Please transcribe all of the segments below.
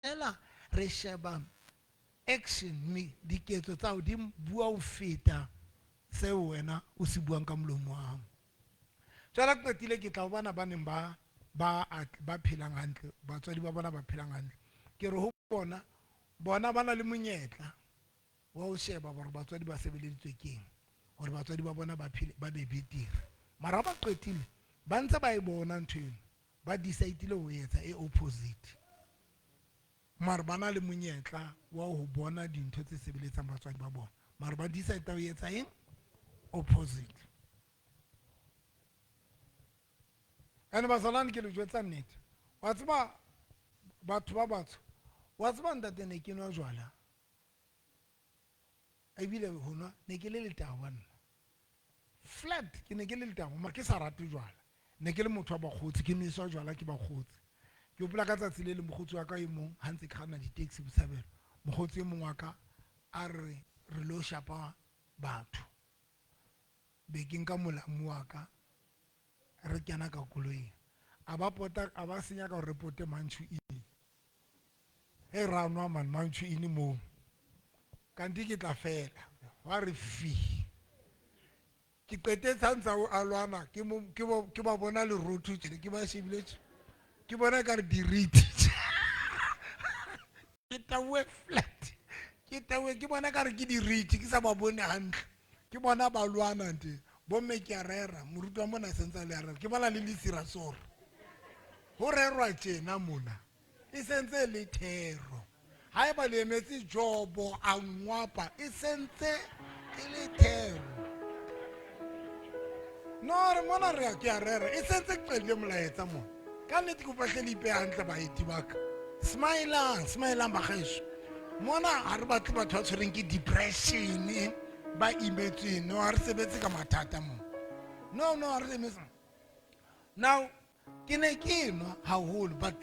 Fela re sheba action mme diketso tsa hao di bua ho feta seo wena o se buang ka molomo wa hao. Jwale ha ke qetile ke tla ho bana ba neng ba ba ba phelang hantle, batswadi ba bona ba phelang hantle. Ke re ho bona, bona ba na le monyetla wa ho sheba hore batswadi ba sebeleditswe keng hore batswadi ba bona ba phele ba be betere. Mara ha ba qetile ba ntse ba e bona ntho eno, ba decide-ile ho etsa e opposite. Mara ba na le monyetla wa ho bona dintho tse sebeletsang batswadi ba bona, mara ba decide ho etsa eng? Opposite. And bazalwane ke le jwetsa nnete, wa tseba batho ba batsho, wa tseba ntate ne ke nwa jwala ebile ho nwa ne ke le letahwa nna flat, ke ne ke le letahwa mara ke sa rate jwala. Ne ke le motho wa bakgotsi, ke nweswa jwala ke bakgotsi. Ke hopola ka tsatsi le leng mokgotsi wa ka e mong ha ntse ke kganna di-taxi Botshabelo, mokgotsi e mong wa ka a re re lo shapa batho, be ke nka molamu wa ka re kena ka koloing, a ba pota a ba senya ka gore re pote Manchu Inn. He ra nwa man Manchu Inn moo, kanti ke tla fela wa re fi. Ke qetetse ha ntse a lwana ke mo ke bo ke ba bona lerotho tjena ke ba shebile tje ke bona ka re diriti ke tauwe flat ke tauwe ke bona ka re ke diriti ke sa ba bone hantle ke bona ba lwana nte bomme ke a rera moruti wa mona sentse a le a rera ke bona le lesira sore ho rerwa tjena mona E sentse e le thero. Haeba le emetse Jobo a ngwapa, e sentse e le thero. No, re mona re ke a rera. E sentse ke qedile molaetsa mona. Ka nnete ke kopa hle le ipehe hantle baeti ba ka. Smilang, smilang bagaeso. Mona ha re batle batho ba tshwereng ke depression, ba imetsweng. No, ha re sebetse ka mathata mona. No, no, ha re emetse. Now, Ke ne ke nwa haholo but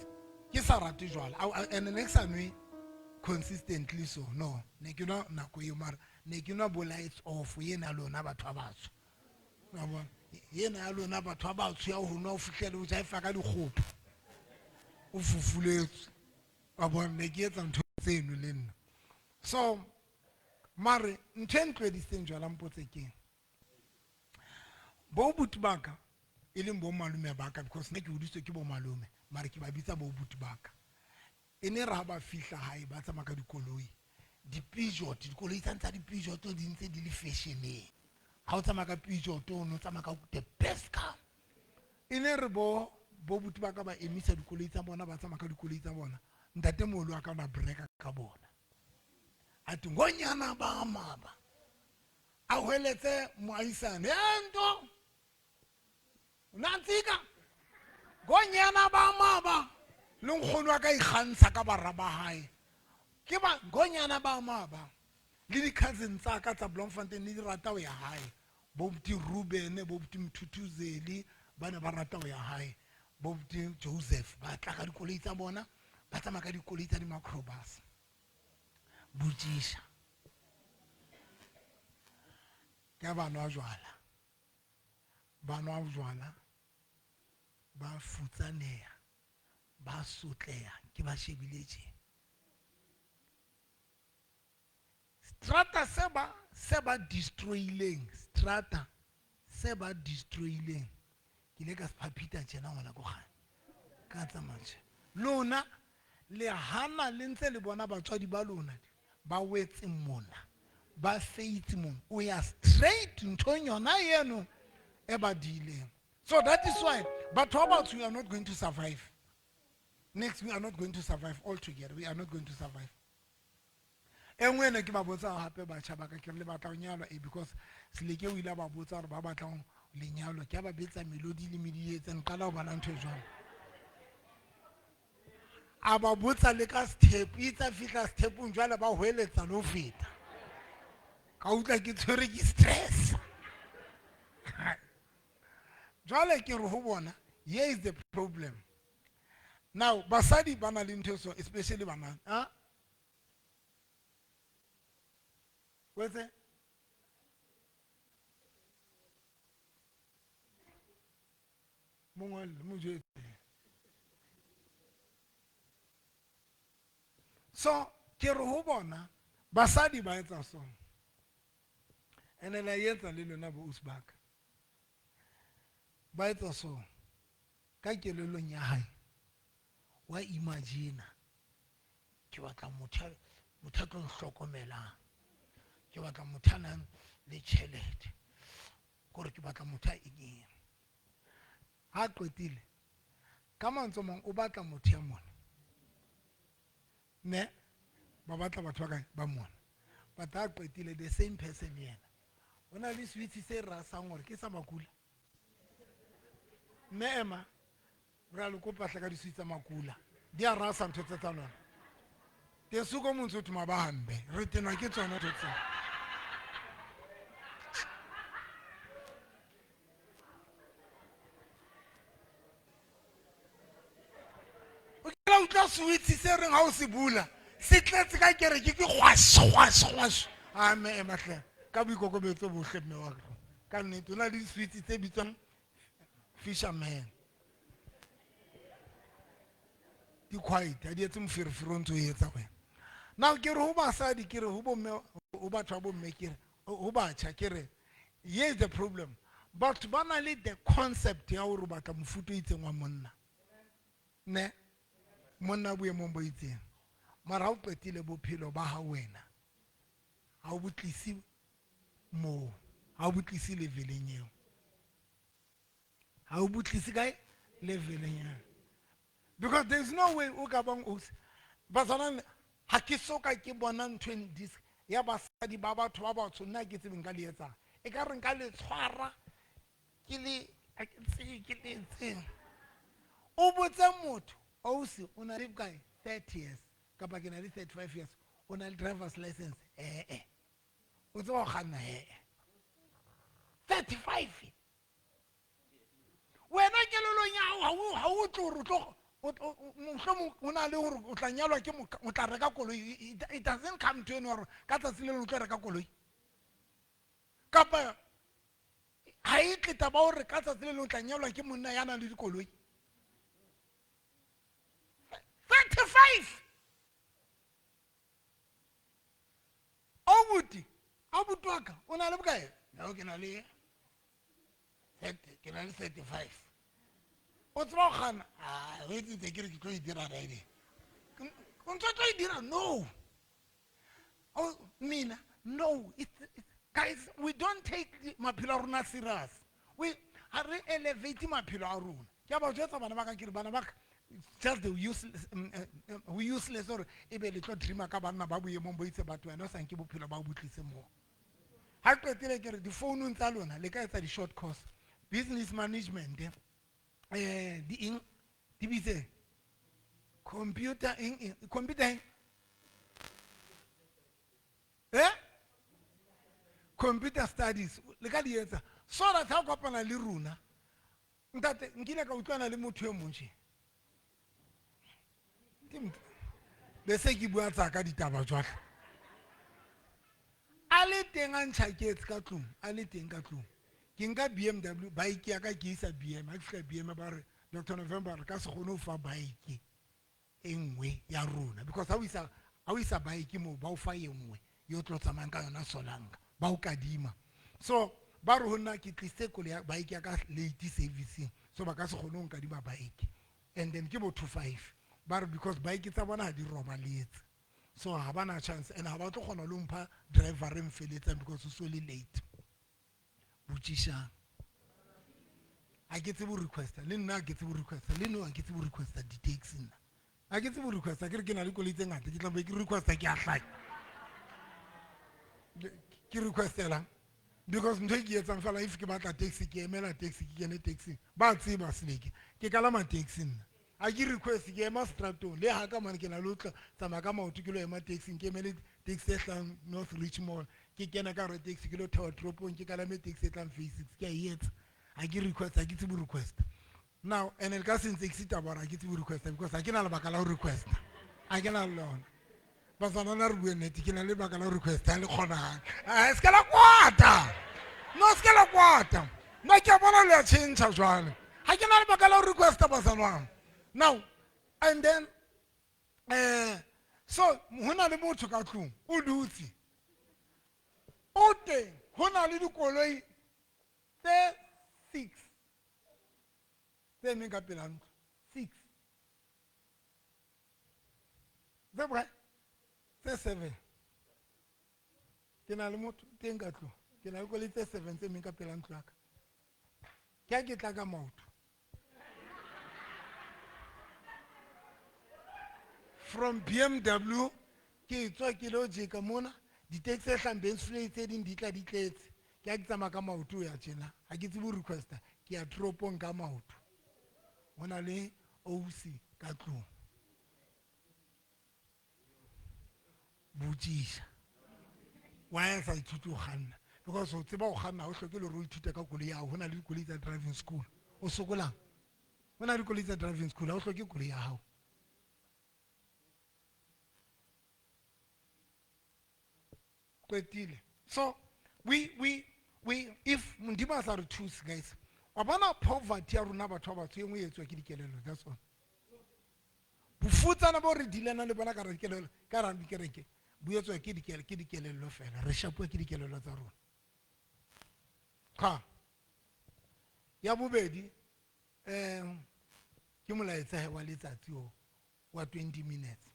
ke sa rate jwala and ne ke sa nwe consistently so no ne ke nwa nako eo mara ne ke nwa bo lights off ena ya lona batho ba batsho wa bona ena ya lona batho ba batsho ya ho nwa o fihlele o jaifa ka dikgopo o fufuletswe wa bona ne ke etsa ntho tseno le nna so mare ntho e ntlohedisitseng jwala mpotse keng Bo buti ba ka e leng bo malome ba ka because nna ke hodisitswe ke bo malome mare ke ba bitsa bo buti ba ka. E ne re ha ba fihla hae ba tsamaya ka dikoloi di-Peugeot, dikoloi tsane tsa di-Peugeot di ntse di le fashioneng. Ha o tsamaya ka Peugeot o ne o tsamaya ka the best car. E ne re bo bo buti ba ka ba emisa dikoloi tsa bona ba tsamaya ka dikoloi tsa bona ntatemoholo wa ka o na breka ka bona. A thwe ngonyana ba maba A hweletse moahisane, E nto! Nantsika! Ngonyana ba maba! Le nkgono wa ka ikgantsha ka bara ba hae. Ke ba ngonyana ba maba. Le di-cousin tsa ka tsa Bloemfontein ne di rata ho ya hae. Bo buti Ruben, bo buti Mthuthuzeli ba ne ba rata ho ya hae. Bo buti Joseph ba tla ka dikoloi tsa bona, ba tsamaya ka dikoloi tsa di-macrobus. Botšiša. Ke ba nwa jwala, ba nwa jwala, ba futsaneha, ba sotleha, ke ba shebile tje. Strata se ba se ba destroyileng, strata se ba destroyileng, ke ile ka se phaphita tjena ngwana ko kgane. Ka tsamaya tje. Lona le hana le ntse le bona batswadi ba lona ba wetse mona, ba feitse mona, o ya straight nthong yona eno e ba diileng. So that is why batho ba batsho we are not going to survive. Next, we are not going to survive all together. We are not going to survive. E nngwe ene ke ba botsa gape batjha ba ka ke re le batla go nyalwa e because Seleke o ile a ba botsa gore ba batlang lenyalo ke a ba betsa melodi le medietse nqala go bona ntho e jwalo a ba botsa le ka sethepu itse a fihla sethepung jwale ba hweletsa le ho feta ka utlwa ke tshwere ke stress jwale ke re ho bona here is the problem now basadi ba na le ntho e so especially banana ah? Wetse mongwe mo jwetse. So ke re ho bona basadi ba etsa so. Ene la etsa le lona bo usbaka. Ba etsa so ka kelellong ya hae wa imagine ke batla motho motho a tlo nhlokomelang ke batla motho a nang le tjhelete kore ke batla motho a eng ha qetile ka mantswe mang o batla motho ya mona ne ba batla batho ba kae ba mona but ha qetile the same person yena o na le switch se rasang gore ke sa makula mme ema re a le kopa hle ka diswitch tsa makula di a rasa ntho tse tsa lona tesuko montse o thoma ba hambe re tenwa ke tsona ntho tseo o kela utlwa switch se reng ha o se bula se tletse ka kereke ke gwash gwash gwash a mme ema hle ka boikokobetso bohle mme wa ka ka nnete o na le di-switch tse bitswang fisherman di quiet ha di etse moferefere o ntse o etsa wena now ke re ho basadi ke re ho bomme ho batho ba bomme ke re ho batjha ke re here is the problem batho ba na le the concept ya gore o batla mofuta o itseng wa monna ne monna boemong bo itseng mara ha o qetile bophelo ba hao wena ha o botlise moo ha o botlise leveleng eo ha o botlise kae leveleng eo because there is no way o ka bang o bazalwane ha ke so ka ke bona ntho e dis ya basadi ba batho ba batsho nna ke tsebe nka le etsang e ka re nka le tshwara ke le a ke tsebe ke le etseng o botse motho ausi o na le bokae 30 years kapa ke na le 35 years o na le driver's license ee eh, o tseba go kganna ee 35 wena kelelong ya gago ga o tle gore o mohlomong o na le gore o tla nyalwa ke o tla reka koloi it doesn't come to ene gore ka tsatsi le lengwe o tlo reka koloi kapa ga e tle taba gore ka tsatsi le lengwe o tla nyalwa ke monna ya nang le dikoloi 35 obuti abuti wa ka o na le bokae nao ke na le ke na le 35 o tseba go gana o etsitse ke re ke tlo e dira riding o ntse o tlo e dira no oh, mina no it's, it's, guys we don't take maphelo a rona serious we ga re elevate maphelo a rona ke a ba jwetsa bana ba ka ke re bana ba ka just the useless, useless gore e be le tlo dreama ka banna ba boemong bo itse batho wena o sa nke bophelo ba o botlise moo ga qetile ke re difounung tsa lona le ka etsa di-short course business management um di eng di bitse computer eng eng computer eng eh computer studies le ka di etsa so that ha o kopana le rona ntate nkile ka utlwana le motho e mong je be se ke bua tsaka ditaba jwale a le teng a ntšhaketse ka tlong a le teng ka tlong ke nka bmw bike ya ka ke isa bm ga ke fitlha bm ba re dr november re ka se kgone go fa bike e nngwe ya rona because ha o isa bike moo ba o fa e nngwe yo tlo tsamayang ka yona solanka ba o kadima so ba re ho nna ke tlisitse koloi ya bike ya ka late servicing so ba ka se kgone go nkadima bike and then ke bo 2 5 ba re because bike tsa bona ha di robaletse so ha ba na chance and ha ba tlo kgona le mpha driver re mfeletsang because o so le late botšišang ga ke tsebe requesta le nna ga ke tsebe requesta le no ga ke tsebe requesta di-taxi nna ga ke tsebe requesta ke re ke na le koloi tse ngata ke tlabe ke requesta ke a hlanya ke requestelang because ntho e ke etsang fela if ke batla taxi ke emela taxi ke kene taxi ba tseba seleke ke kalama taxi nna a ke request ke ema stratong le ga ka mane ke na le tla tsamaya ka maoto ke lo ema taxi ke emele taxi e tlang north reach mall ke kena ka gare taxi ke lo thewa toropong ke kalame taxi e tlang phase six ke a e etsa ga ke request ga ke tsebe request now and le ka sentse ke sita gore ga ke tsebe request because ga ke na lebaka la go request ga ke na le lona batswana re bue nnete ke na le lebaka la go request le kgonang se ke la kwata no se ke la kwata nna ke a bona le a change jwale ga ke na lebaka la go requesta batswanang now and then um So ho na le motho ka tlung o dutse o teng ho na le dikoloi tse six tse emeng ka pela ntlo six tse bokae tse seven ke na le motho teng ka tlung ke na le koloi tse seven tse emeng ka pela ntlo ya ka ke a ke tla ka maoto from bmw ke tswa ke lo jeka mona di-taxi tse hlahang Bensley tse ding di tla di tletse ke a ke tsamaya ka maoto ya tjena ga ke tsebe ho requesta ke ya toropong ka maoto go na le ausi ka tlong botšiša why a sa ithute go kganna because o tseba go kganna ga o hloke le gore o ithute ka koloi ya gago go na le dikoloi tsa driving school o sokolang go na le dikoloi tsa driving school ga o hloke koloi ya gago qetile so we we we if modimo a sa re thuse guys wa bona poverty ya rona batho ba batsho e nngwe e etswa ke dikelelo that's all bofutsana bo re dilana le bona ka ra dikelelo ka ra dikereke bo etswa ke dikele ke dikelello fela re shapuwa ke dikelello tsa rona cha ya bobedi um ke molaetsa wa letsatsi o wa 20 minutes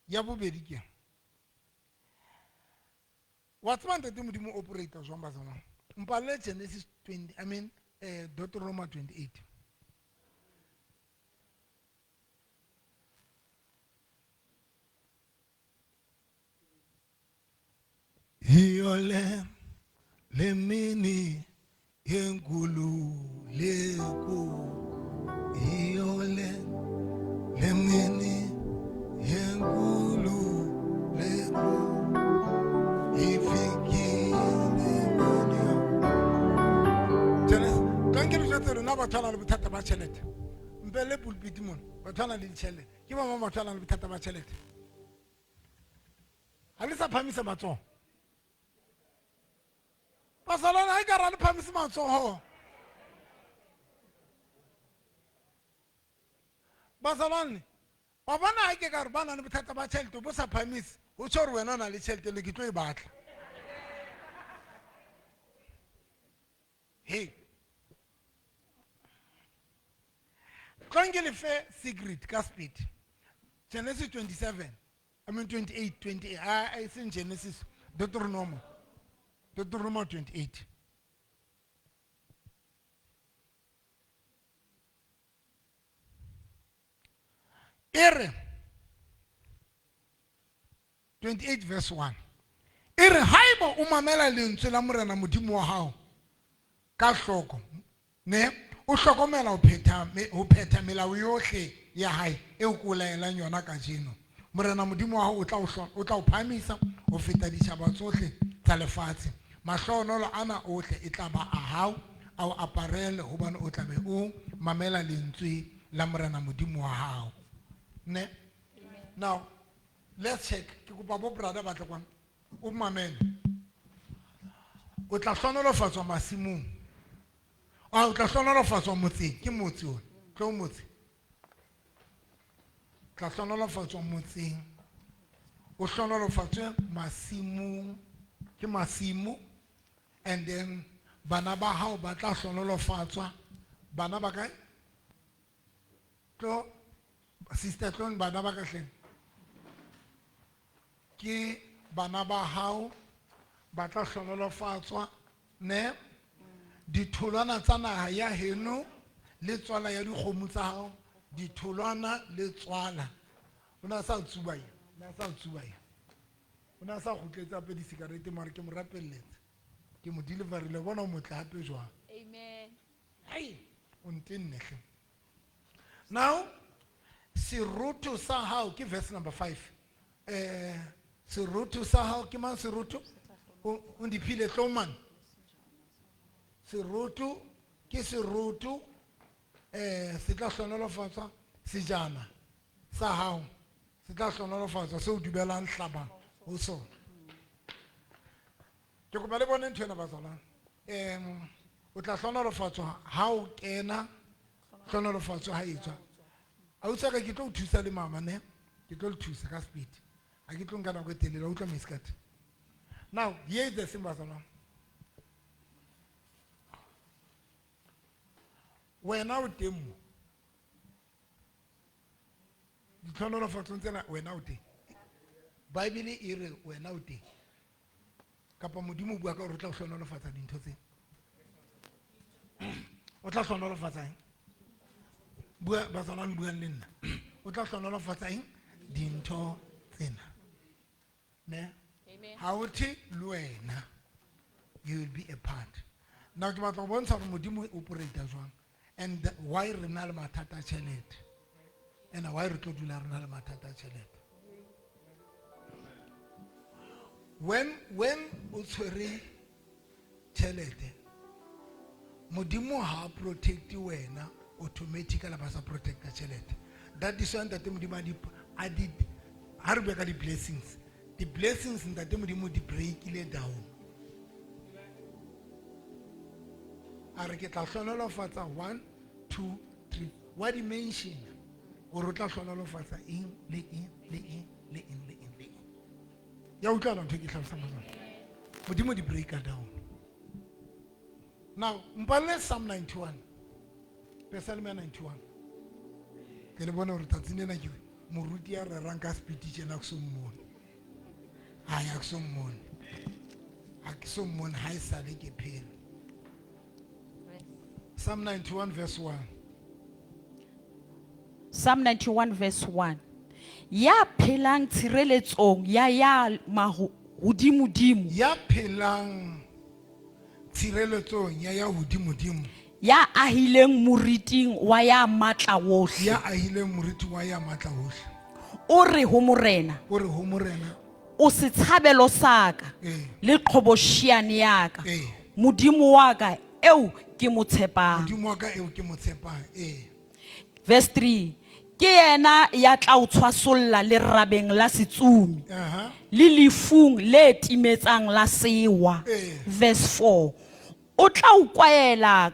ya bobedi ke wa tseba ntate modimo operator jwang bazalwane mpalele genesis 20 i mean deuteronomy 28 Yiyo le le mini yenkululeko yiyo le le mini yenkululeko ifikile mini Genesis ka nke re jwetse rona batho ba nang le bothata ba tšhelete mpele pulpiti mona batho ba nang le ditšhelete ke ba bangwe batho ba nang le bothata ba tšhelete ga le sa phamisa matsogo basalana ga e ka ra le phamise matsogo basalane wa bona ga ke ka re ba na le bothata ba tšhelete bo sa phamise go tsho gore wena o na le tšhelete le ke tlo e batla he tlong ke lefe secret ka speed genesis 27 I mean 28, 28. Ah, it's in Genesis, Deuteronomy. Deuteronomy 28. E re 28 verse 1 e re haeba o mamela lentswe la morena modimo wa hao ka hloko ne o hlokomela ho phetha ho phetha melao yohle ya hae eo ke o laelang yona kajeno morena modimo wa hao o tla o tla o phahamisa ho feta ditjhaba tsohle tsa lefatshe mahlohonolo ana ohle e tla ba a hao a o aparele hobane o tla be o mamela lentswe la morena modimo wa hao ne now let's check ke kopa bo brother ba tle kwana o mamele o tla hlonolofatswa masimong a o tla hlonolofatswa motseng ke motse ona tlo motse tla hlonolofatswa motseng o hlonolofatswe masimong ke masimo and then bana ba hao ba tla hlonolofatswa bana ba kae tlo sister tlo bana ba ka hleng ke bana ba hao ba tla hlonolofatswa ne ditholwana tsa naha ya heno le tswala ya dikgomo tsa hao ditholwana le tswala o ne a sa tsuba ye o ne a sa tsuba ye o ne a sa kgutletse hape disikarete mare ke mo rapelletse ke mo deliverile bona o motle hape jwang Amen. hai o ntenne hle now seroto sa hao ke verse number 5 eh seroto sa hao ke mang seroto o ndiphile tlo man seroto ke seroto eh se tla hlonolofatswa sejana sa hao se tla hlonolofatswa se o dubelang hlaba ho sona ke kopa le bone ntho ena bazalwane um O tla hlohonolofatswa ha o kena, hlohonolofatswa ha e tswa. Ausi wa ka ke tlo o thusa le mama ne? Ke tlo le thusa ka speed. Ha ke tlo nka nako e telele, wa utlwa Miss. Now, here is the thing, bazalwane. Wena o teng mo. Ditlhohonolofatsong tsena wena o teng. Bible e re wena o teng. Kapa Modimo o bua ka hore o tla o hlohonolofatsa dintho tsena. O tla hlohonolofatsa eng? Bua, bazalwane buang le nna. O tla hlohonolofatsa eng? Dintho tsena. Ne? Amen. Ha o the le wena, you will be a part. Now ke batla ho bontsha hore Modimo o operate jwang and why re na le mathata a tjhelete. And why re tlo dula re na le mathata a tjhelete. When o tshwere tjhelete, Modimo ha a protect wena automatically ba sa protecta tjhelete. That is why Ntate Modimo a di, a di, ha re bua ka di-blessings, di-blessings Ntate Modimo di breakile down. A re ke tla hlohonolofatsa 1, 2, 3. Wa di mention hore o tla hlohonolofatsa eng le eng le eng le eng le eng le eng. Ya utlwahala ntho e ke hlalosang ka tsona? Modimo di breaker down. Now, mpalle Psalm 91. Psalm 91. Ke le bone hore tsatsing lena ke moruti ya rerang ka speed tjena ke so mmone. Ha ya ke so mmone. Ha ke so mmone ha e sale ke phela. Psalm 91 verse 1. Psalm 91 verse 1. Ya phelang tshireletsong ya ya mahodimodimo. Ya phelang tshireletsong ya ya hodimodimo. Ya ahileng moriting wa ya matla wohle. Ya ahileng moriti wa ya matla wohle. O re ho Morena. O re ho Morena. O setshabelo sa ka. Eh. Le qhobosheane ya ka. Eh. Modimo wa ka eo ke mo tshepang. Modimo wa ka eo ke mo tshepang. Eh. Verse 3. Ke yena ya tla o tshwasolla lerabeng la setsumi. Aha. Le lefung le timetsang la sewa. Eh. Verse 4. O tla o kwaela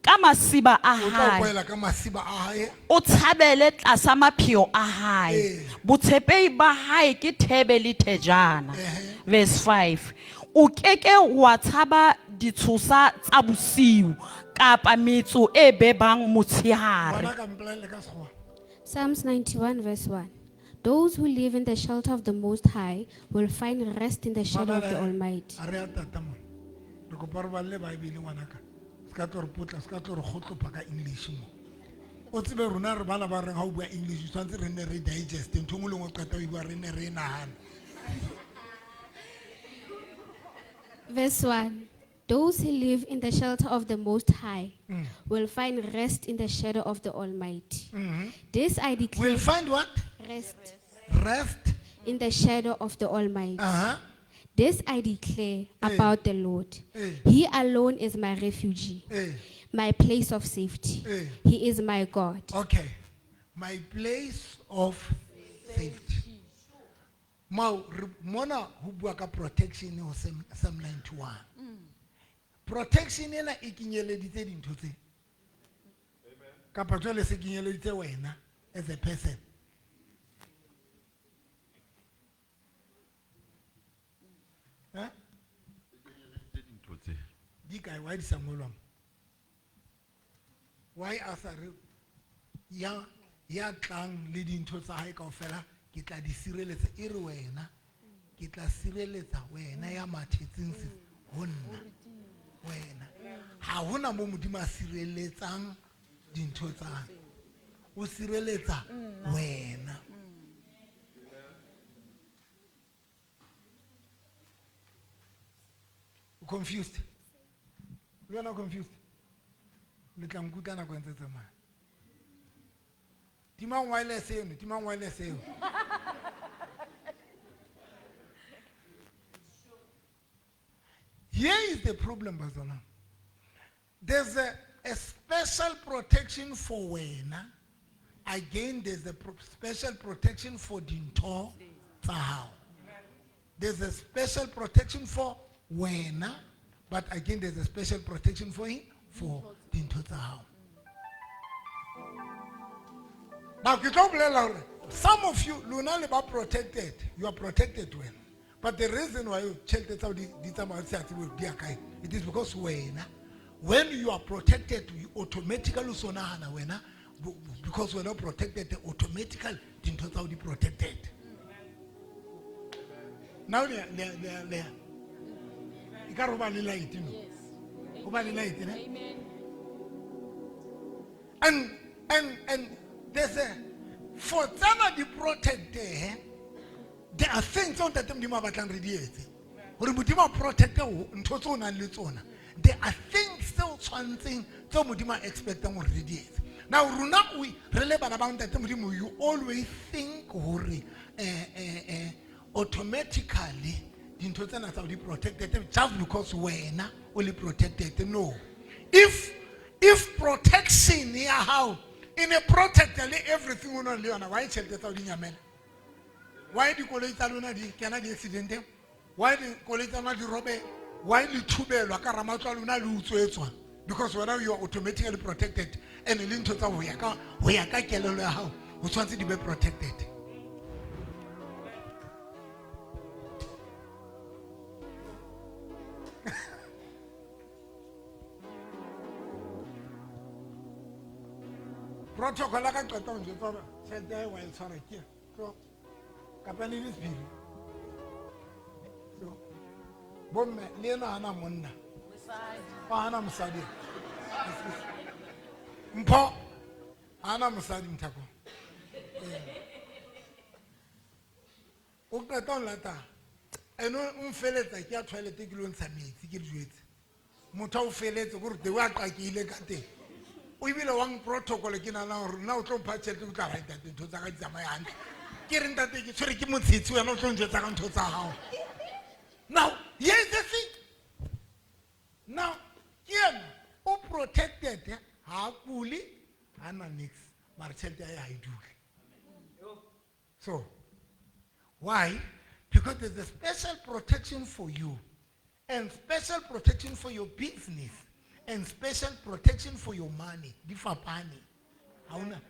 ka masiba a O tla o hae. kwaela ka masiba a hae. O tshabele tlasa mapheo a hae. Eh. Botshepehi ba hae ke thebe le thejana. Eh. Verse 5. O keke wa tshaba ditshosa tsa bosiu kapa metso e bebang motshehare. Ngwana ka mpolelle ka Sekgowa. Psalms 91 verse 1. Those who live in the shelter of the Most High will find rest in the shadow of the Almighty. A re a tata mona. Re kopa re balle Bible ngwanaka. Se ka tlo re potla, se ka tlo re kgotlopa ka English mo. O tsebe rona re bana ba reng ha o bua English, o tshwanetse re nne re digest ntho e nngwe le nngwe o qeta ho e bua re nne re e nahane. Verse 1. Those who live in the shelter of the Most High will find rest in the shadow of the Almighty. This I declare. Will find what? Rest Rest. in the shadow of the Almighty. Uh-huh. This I declare Eh. about the Lord. Eh. He alone is my refuge, Eh. my place of safety. Eh. He is my God. Okay. My place of safety. Mau, mona ho bua ka protection ho Psalm 91. Protection ena e kenyeleditse dintho tse. Kapa jwale se kenyeleditse wena as a person. Eh? Di kae? Why di sa ngolwa mo? Why a sa re ya tlang le dintho tsa hae kaofela ke tla di sireletsa, e re wena ke tla sireletsa wena ya mathetseng se ho nna wena. Ha hona mo Modimo a sireletsang dintho tsa hae, o sireletsa wena. O confused? Le wena o confused? Le tla nkutlwa nako e ntse e tsamaya. Timang wireless eno, timang wireless eo. Here is the problem, Bazalwane. There's a special protection for wena. Again, there's a special protection for dintho tsa hao. There's a special protection for wena, but again, there's a special protection for him, for dintho tsa hao. Now ke tlo bolela hore some of you lona le ba protected, you are protected wena. But the reason why tjhelete tsa hao di tsamaya di sa tsebe hore di ya kae, it is because wena when you are protected, you automatically o so nahana wena, because wena o protected, automatically dintho tsa hao di protected. Now le a e ka re ho ba le light no? Ho ba le light, ne? Amen. And there's a for tsena di protect there are things tseo Ntate Modimo a batlang re di etse. Hore Modimo a protect ntho tseo o nang le tsona. There are things tseo tshwantseng tseo Modimo a expectang hore re di etse. Now rona we re le bana ba Ntate Modimo, you always think hore automatically dintho tsena tsa di protected just because wena o le protected. No. If protection ya hao e ne protect le everything o nang le yona, why tjhelete tsa hao di nyamela? Why dikoloi tsa lona di kena di-accidenteng? Why dikoloi tsa lona di robeha? Why le thubelwa ka hara matlo a lona le utswetswa? Because wena you are automatically protected, and le ntho tsa ho ya ka kelello ya hao, ho tshwanetse di be protected. Protocol ya ka qeta ho njwetsa hore tjhelete ya hae wa e tshwara ke ena. Tlo. Kapa le le sephiri. So, bomme, le ena hana monna. Wa hana mosadi. Mpho, hana mosadi Mthako. O qeta ho nlata. Ene o mfeletsa ke ya toilet ke lo ntsha metsi ke le jwetse. Motho a o feletse ke hore the way a qakehile ka teng. O ebile wa protocol ke nahana hore nna o tlo mpha tjhelete o tla ra ntate ntho tsa ka di tsamaye hantle. Ke re ntate ke tshwere ke motshetsi wena o tlo njwetsa ka ntho tsa hao. Now, here's the thing. Now, ke ena o protected, ha a kule, ha na niks, mara tjhelete ya hae ha e dule. So, why? Because there's a special protection for you, and special protection for your business, and special protection for your money. Di fapane. Ha ona,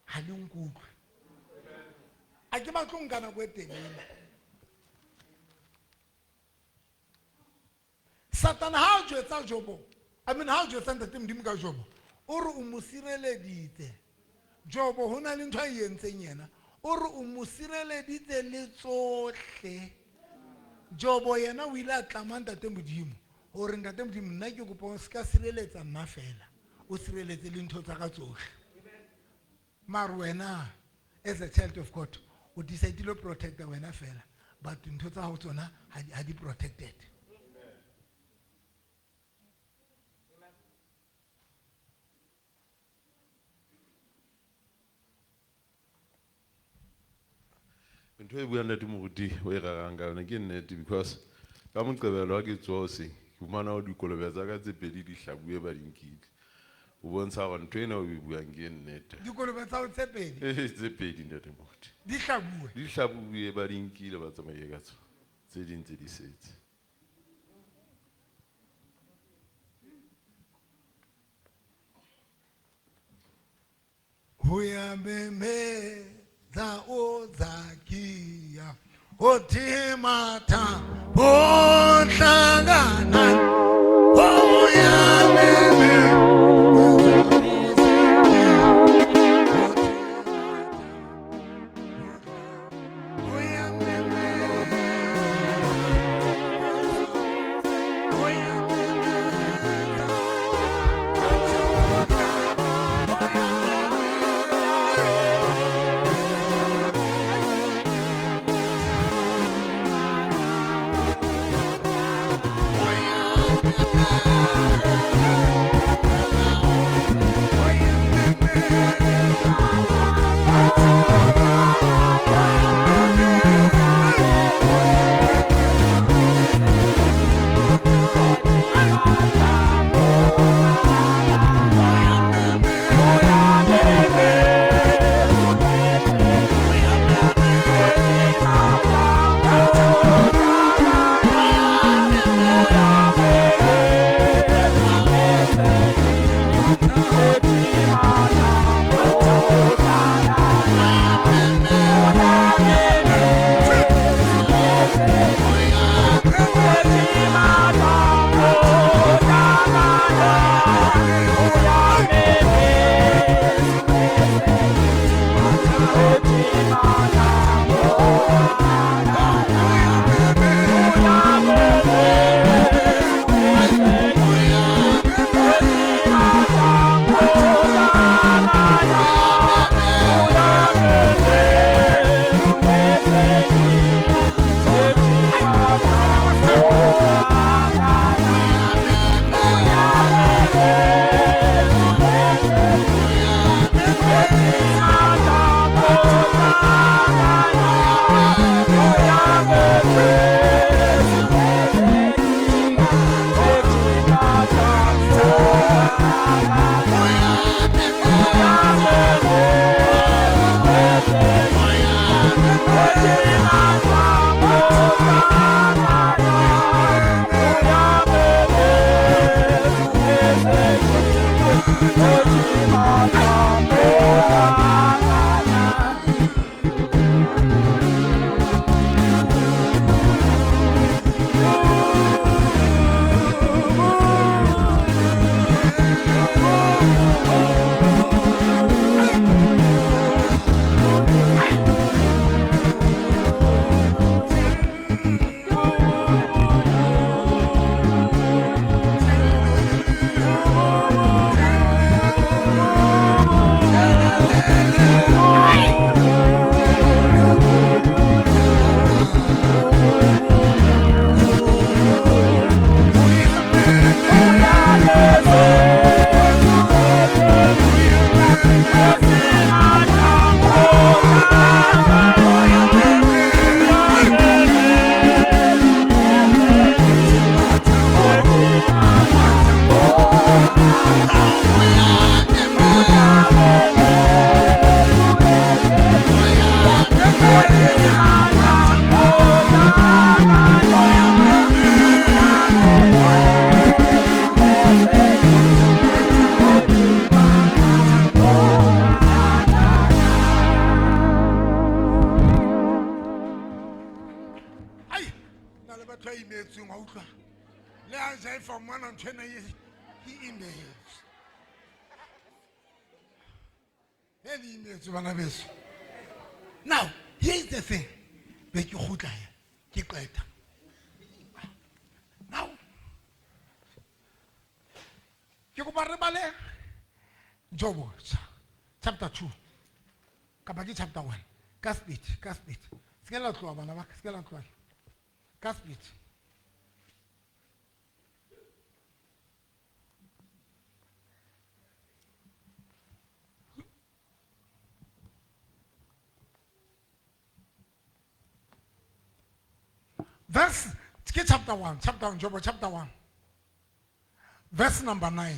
ha le nkutlwe. A ke batle ho nka nako e telele. Satan ha o jwetsa Jobo, I mean ha o jwetsa Ntate Modimo ka Jobo, o re o mo sireleditse. Jobo ho na le ntho a e entseng yena. O re o mo sireleditse le tsohle. Jobo yena o ile a tlama Ntate Modimo hore Ntate Modimo nna ke kopa o ska sireletsa nna fela, o sireletse le ntho tsa ka tsohle. Mara wena as a child of God o decide to protect wena fela, but ntho tsa hao tsona ha di protected. Ntho e buang Ntate Moruti o e rarang ka yona ke nnete, because ka Moqebelo ha ke tsoha hoseng, ke fumana hore dikolobe tsa ka tse pedi di hlabuwe ba di nkile. Ho bontsha hore ntho ena o e buang ke nnete. Dikolobe tsa hao tse pedi? Eh, tse pedi Ntate Moruti. Di hlabuwe? Di hlabuwe ba di nkile ba tsamaile ka tsona. Tse ding tse di setse. Ho ya memeza o Zakia, o Timata, o Hlangana, o ya memeza. Ai, na le batho ba imetsweng wa utlwa. Le ha jaifa mona ntho ena e imetswe. E le imetswe bana beso. Now, here is the thing. Be ke kgutla ya, ke qeta. Now, ke kopa re bale Jobo chapter 2. Kapa ke chapter 1. Ka speed, ka speed. Se ke la tloha bana ba ka, se ke la tloha. Ka speed. Verse, ke chapter 1, chapter 1, Jobo chapter 1. Verse number 9.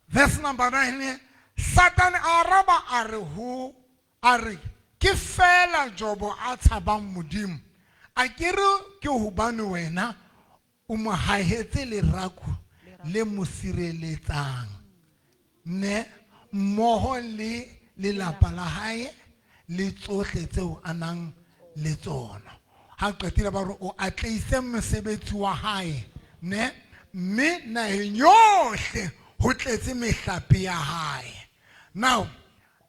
Verse number 9, Satan a araba a re ho, a re, ke fela Jobo a tshabang Modimo. A ke re ke hobane wena o mo hahetse lerako le mo sireletsang. Ne mmoho le lelapa la hae le tsohle tseo a nang le tsona. Ha qetile ba re o atleise mosebetsi wa hae, ne mme naheng yohle ho tletse mehlape ya hae. Now,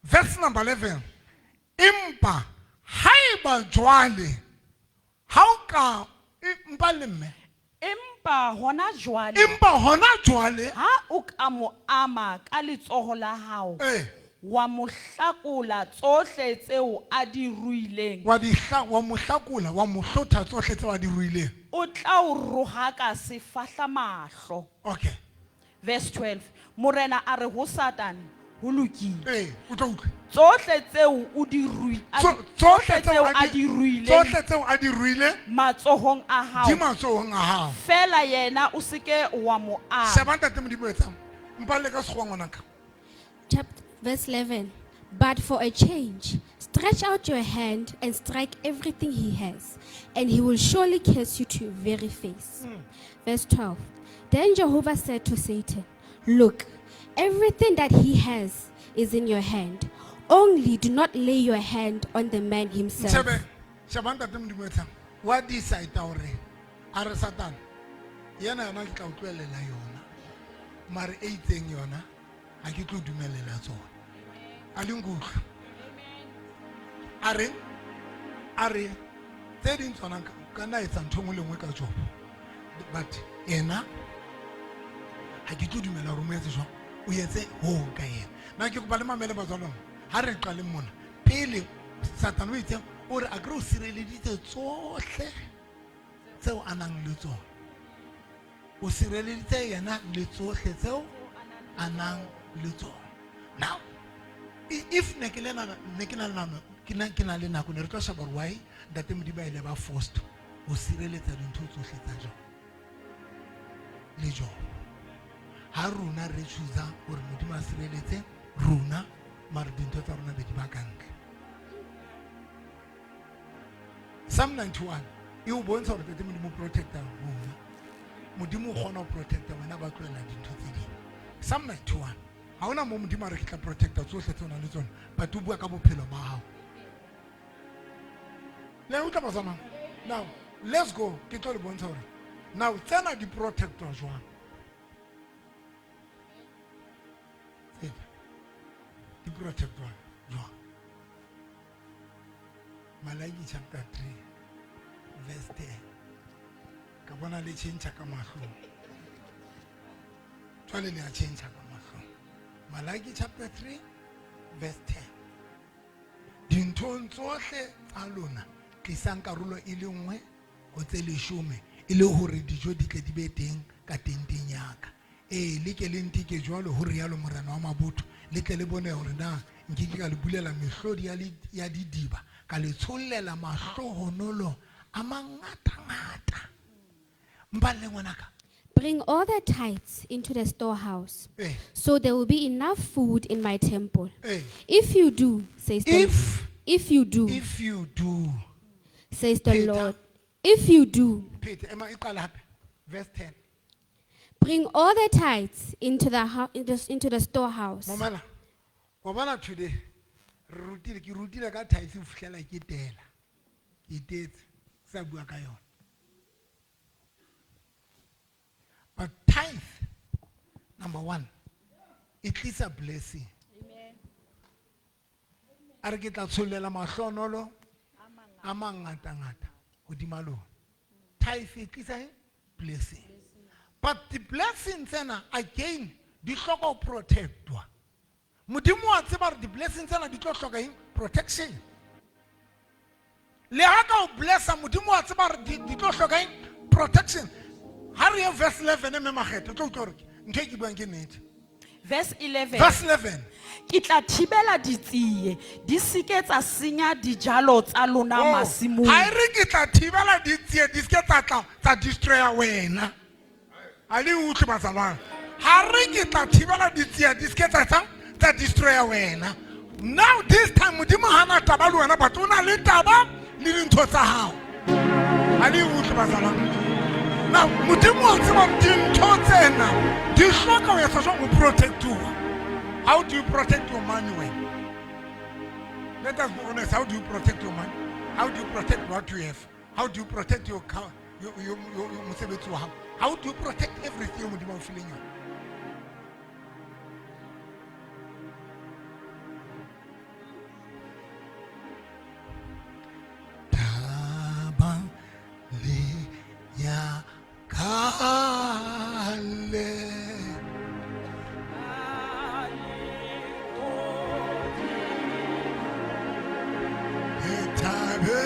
verse number 11. Empa haeba jwale ha o ka mpa le mme. Empa hona jwale. Empa hona jwale. Ha o ka mo ama ka letsoho la hao. Wa mo hlakola tsohle tseo a di ruileng. Wa di wa mo hlakola, wa mo hlotha tsohle tseo a di ruileng. O tla o rohaka sefahla mahlo. Okay. Verse 12. Morena a re ho Satane, ho lokile. O tla utlwa. Tsohle tseo o di tsohle tseo a di ruileng. Tsohle tseo a di ruileng. Matsohong a hao. Di matsohong a hao. Fela yena o se ke wa mo ama. Sheba ntate Modimo etsang. Mpa le ka sekgowa ngwanaka. Chapter verse 11. But for a change, stretch out your hand and strike everything he has, and he will surely curse you to your very face. Verse 12. Then Jehovah said to Satan, look, everything that he has is in your hand. Only do not lay your hand on the man himself. Shebe, sheba ntate Modimo etsang. Wa decide hore a re Satan, yena yona ke tla o tlohelela yona. Mare e itseng yona ha ke tlo dumelela tsona. A le nkutlwe? A re, a re tse ding tsona ka nna etsa ntho e nngwe le nngwe ka Jobo. But yena ha ke tlo dumela hore o mo etse jwang, o etse hong ka yena. Na ke kopa le mamele batswalong, ha re qaleng mona. Pele Satane o itse o re a kere o sireleditse tsohle tseo a nang le tsona. O sireleditse yena le tsohle tseo a nang le tsona. Now, if ne ke le na, ne ke na le nako, ke na, ke na le nako, ne re tlo sheba hore why Ntate Modimo a ile ba forced ho sireletsa dintho tsohle tsa Jobo le Jobo. Ha rona re choose hore Modimo a sireletse rona, mare dintho tsa rona be di ba ka ntle. Psalm 91 e o bontsha hore Ntate Modimo o protecta rona. Modimo o kgona ho protecta wena, ba tlohela dintho tse ding. Psalm 91 ha hona mo Modimo a re ke tla protecta tsohle tse o nang le tsona, but o bua ka bophelo ba hao. Le utlwa batsamang? Now let's go, ke tlo le bontsha hore now tsena di protectwa jwang. Tsena di protectwa jwang. Malaki chapter 3 verse 10. Ka bona le tjhentjha ka mahlong. Jwale le a tjhentjha ka mahlong. Malaki chapter 3 verse 10. Dinthong tsohle tsa lona tlisang karolo e le nngwe ho tse leshome, e le hore dijo di tle di be teng ka tenteng ya ka. Ee, le ke le nteke jwalo, ho rialo Morena wa mabotho, le tle le bone hore na nke ke ka le bulela mehlodi ya didiba, ka le tshollela mahlohonolo a mangatangata. Mpalle ngwanaka. Bring all the tithes into the storehouse, so there will be enough food in my temple. If you do, says the if you do, If you do, says the Peter. Lord. If you do, Peter, ema iqala hape. Verse 10. Bring all the tithes into the storehouse. Mamela. Wa bona today, re rutile, ke rutile ka tithes ho fihlela ke tela. Ke tetse, ke sa bua ka yona. But tithe, number one, it tlisa blessing. Amen. A re ke tla tshollela mahlonolo a mangatangata hodima lona. Tithe e tlisa eng? Blessing. But the blessing tsena again di hloka ho protectwa. Modimo wa tseba hore di-blessing tsena di tlo hloka eng? Protection. Le ha ka o blessa, Modimo wa tseba hore di tlo hloka eng? Protection. Ha re ye verse 11 mme Makgetho, tlo utlwa hore ntho e ke buang ke nnete. Verse 11. Verse 11. Ke tla thibela ditsie di seke tsa senya dijalo tsa lona Oh, masimong. ha e re ke tla thibela ditsie di seke tsa tla tsa destroya wena. Ha le utlwe bazalwane. Ha re ke tla thibela ditsie di seke tsa tla tsa destroya wena. Now this time Modimo ha na taba le wena, but o na le taba le dintho tsa hao. Ha le utlwe bazalwane. Now Modimo wa tseba hore dintho tsena di hloka ho etsa jwang ho protectuwa. How do you protect your money when? Let us be honest. How do you protect your money? How do you protect what you have? How do you protect your car? Your mosebetsi wa hao? How do you protect everything Modimo a o fileng yona? Thaba le ya kgale. Thabe,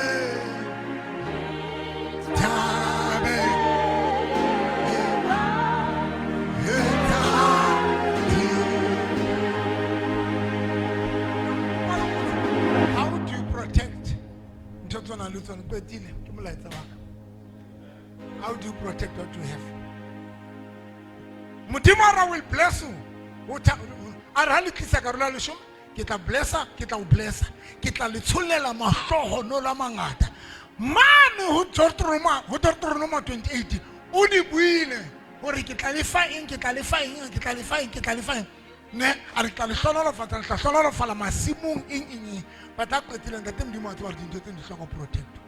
thabe, thabe. How do you protect? Ntho tsona le tsona, qetile, ke molaetsa wa ka. How do you protect what you have? Modimo a re will bless you. O a re ha le tlisa karolo ya leshome, ke tla blessa, ke tla o blessa, ke tla le tshollela mahlohonolo a mangata. Mane ho Deuteronomy, ho Deuteronomy 28, o di buile hore ke tla le fa eng, ke tla le fa eng, ke tla le fa eng, ke tla le fa eng. Ne, a re ke tla le hlohonolofatsa, le tla hlohonolofala masimong eng, eng, eng. But ha qetile ntate Modimo wa tseba hore dintho tseno di hloka ho protect.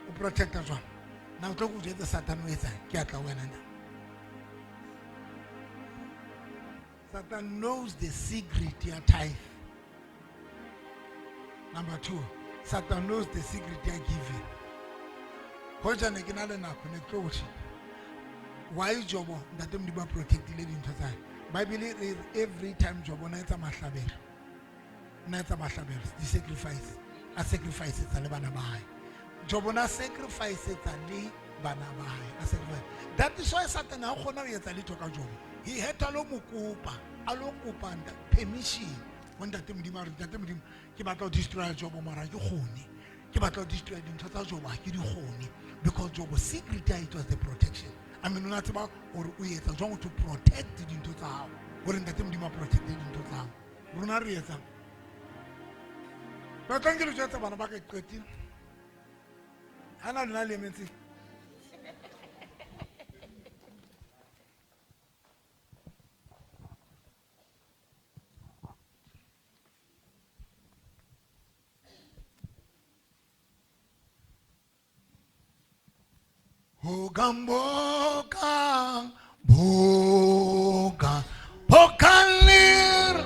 O protecta jwang? Na o tlo ko jwetsa Satan o etsang? Ke a tla ho wena na. Satan knows the secret ya tithe. Number two, Satan knows the secret ya giving. Hoja ne ke na le nako ne ke tlo go. Why Jobo ntate Modimo a protectile dintho tsa hae? Bible e re every time Jobo na etsa mahlabelo. Na etsa mahlabelo, di sacrifice. A sacrifice tsa le bana ba hae. Jobo na sacrifice tsa le bana ba hae. A sacrifice. That is why Satan ha kgona ho etsa letho ka Jobo. He had to lo mo kopa, a lo kopa permission ho ntate Modimo, a re ntate Modimo ke batla ho destroy Jobo mara ha ke kgone. Ke batla ho destroy dintho tsa Jobo ha ke di kgone, because Jobo secret ya it was the protection. I mean, o na tseba hore o etsa jwang to protect dintho tsa hao, hore ntate Modimo a protect dintho tsa hao. Rona re etsang? Ba tlang ke le jwetsa bana ba ka qetile. Ha na lona le emetse. Hogamboka, boka, bokalir,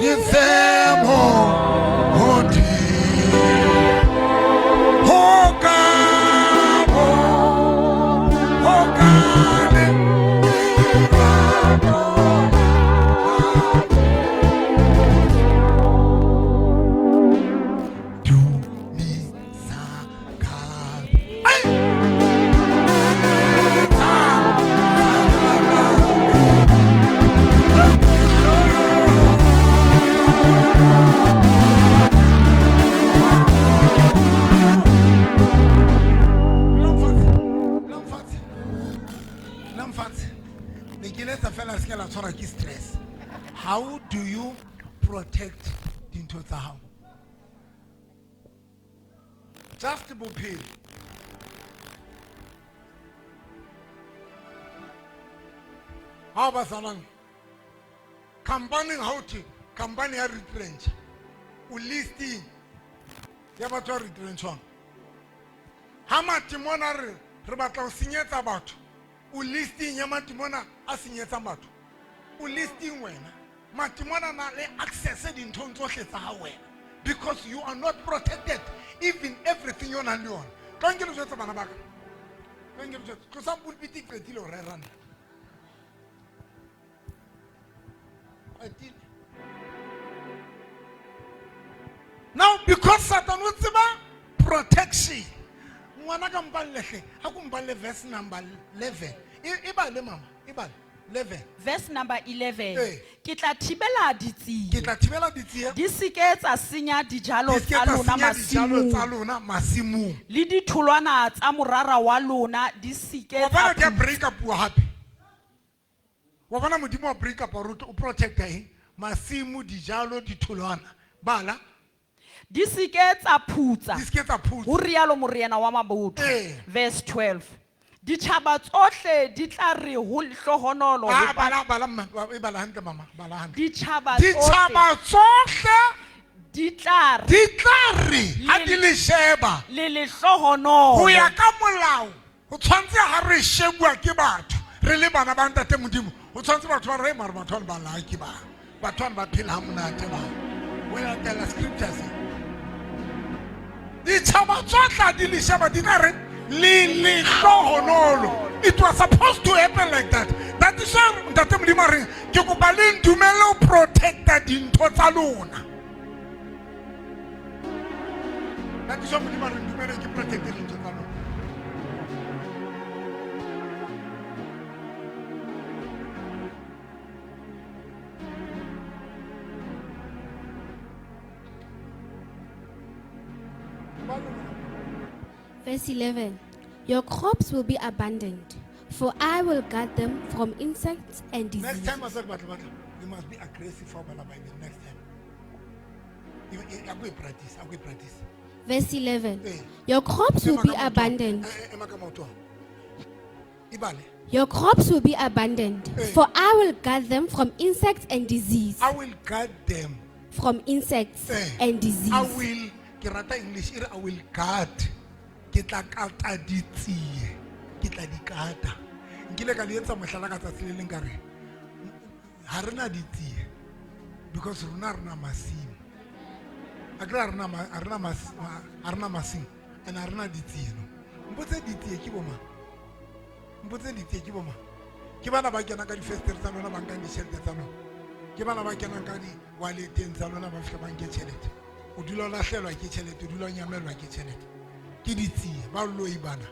yisemo, hoti. Hogabo, hogale, Dumisa God. Ay! Stress. How do you protect dintho tsa hao? Just bophelo. Ha ba sanang company ha o thwe company ya retrench, o listing ya batho ba retrenchwang. Ha matimona re re batla ho senyetsa batho, o listing ya matimona a senyetsang batho. O listing wena. Matimona na le access dinthong tsohle tsa hao wena, because you are not protected, even everything yo nang le yona. Tlo nke le jwetse bana ba ka. Tlo nke le jwetse. Tlosang pulpit ke qetile ho rera nna. Qetile. Now because Satan o tseba protection. Ngwana ka mpalle hle, ha ko mpalle verse number 11. E bale mama, e bale. 11. Verse number 11. Ee. Ke tla thibela ditsie. Ke tla thibela ditsie. Di se ke tsa senya dijalo Di se ke tsa tsa lona senya dijalo masimong. tsa lona masimong. Le ditholwana tsa morara wa lona di se ke Wa bona tsa ke a break up wa hape. Wa bona Modimo wa break up hore o protecta eng? Masimo, dijalo, ditholwana. Bala. Di se ke tsa phutsa. Di se ke tsa phutsa. Ho rialo Morena wa mabotho. Ee. Verse 12. Ditjhaba tsohle di tla re ho lehlohonolo Ah, ho bala, bala, mma, e bala hantle, mama, bala hantle. Ditjhaba tsohle Ditjhaba tsohle di tla re di tla re ha di le sheba. le lehlohonolo. Ho ya ka molao, ho tshwanetse ha re shebuwa ke batho, re le bana ba ntate Modimo, ho tshwanetse batho ba re, mare batho bana ba lucky ba. Batho bana ba phela ha monate ba. O latela scriptures. Ditjhaba tsohle ha di le sheba, di tla re le lehlohonolo. It was supposed to happen like that. That is why ntate Modimo a reng, ke kopa le ntumelle ho protecta dintho tsa lona. That is why Modimo a reng, ntumelle ke protecte dintho tsa lona. Verse 11. Your crops will be abundant, for I will guard them from insects and Next diseases. time, I said, you must be aggressive for Bala Bible. Next time. I go practice. I go practice. Verse 11. Eh. Your crops will be abundant. Ema ka maoto. Ibale. Your crops will be abundant, Eh. for I will guard them from insects and disease. I will guard them. From insects Eh. and disease. I will, ke rata English, e re I will guard. Ke tla kata ditsie. Ke tla di kata. Nkile ka le etsa mohlala ka tsatsi le leng ka re, Ha re na ditsie because rona ha re na masimo. Akere ha re na ma- ha re na mas- ha re na masimo and ha re na ditsie no. Mpotse ditsie ke bo mang? Mpotse ditsie ke bo mang? Ke bana ba kenang ka difestere tsa lona ba nkang ditjhelete tsa lona. Ke bana ba kenang ka di-walleteng tsa lona ba fihla ba nke tjhelete. O dula o lahlehelwa ke tjhelete, o dula o nyamelwa ke tjhelete. Ke ditsie, ba loi bana.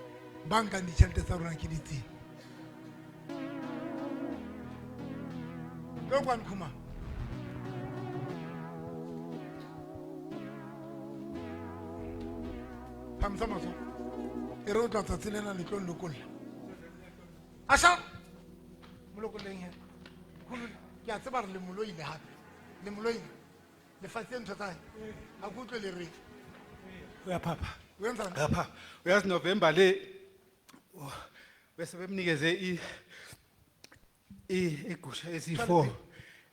Ba nkang ditjhelete tsa rona ke ditsie. Tlo kwano Khumalo. Phamisa matsoho. E re o tla tsatsi lena le tlo nlokolla. Asha! Mo lokolleng he. Mkhulu, ke a tseba re le moloile hape. Le moloile. Lefatshe ntho tsa hae. Ha ke utlwe le reng. Uyaphapha. O enzani? Uyaphapha. Uyazi November le oh, bese bemnikeze i i igusha ezi4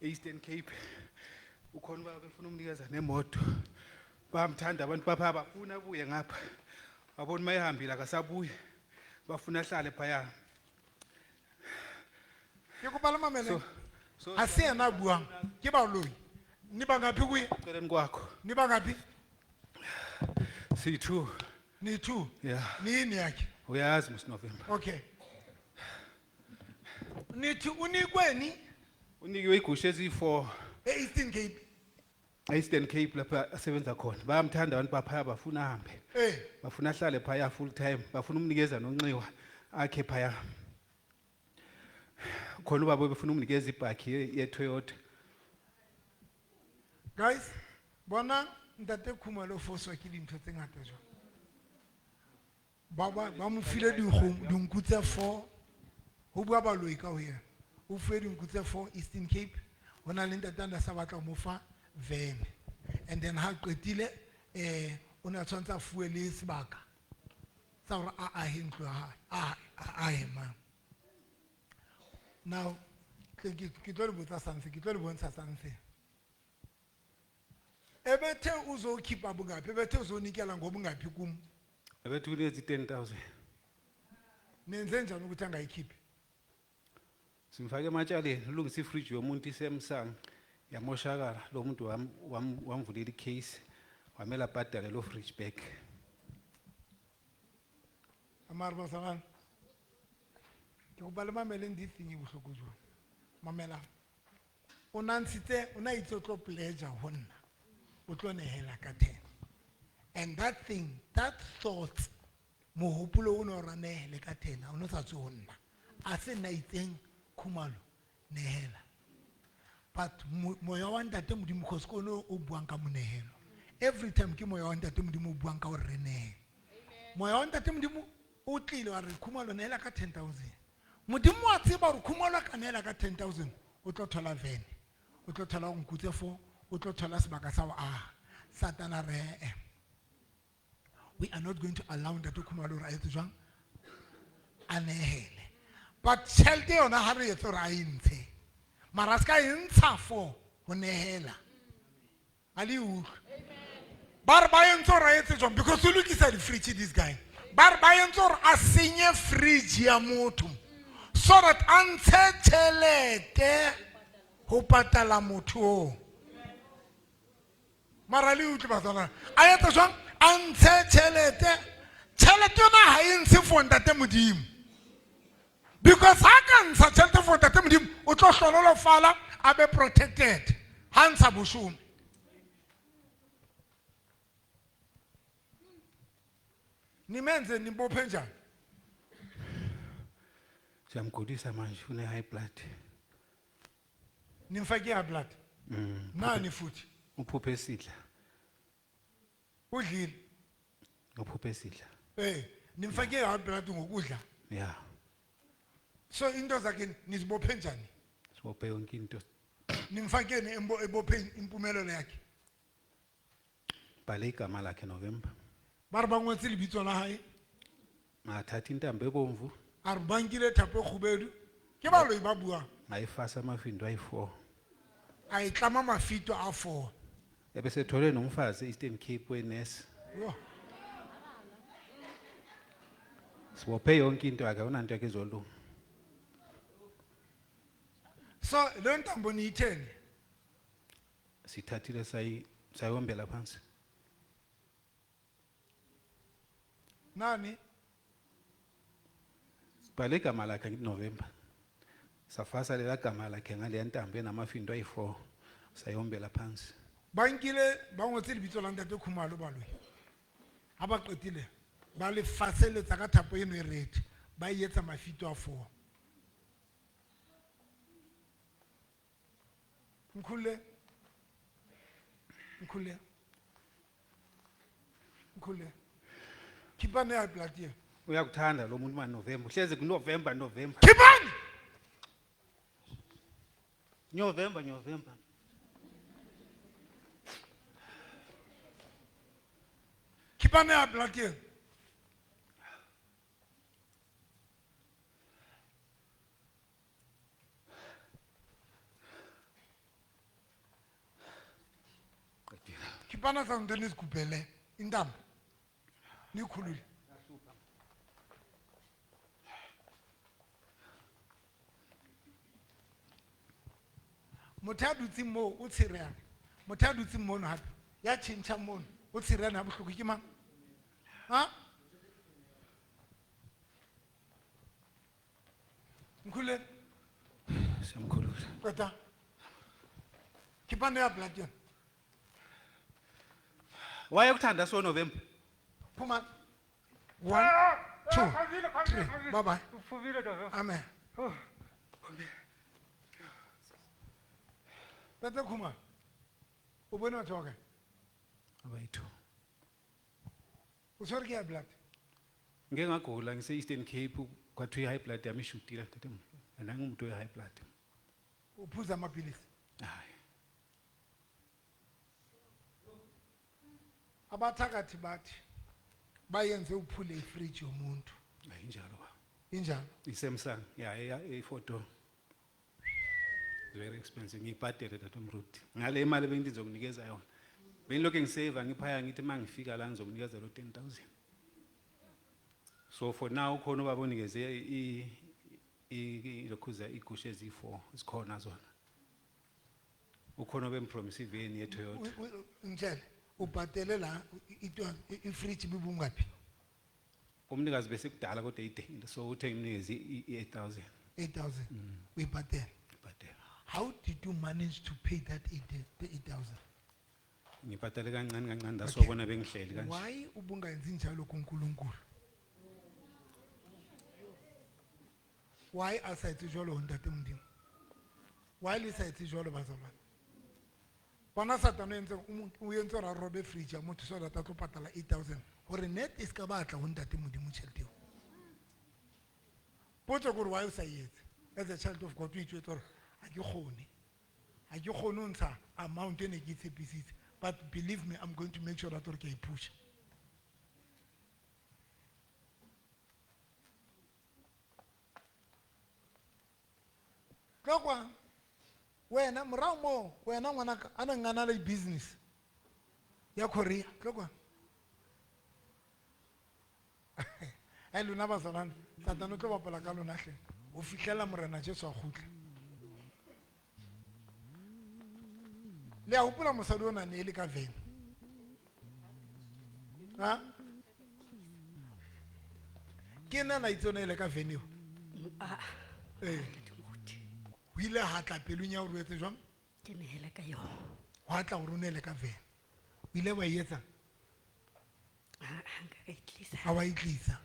Eastern Cape. Ukhona baba befuna umnikeza nemoto. Bayamthanda abantu bapha bafuna abuye ngapha. Wabona mayehambile akasabuyi. Bafuna ahlale phaya. Ke kopa le mamele. So Ha se yena a buang, ke baloi. Ni bangaphi kuye? celeni kwakho. Ni bangaphi? Si2. Ni two. Yeah. Ni yini yakhe? Uyazi Ms November. Okay. Nithi unikweni Unikiwe igusha ezi4 e-Eastern Cape. Eastern Cape lapha asebenza khona. Bayamthanda abantu baphaya bafuna ahambe. Eh, Bafuna ahlale phaya full time, bafuna umnikeza nonxiwa akhe phaya. Khona ubaba befuna umnikeza ibhakhi ye Toyota. guys, bona ntate Khumalo o foswa ke dintho tse ngata jwang. Ba ba ba mo file dikgomo, dinku tse 4. Ho bua baloi ka ho yena. O fuwe dinku tse 4 Eastern Cape. Ho na le ntate a na sa batla ho mo fa van. And then ha qetile o ne a tshwantse a fuwe le sebaka sa hore a ahe ntlo ya hae, a ahe mang. Now, ke tlo le botsa something, ke tlo le bontsha something. Ebethe uzokhipha bungaphi, ebethe uzonikela ngobungaphi kum. Ebethu kulezi 10,000. Nenze njani ukuthi angayikhiphi? Simfake ematshaleni, ulungisa ifridge yomuntu iSamsung yamoshakala lo muntu wamvulela icase wamela abhadale lo fridge back. Amare bazalwane. Ke kopa le mameleng this thing e bohloko jwang. Mamelang. O na ntshitse, o na itse o tlo pledge ho nna. O tlo nehela ka 10. And that thing, that thought, mohopolo o no ra nehele ka 10, o no sa tswe ho nna. A se nna itseng Khumalo nehela. But moya wa ntate Modimo cause ke ono o buang ka monehelo. Every time ke moya wa ntate Modimo o buang ka hore re nehele. Moya wa ntate Modimo o tlile wa re Khumalo nehela ka 10,000. Modimo wa tseba hore Khumalo a ka nehela ka 10,000, o tlo thola van, o tlo thola nku tse 4, o tlo thola sebaka sa ho aha. Satana re eh. We are not going to allow ntate Khumalo hore a etse jwang? A nehele. But tjhelete yona ha re etse hore a e ntshe. Mara a ska e ntsha for ho nehela. Ha le utlwe. Ba re ba entse hore a etse jwang? Because o lokisa di-fridge this guy. Ba re ba entse hore a senye fridge ya motho so that a ntshe tjhelete ho patala motho oo. Mara le utlwe batswana. A etse jwang? A ntshe tjhelete. Tjhelete yona ha e ntshe for ntate Modimo. Because ha ka ntsha tjhelete for ntate Modimo, o tlo hlonolofala a be protected. Ha ntsha boshome. Nimenze nibophe njani? Siyamgulisa manje une high blood. Nimfake high blood. Nani futhi? Uphuphe esidla. Udlile. Uphuphe esidla. Nimfake high blood ngokudla. Yeah. So into zakhe nizibophe njani? Sibophe yonke into. Nimfake ebophe impumelelo yakhe. Bhale igama lakhe November. Ba re ba ngotse lebitso la hae. Ngathatha intambo ebomvu. A re ba nkile thapo e kgubedu. Ke baloi ba buang. Ngayifasa amafindo ayi4. A e tlama mafito a 4. Ebese thole nomfazi Eastern Cape wenurse. Yo. Sibophe yonke into yakhe, akunanto yakhe ezolunga. So leyo ntambo niyitheni? Sithathile sayombela phansi. Nani? Sibhale igama lakhe ngithi November. Safasa lela gama lakhe ngaleya ntambo enamafindo ayi-4 sayombela phansi. Ba nkile ba ngotse lebitso la ntate Khumalo baloi. Ha ba qetile ba le faseletsa ka thapo eno e rethe, ba e etsa mafito a 4. Nkhule. Nkhule. Nkhule. Khipane ya blood eo. Uyakuthanda lo muntu ma November, uhlezi kuNovember November. Khipane! November November. Khipane ya blood eo. Khipana sa ntho nisigubhele intambo. Nikhulule. Motho a dutseng moo o tshereana. Motho a dutseng mono hape ya tjhentjhang mono o tshereana ha bohloko ke mang? Ha? Nkhulule. Siyamkhulula. Qeta. Khipane ya blood yona. Wayekuthanda so November. Phuma. 1 2 3. Bye bye. Amen. Tata Khumalo, o bone batho ba kae? Abayi-2. O tshwere ke ya blood? Ngike ngagula ngise Eastern Cape kwathiwa i-high blood yami ishutile tata. And angingumuntu we-high blood. Uphuza amapilisi? Hayi. Abathakathi bathi bayenze uphule ifridge yomuntu. Hayi injalo baba. Injalo. I-Samsung, yeah, i-photo. Very expensive. Ngiyibhadele tata Mruti. Ngale imali bengizokunikeza yona. Bengilokhu ngisave ngiphaya ngithi mangifika la ngizokunikeza lo 10,000. So for now khona ubaba onikeze i lokhuza igusha ezi4 zikhona zona. Ukhona obempromise iveni yeToyota. Ngitshele ubhadele la ifridge ibungaphi? Umnikazi bese kudala kodwa ide so uthe ngimnikeze i-8,000. 8,000. Uyibhadele. Ibhadela. How did you manage to pay that 8,000? Ngibhadale kancane kancane ndasobona bengihleli kanje. Why ubungayenzi njalo kuNkulunkulu? Why a sa etse jwalo ho ntate Modimo? Why le sa etse jwalo bazalwane? Bona Satane o entse hore a robe fridge ya motho so that a tlo patala 8,000 hore net e ska batla ho ntate Modimo tjhelete eo. Potso ke hore why o sa e etse? As a child of God o itjwetsa hore ha ke kgone. Ha ke kgone ho ntsha amount e ne ke e tshepisitse. But believe me, I'm going to make sure that hore ke a e pusha. Tlo kwa wena morao moo wena ngwanaka a neng a na le business ya Korea, tlo kwa. Ai lona bazalwane, Satane o tlo bapala ka lona hle ho fihlela Morena Jesu a kgutla. Le a hopola mosadi ona ne e le ka vene? Ha? Ke nna na itse o ne e le ka vene eo? Ah, Ee. Ho ile ha tla pelong ya hore o etse jwang? Ke nehele ka yona. Hwa tla hore o nehele ka vene. O ile wa e etsang? Ha, ha nka ka e tlisa. Ha wa e tlisa.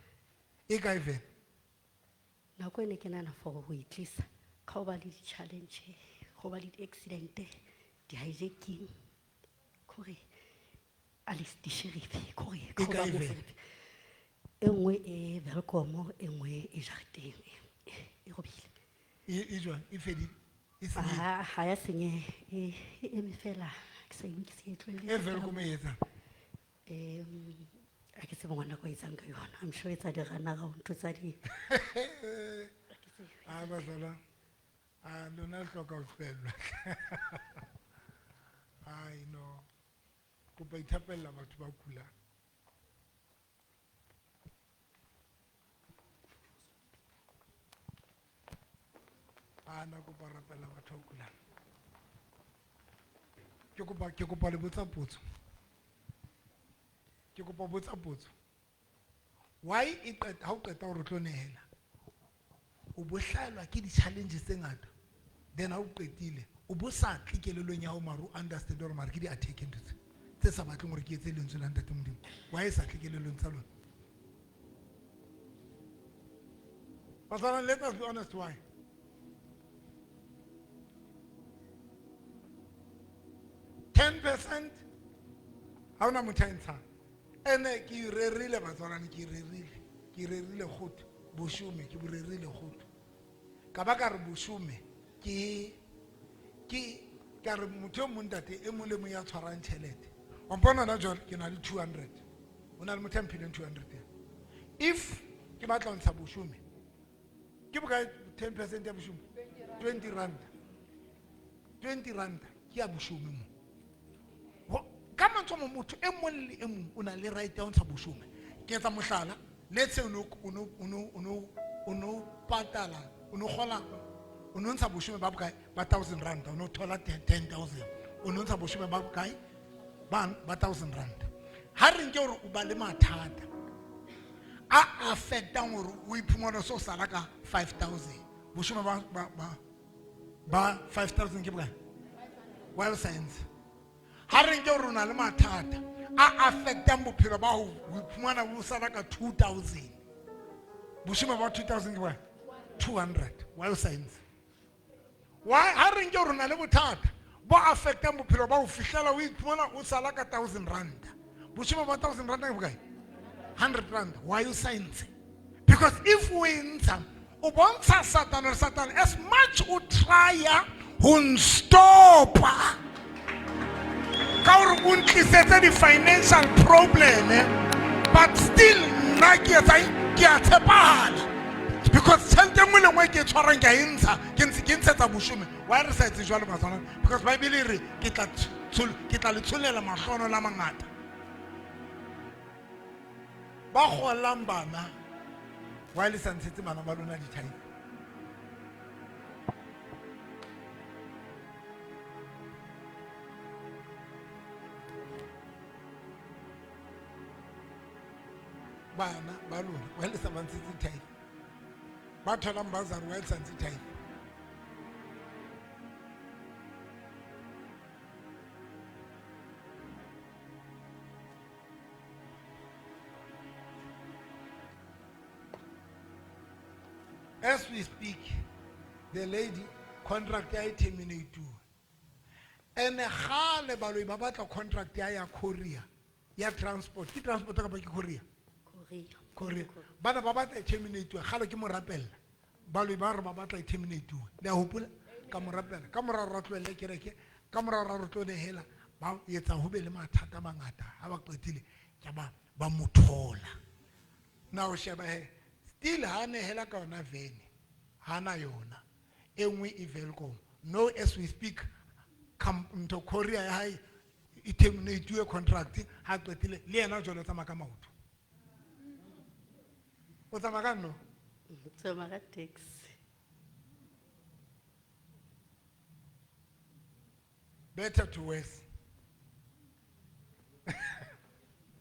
E kae vene? Nako e ne ke nahana for ho e tlisa, ka ho ba le di-challenge, ho ba le di-accident, di-hijacking, kore Alice di-sheriff, kore E ka ho ba kae vene? moferefe. E nngwe e Welkom, e nngwe e jareteng, e robile. E jwang? E fedile? E senyehile? Ha, ha ya senyeha, e eme fela, ke sa e ke sa e tlohelletse E fela Welkom e etsang? Ha ke tsebe ngwana ka o etsang ka yona. I'm sure etsa di-runaround tsa di. Ha ke tsebe. Ah, bazalwane. Ah, lona le hloka ho tlohellwa. Ai, no. Kopa ithapella batho ba kulang. Ah, nna kopa rapella batho ba Ke kopa ke kopa le botsa potso. Ke kopa ho botsa potso. Why e qeta ha o qeta hore o tlo nehela? O bo hlahelwa ke di-challenges tse ngata. Then ha o qetile, o bo sa tle kelellong ya hao mara o understand hore mara ke di-attack ntho tse. Tse sa batleng hore ke etse lentswe la Ntate Modimo. Why e sa tle kelellong tsa lona? Bazalwane, let us be honest why. 10% ha ona motho a e ntshang. Ene ke e rerile batswalane, ke e rerile. Ke e rerile kgotho, boshome ke bo rerile kgotho. Ka ba ka re boshome ke ke ka re motho e mong ntate e mong le mong ya tshwarang tjhelete. Wa mpona hona jwale ke na le 200. Ho na le motho a mphileng 200 ya. If ke batla ho ntsha boshome, ke bokae 10% ya boshome? 20 rand. 20 rand ke ya boshome mo. Ka mantswe a mang, motho e mong le e mong o na le right ya ho ntsha boshome. Ke etsa mohlala, let's say o no o no o no o no o no patala, o no kgola, o no ntsha boshome ba bokae? Ba 1000 rand, o no thola 10,000. O no ntsha boshome ba bokae? Ba 1000 rand. Ha re nke hore o ba le mathata a affectang hore o iphumane o so sala ka 5000. Boshome ba 5000 ke bokae? Well science. Ha re nke hore o na le mathata a affectang bophelo ba ho o iphumana o sala ka 2000. Boshome ba 2000 ke bokae? 200. Well science. Why ha re nke hore o na le bothata bo affectang bophelo ba ho fihlela o iphumana o sala ka 1000 rand. Boshome ba 1000 rand ke bokae? 100 rand. Why you science? Because if o e ntsha, o bontsha Satan hore Satan as much o try ho nstopa ka hore o ntlisetse di-financial problem, but still nna ke etsa eng? Ke a tshepahala because tjhelete e nngwe le nngwe ke e tshwarang ke a e ntsha, ke ntse ke ntshetsa boshome. Why re sa etse jwalo batswana? Because Bible e re ke tla ke tla le tsholela mahlohonolo a mangata. Ba kgolang bana, why le sa ntshetse bana ba lona di-tithe? Bana ba lona, why le sa ba ntshetse tithe? Ba tholang bursary, why le sa ntshe tithe? As we speak, the lady contract ya e terminate. Ene kgale baloi ba batla contract ya courier, ya transport. Ke transport kapa ke courier? Courier. Courier. Bana ba batla e terminate, kgale ke mo rapella. Baloi ba re ba batla e terminate. Le a hopola? Ka mo rapella. Ka mora ra tlohelle kereke, ka mora ra re tlo nehela, ba etsa ho be le mathata a mangata. Ha ba qetile, ke ba mo thola. Now sheba he, still ha nehela ka yona vene, ha na yona. E nngwe e Welkom. No, as we speak, ntho courier ya hae e terminate contract, ha qetile le yena jwale o tsamaya ka maoto. O tsamaya ka no? Tsamaya ka taxi. Better to worse.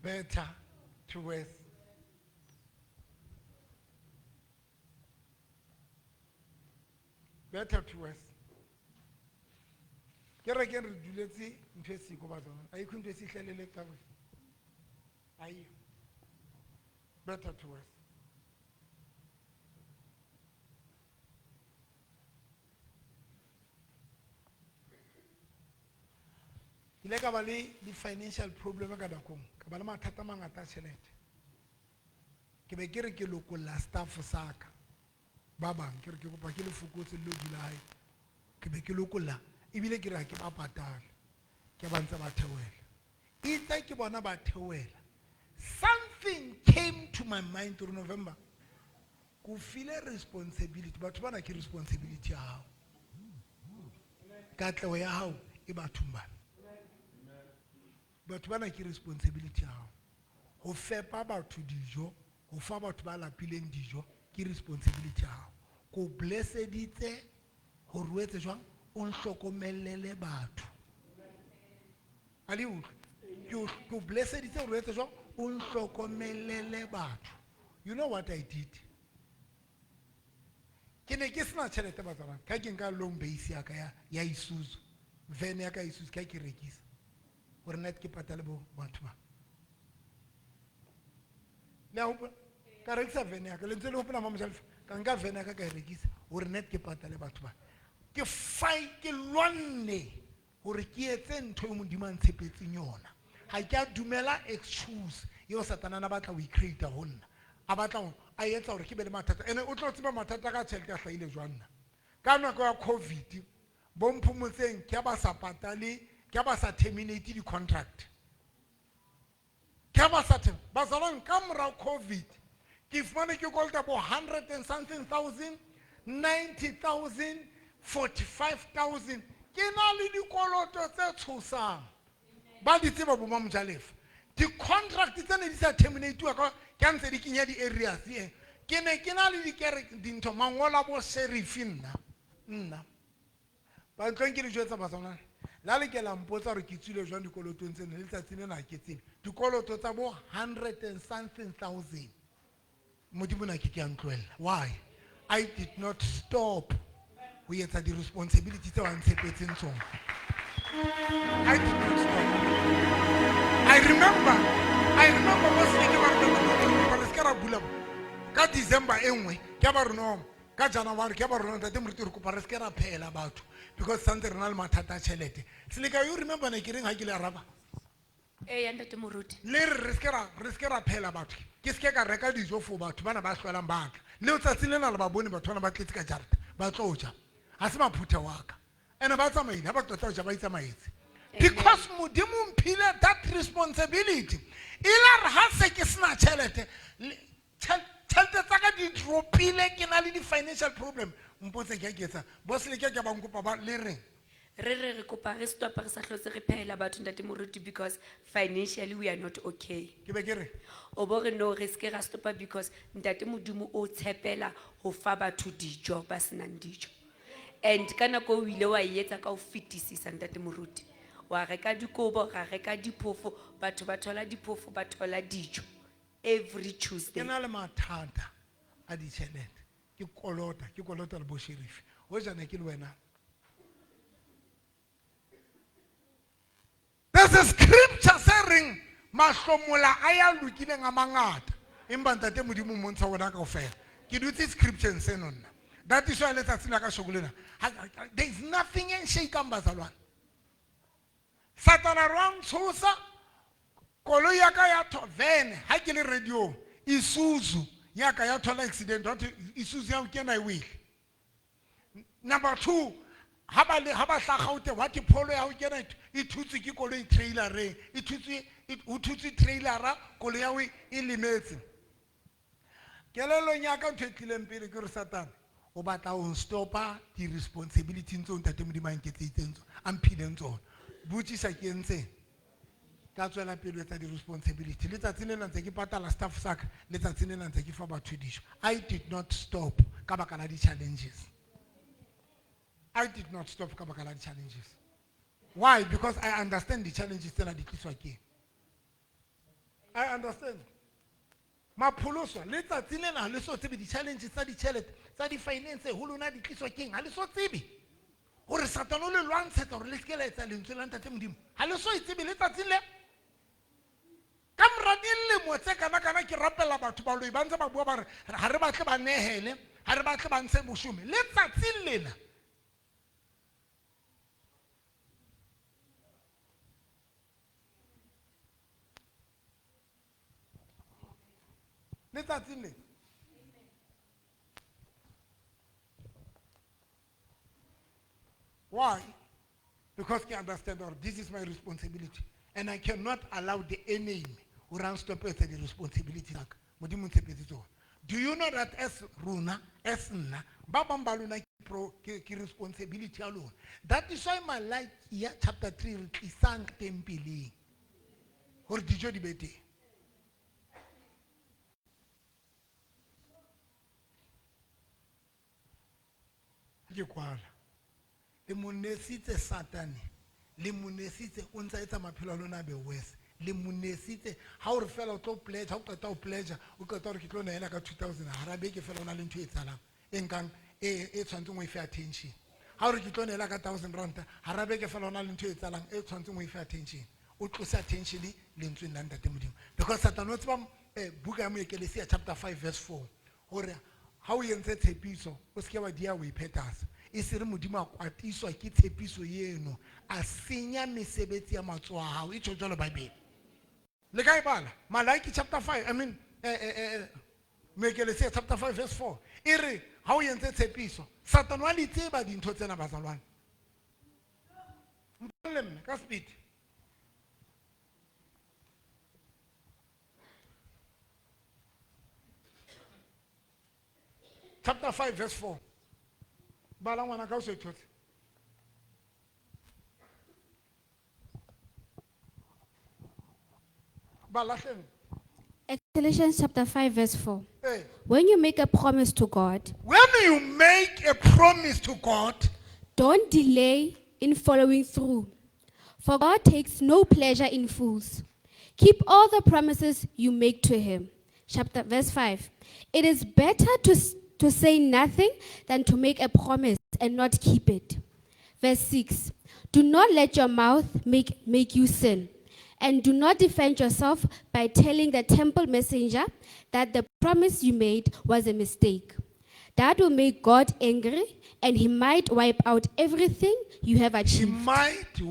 Better to worse. Better to worse. Ke re ke re duletse ntho e siko ba tsona. Ayikho into esihlelele ka bo. Ayi. Better to worse. Ke ile ka ba le di-financial problem ka nakong, ka ba le mathata a mangata a tjhelete. Ke be ke re ke lokolla staff sa ka. Ba bang ke re ke kopa ke le fokotse le lo dula hae. Ke be ke lokolla ebile ke re ha ke ba patale. Ke ba ntse ba theohela. Itse ke bona ba theohela. Something came to my mind through November. Ko file responsibility. Batho bana ke responsibility ya hao. Katleho ya hao e bathong bana. Batho bana ke responsibility ya hao. Ho fepa batho dijo, ho fa batho ba lapileng dijo ke responsibility ya hao. Ko blesseditse hore o etse jwang? O nhlokomellele batho. A le utlwe? Ke o blesseditse hore o etse jwang? O nhlokomelele batho. You know what I did? Ke ne ke sena tjhelete batswana, ka ke nka long base ya ka ya Isuzu, van ya ka Isuzu, ka ke rekisa hore nna ke patale bo batho ba. Le a hopola? Ka rekisa van ya ka, le ntse le hopola Mama Jalefa? Ka nka van ya ka ka e rekisa hore nna ke patale batho ba. Ke fight, ke lwanne hore ke etse ntho eo Modimo a ntshepetseng yona. Ha ke a dumela excuse eo Satana a na batla ho e create-a ho nna. A batla ho, a etsa hore ke be le mathata. Ene o tlo tseba mathata ka tjhelete a hlahile jwang nna. Ka nako ya COVID, bo Mphomotseng ke ha ba sa patale, ke ha ba sa terminate di-contract. Ke ha ba sa bazalwane, ka mora COVID, ke fumane ke kolota bo hundred and something thousand, 90,000, 45,000. Ke na le dikoloto tse tshosang. Ba di tseba bo Mamojalefa. Di-contract tse ne di sa terminate-wa ka, ke ha ntse di kenya di-areas e. Ke ne ke na le dikereke, dintho, mangolo a bo sheriff nna, nna. Ba ntlong ke le jwetsa batswana, la le ke la mpotsa hore ke tswile jwang dikolotong tsena, le letsatsi lena ha ke tsebe. Dikoloto tsa bo hundred and something thousand. Modimo na ke ke a ntlohella. Why? I did not stop ho etsa di-responsibility tseo a ntshepetseng tsona. I did not stop. I remember mo se ke ba re ba re se ka ra bula ka December e nngwe, ke ba re no, ka January ke ba re no, ntate Moruti re kopa re se ke ra phehela batho because santse re na le mathata a tjhelete. Seleka, you remember ne ke reng ha ke le araba? Ee, ntate Moruti. Le re, re se ke ra phehela batho. Ke se ke ka reka dijo for batho bana ba hlolang ba tla. Le letsatsi lena le ba bone batho bana ba tletse ka jarata, ba tlo ja. Ha se maphuthe wa ka. Ene ba tsamaile, ha ba qeta ho ja ba itsamaetse. Because Modimo mphile that responsibility. E la re ha se ke sena tjhelete, tjhelete tsa ka di dropile, ke na le di-financial problem. Mpotse ke a ke etsang. Boss le ke ke ba nkopa ba le reng? Re re re kopa re stop re sa hlotse re phehela batho ntate Moruti because financially we are not okay. Ke be ke re? O bo re no re se ke ra stopa because ntate Modimo o tshepela ho fa batho dijo ba senang dijo. And ka nako o ile wa e etsa ka ho fetisisa ntate Moruti. Wa reka dikobo, ra reka diphofo, batho ba thola diphofo, ba thola dijo every Tuesday. Ke na le mathata a ditjhelete. Ke kolota, ke kolota le bo sheriff. Hoja ne ke le wena. There's a scripture se reng mahlomola a ya lokileng a mangata. Empa ntate Modimo o mmontsha wona kaofela. Ke dutse scripture seno nna. That is why letsatsi la ka shoko lena. There is nothing e nshakang bazalwane. Satana re wa ntshosa, koloi ya ka ya van, ha ke le radio, Isuzu ya ka ya thola accident, wa thwe Isuzu ya ho kena e wele. Number 2, ha ba le, ha ba hla Gauteng, wa thwe pholo ya ho kena e thutswe ke koloi trailereng, e thutswe, e, ho thutswe trailera, koloi ya ho e lemetse. Kelellong ya ka ntho e tlileng pele ke hore Satane o batla ho nstopa di-responsibility tseo ntate Modimo a nketseditseng tsona, a mphileng tsona. Botsisa ke entseng? Ka tswela pele ho etsa di-responsibility. Letsatsi lena ntse ke patala staff sa ka, letsatsi lena ntse ke fa batho dijo. I did not stop ka baka la di-challenges. I did not stop ka baka la di-challenges. Why? Because I understand the challenges tsena di tliswa ke eng. I understand. Mapholoso, letsatsi lena ha le so tsebe di-challenges tsa ditjhelete, tsa di-finance ho lona di tliswa ke eng? Ha le so tsebe. Hore Satane o le lwantshetsa hore le seke la etsa lentswe la Ntate Modimo. Ha le so e tsebe letsatsing le. Ka mora dilemo tse kana-kana ke rapela batho baloi ba ntse ba bua ba re, ha re batle ba nehele, ha re batle ba ntshe boshome. Letsatsing lena. Letsatsing lena. Why? Because I understand that this is my responsibility. And I cannot allow the enemy who runs to pay the responsibility. Modimo ntshepetse tsona. Do you know that as rona, as nna, ba bang ba lona ke pro, ke, ke responsibility ya lona. That is why Malachi chapter 3 re tlisang tempeleng. Hore dijo di be teng. Ke kwala. Le mo nesitse Satane Le monesitse o ntsa etsa maphelo a lona a be worse. Le monesitse ha o re fela o tlo pledge, ha o qeta ho pledge, o qeta hore ke tlo nehela ka 2000 hara beke fela o na le ntho e etsahalang e nkang e tshwanetseng o e fe attention. Ha o re ke tlo nehela ka 1000 rand, hara beke fela o na le ntho e etsahalang e tshwanetseng o e fe attention. O tlose attention lentsweng la Ntate Modimo. Because Satan o tseba buka ya Moekelesia chapter 5 verse 4 hore ha o entse tshepiso o seke wa dia o iphetasa. E se re Modimo a kwatiswa ke tshepiso eno, a senya mesebetsi ya matsoho a hao. E tjho jwalo Bible. Le ka e bala Malaki chapter 5, I mean, Moekelesia chapter 5 verse 4. E re ha o entse tshepiso, Satan wa di tseba dintho tsena bazalwane. Mpalle mme ka speed. Chapter 5 verse 4. Bala ngwana ka o se thotse. Bala hleng. Ecclesiastes chapter 5 verse 4. Hey. When you make a promise to God, when you make a promise to God, don't delay in following through. For God takes no pleasure in fools. Keep all the promises you make to him. Chapter verse 5. It is better to say nothing than to make a promise and not keep it. Verse 6. Do not let your mouth make you sin. And do not defend yourself by telling the temple messenger that the promise you made was a mistake. That will make God angry, and he might wipe out everything you have He achieved. might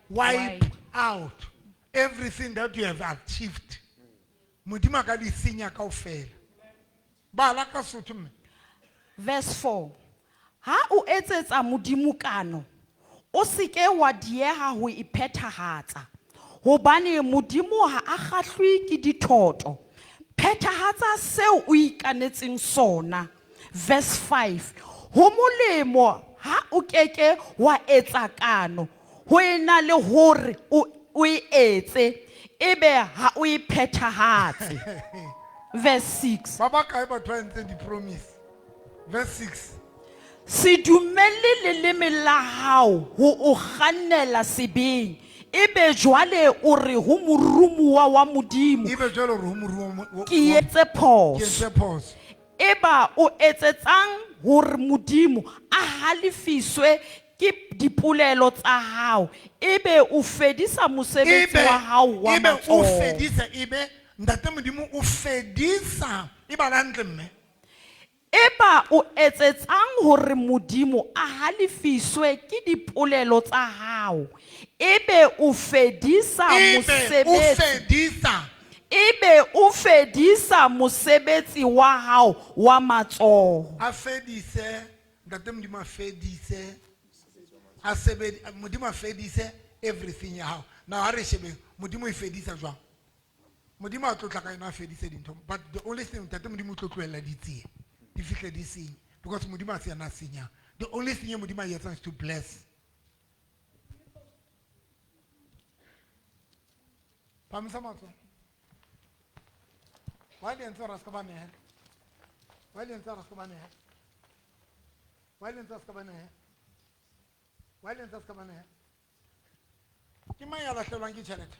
wipe out everything that you have achieved. Modimo a ka di senya kaofela. Bala ka Sotho mme. Verse 4. Ha o etsetsa Modimo kano, o seke wa dieha ho iphethahatsa. Hobane Modimo ha a kgahlwe ke dithoto. Phethahatsa seo o ikanetseng sona. Verse 5. Ho molemo ha o keke wa etsa kano, ho ena le hore o e etse, ebe ha o e phethahatse. Verse 6. Ba ba kae batho ba entseng di-promise? Verse 6. Se dumelle leleme la hao ho o kgannela sebeng, ebe jwale o re ho morumuwa wa Modimo, Ebe jwale o re ho moruo ke etse ke phoso. etse phoso. Eba o etsetsang hore Modimo a halefiswe ke dipolelo tsa hao, ebe o fedisa mosebetsi wa hao wa Ebe o matsoho. fedisa, ebe Ntate Modimo o fedisa, e bala hantle mme. Eba o etsetsang hore Modimo a halefiswe ke dipolelo tsa hao, ebe o fedisa Ebe o mosebetsi. fedisa. Ebe o fedisa mosebetsi wa hao wa matsoho. A fedise, Ntate Modimo a fedise, a sebedi, Modimo a fedise everything ya hao. Now ha re shebeng, Modimo e fedisa jwang? Modimo a tlotla ka yena a fedise dintho, but the only thing Ntate Modimo o tlo tlohella di tsie, di fihle di senye, because Modimo a se yena a senyang. The only thing e Modimo a e etsang is to bless. Phamisa matsoho. Why le entse hore a se ka ba nehela? Why le entse hore a se ka ba nehela? Why le entse a se ka ba nehela? Why le entse a se ka ba nehela? Ke mang ya lahlehelwang ke tjhelete?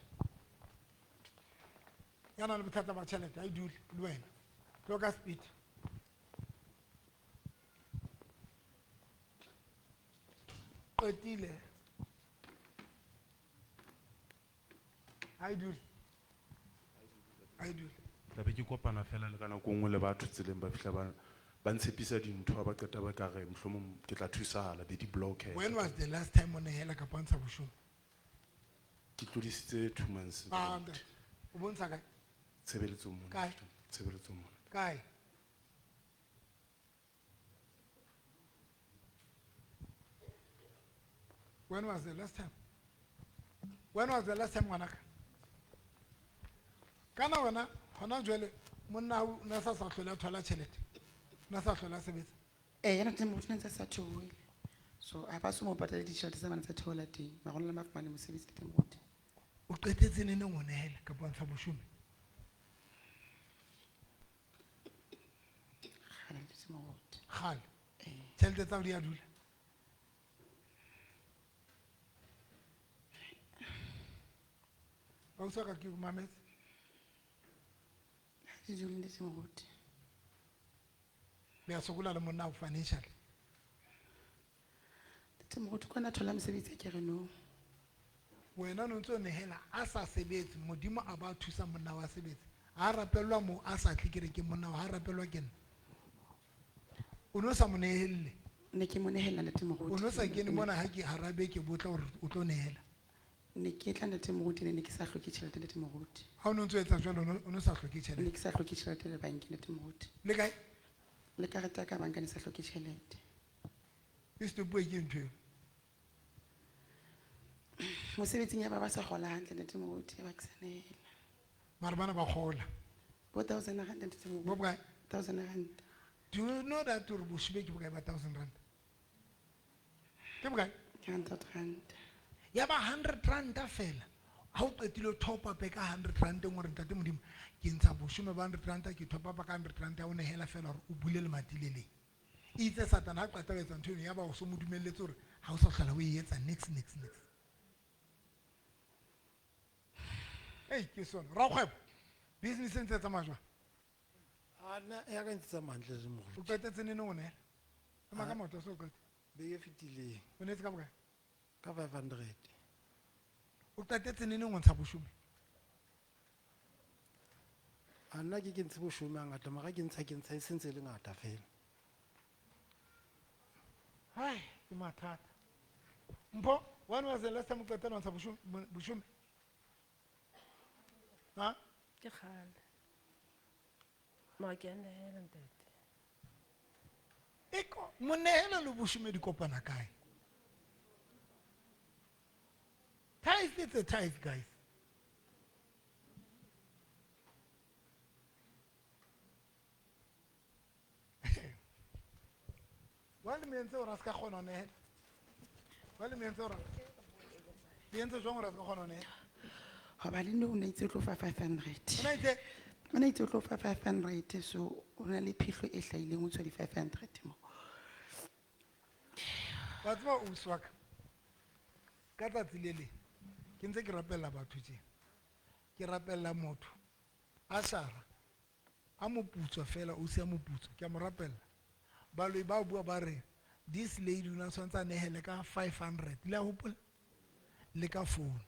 Ya nang le bothata ba tjhelete, ha e dule le wena. Tlo ka speed. Qetile. Ha e dule. Ha e dule. Tla be ke kopana fela le ka nako nngwe le batho tseleng ba fihla ba ntshepisa dintho, ha ba qeta ba ka re mohlomong ke tla thusahala, be di block. When was the last time o nehela kapa o ntsha boshome? Ke tlodisitse 2 months. Ah, ntate. O bontsha kae? Tshebeletsong mona. Kae? Tshebeletsong mona. Kae? When was the last time? When was the last time ngwanaka? Kana wena hona jwale monna o na sa sa hlola thola tjhelete. Na sa hlola sebetsa. Yena teng motho ntse sa theohile. So ha ba so mo patale ditjhelete tsa bana tsa theohela teng. Mara hona le ba fumane mosebetsi teng moruti. O qetetse neneng o nehela kapa o ntsha boshome? Kgale ntate moruti. Kgale. Tjhelete tsa hao di a dula. Ausi wa ka ke o mametse. Ha di dule ntate moruti. Le a sokola le monna financially. Ntate moruti kwana thola mosebetsi a ke re no. Wena o ntso nehela a sa sebetse, Modimo a ba thusa monna wa sebetse. Ha rapellwa mo a sa tle kerekeng monna wa ha rapellwa ke nna. O no sa mo nehelle. Ne ke mo nehela ntate moruti. O no sa kene mona ha ke hara beke botla hore o tlo nehela. Ne ke tla ntate moruti ne ke sa hloke tjhelete ntate moruti. Ha o no ntso etsa jwalo o no sa hloke tjhelete. Ne ke sa hloke tjhelete le bankeng ntate moruti. Le kae? Le karata ya ka banka ne sa hloke tjhelete. E stopuwe ke ntho eo. Mosebetsing ya ba ba sa kgola hantle ntate moruti ya ba ke sa nehela. Mara bana ba kgola. Bo 1000 rand ntate moruti. Bo bokae? 1000 rand. Do you know that hore boshobe ke bokae ba 1000 rand? Ke bokae? Ke 100 rand. Ya ba 100 rand fela. Ha o qetile o top up ka 100 rand ngore ntate Modimo ke ntsha boshome ba 100 rand ke top up ka 100 rand ya o nehela fela hore o bule lemati le leng. Itse Satan ha qeta ho etsa ntho eno ya ba o so mo dumelletse hore ha o sa hlola o e etsa next next next. Ei ke sona rakgwebo business e ntse e tsamaya jwang? A nna ya ka ntse tsamaya hantle le moruti. O qetetse neng o nehela? Ema ka maoto so o qete. Beke e fetileng. O neetse ka bokae? Ka 500. O qetetse neng o ntsha boshome? A nna ke ntshe boshome hangata mara ke ntsha ke ntsha e sentse e le ngata fela. Hai, ke mathata. Mpho, when was the last time o qetela o ntsha boshome? Ha? Ke kgale. Mara ke a nehela ntate. Eko, monehelo le boshome di kopana kae? Tithe is a tithe, guys. Wa le mentse hore a ska kgona ho nehela? Wa le mentse hore le entse jwang hore a ska kgona ho nehela? Hoba le nna o ne itse o tlo fa 500. O ne itse? O ne itse o tlo fa 500 so o na le phihlo e hlahileng o tswa di 500 mo. Wa tseba ausi wa ka, ka tsatsi le leng ke ntse ke rapella batho tje. Ke rapella motho a shara a moputswa fela ausi a moputswa ke a mo rapella. Baloi ba bua ba re this lady o na tshwantse a nehele ka 500 le a hopola le ka phone.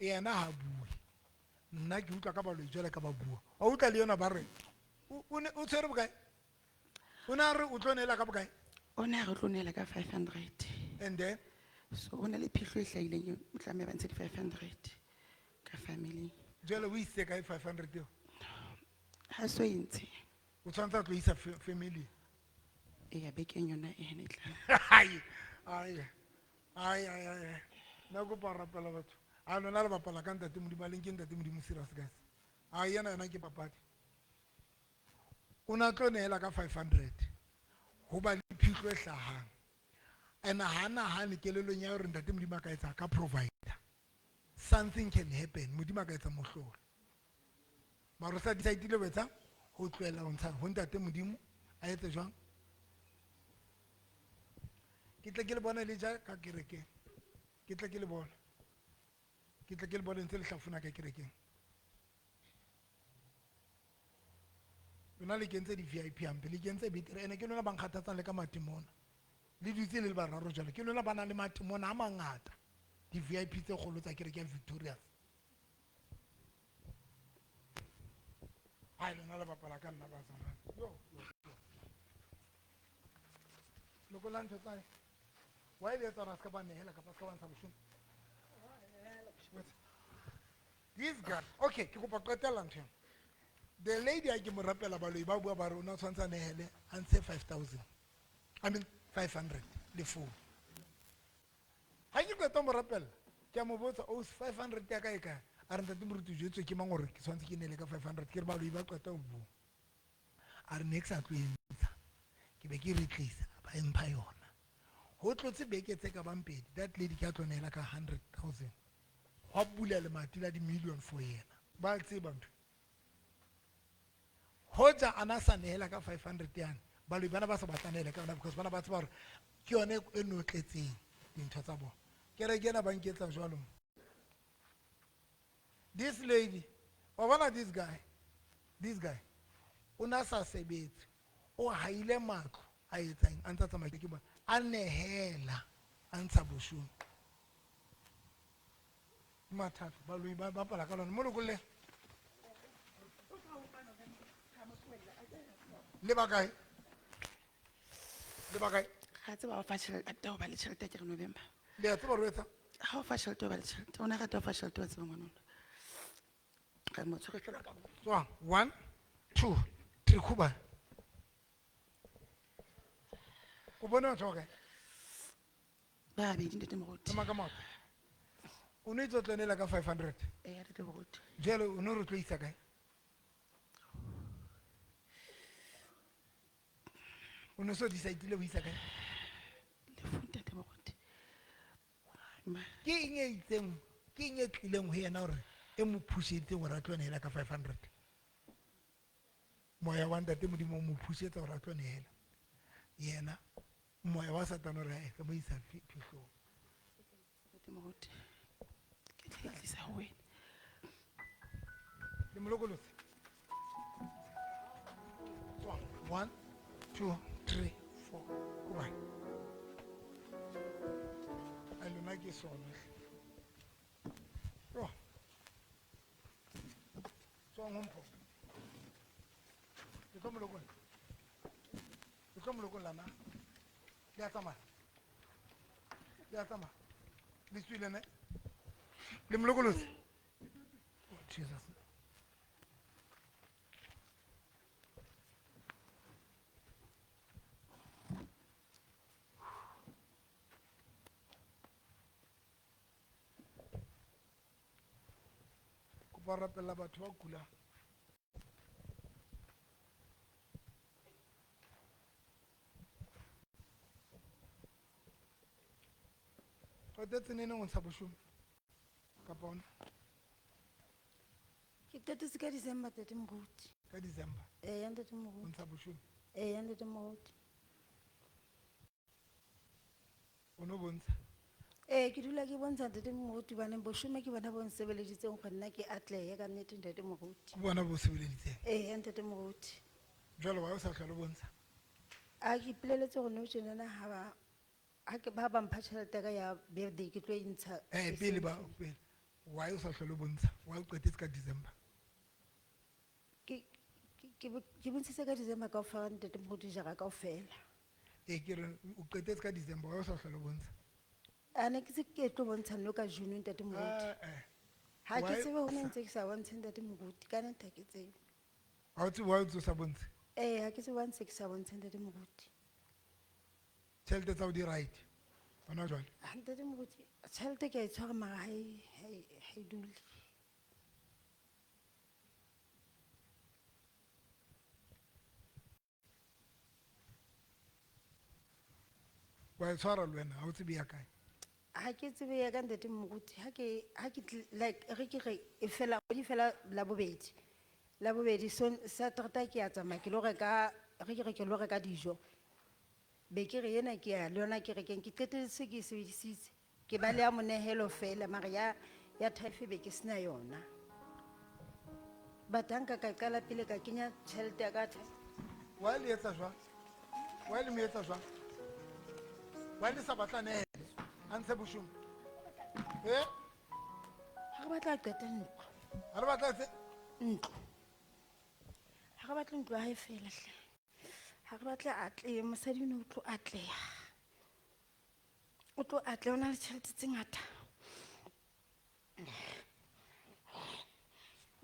Yena ha bue. Nna ke utlwa ka baloi jwale ka ba bua. Wa utlwa le yona ba re o ne o tshwere bokae? O ne a re o tlo nehela ka bokae? O ne a re o tlo nehela ka 500. And then? So o na le phihlo e hlahileng o tlameha ba ntshe di 500 ka family. Jwale o isitse kae 500 eo? Ha so e ntshe. O tshwanetse a tlo isa family. Eya, bekeng yona e hene e tlang. Ai, ai, ai, ai, ai. Nna kopa ho rapela batho. A lona le bapala ka ntate Modimo, a le nke ntate Modimo serious guys. A yena yona ke papadi. O na tlo nehela ka 500. Ho ba le phihlo e hlahang. And ha nahane kelellong ya hore ntate Modimo a ka etsa ka provider. Something can happen. Modimo a ka etsa mohlolo. Mara o sa decide-ile ho etsa ho tlohela ho ntsha ho ntate Modimo a etse jwang? Ke tle ke le bone le ja ka kerekeng. Ke tle ke le bone. Ke tle ke le bone ntse le hlafuna ka kerekeng. Lona le kentse di-V I P hampe, le kentse betere. Ene ke lona ba nkgathatsang le ka matimona. Le dutse le le bararo jwalo. Ke lona ba nang le matimona a mangata. Di-V I P tse kgolo tsa kereke ya Victorious. Ai, lona le bapala ka nna ba tsamaya. Yo, yo, yo. Lokola ntho tsa Wa e le etsa hore a ska ba nehela kapa a ska ba ntsha boshome? This guy, okay, ke kopa qetella ntho ena. The lady a ke mo rapela baloi ba bua ba re o na tshwantse a nehele a ntshe 5000. I mean 500 le phone. Ha ke qeta mo rapella, ke a mo botsa, oh, 500 ya ka e kae? A re ntate moruti o jwetswe ke mang hore ke tshwantse ke nehele ka 500? Ke re baloi ba qeta ho bua. A re ne ke sa tlo e ntsha. Ke be ke re tlisa, ba e mpha yona. Ho tlotse beke tse ka bang pedi, that lady ke a tlo nehela ka 100,000. Hwa bula lemati la di-million for yena. Ba tseba ntho. Hoja a na sa nehela ka 500 yane, baloi bana ba sa batla nehela ka yona because bana ba tseba hore ke yone e notletseng dintho tsa bona. Kereke ena ba nketsa jwalo mo. This lady, wa bona this guy, this guy, o na sa sebetse, o haile matlo a etsang, a ntsa tsamaya ke bona, a nehela, a ntsha boshome. Ke mathata, baloi ba bapala ka lona. Mo lokolle. Le ba kae? Le ba kae? Ga tseba o fa tšhelete o ba le tšhelete ke re November. Le a tseba hore o etsang? Ga o fa tšhelete o ba le tšhelete. O ne rata ho fa tšhelete wa tseba ngwana ona. Re mo tshwere fela ka bo. Tswang, 1, 2, 3, khuba. O bone batho ba kae? Ba babedi, ntate Moruti. Ema ka maoto. O no itse o tlo neela ka 500? Ee, ntate Moruti. Jwale o no re tlo isa kae? O no so decide-ile ho isa kae? Lefu, ntate Moruti. Ke eng e itseng, ke eng e tlileng ho yena hore e mo pusheditseng hore a tlo nehela ka 500? Moya wa ntate Modimo o mo pushetsa hore a tlo nehela. Yena, moya wa Satane o re, e mo isa phihlong. Ntate Moruti, ke tla e tlisa ho wena. Le mo lokolotse? Tswa. 1, 2, 3, 4. Kobane. Ai, lona ke sona. Tloha. Tswang ho mpho. Le tlo mo lokolla. Le tlo mo lokolla na? Le a tsamaya? Le a tsamaya? Le tswile ne? Le mo lokolotse? Oh, Jesus. Kopa rapella batho ba kulang. Qetetse neneng ho ntsha boshome? Kapa hona? Ke qetetse ka December, ntate Moruti. Ka December? Ee, ntate Moruti. Ho ntsha boshome? Ee, ntate Moruti. O no bontsha? Ee, ke dula ke bontsha ntate Moruti, hobane boshome ke bona bo nsebeleditseng gore nna ke atlehe ka nnete, ntate Moruti. Ke bona bo sebeleditseng? Ee, ntate Moruti. Jwale wa o sa hlole bontsha? A ke ipoleletse gore nou tjenana ha ba, ha ke, ba ba mpha tjhelete ya ka ya birthday ke tlo e ntsha. Pele ba, pele. Why o sa hlole bontsha? Why o qetetse ka December? Ke bontshitse ka December kaofela, ntate Moruti, jara kaofela. Ee, ke re o qetetse ka December, why o sa hlole bontsha? A ne ke se ke tlo bontsha no ka June, ntate Moruti. Ha ke Why tsebe ho ne ntse ke sa bontshe, ntate Moruti, ka nnete ha ke tsebe. Ha o tsebe why o ntse o sa bontshe? Ee, ha ke tsebe why ntse ke sa bontshe, ntate Moruti. Tjhelete tsa hao di right hona jwale? Ah, ntate Moruti, tjhelete ke a e tshwara mara ha e dule. Wa e tshwara le wena, ha o tsebe ya kae? Ha ke tsebe ya ka, ntate Moruti. Ha ke, ha ke tle, like, re ke re, e fela, kgwedi e fela Labobedi. Labobedi, Satereta ke a tsamaya, ke lo reka, re ke re ke lo reka dijo. Be ke re ena ke ya le yona kerekeng, ke qetelletse ke e sebedisitse. Ke ba le ya monehelo fela, mara ya tithe be ke sena yona. But ha nka ka qala pele ka kenya tjhelete ya ka tithe. Why le etsa jwang? Why le mo etsa jwang? Why le sa batla nehele? A ntshe boshome. Eh? Ha re batla qeta ntlo. Ha re batla tse? Ntlo. Ha re batle ntlo ya hae fela hle. Ha re batle atlehe, mosadi ona o tlo atleha. O tlo atleha, o na le tjhelete tse ngata.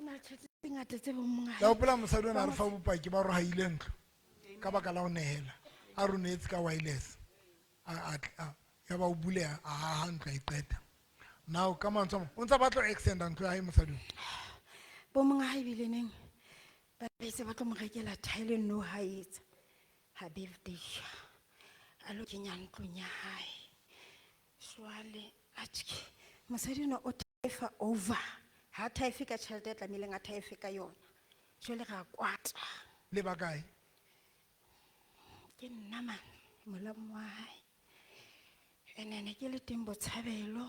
O na le tjhelete tse ngata tse bo monga Ke hopola mosadi ona a re fa bopaki ba hore ha ile ntlo ka baka la ho nehela. A re o nehetse ka wireless. Ya ba o buleha, a haha ntlo a e qeta. Now ka mantswe a mang, o ntsa batla ho extenda ntlo ya hae mosadi ona? Bo monga hae bile neng ba bese ba tlo mo rekela tile no ha etsa ha birthday a lo kenya ntlong ya hae. Jwale atjhe mosadi ona o taifa over, ha taife ka tjhelete e tlamehileng a taife ka yona. Jwale re a kwata. Le ba kae? Ke nna man, molamu wa hae. Ene ne ke le teng Botshabelo,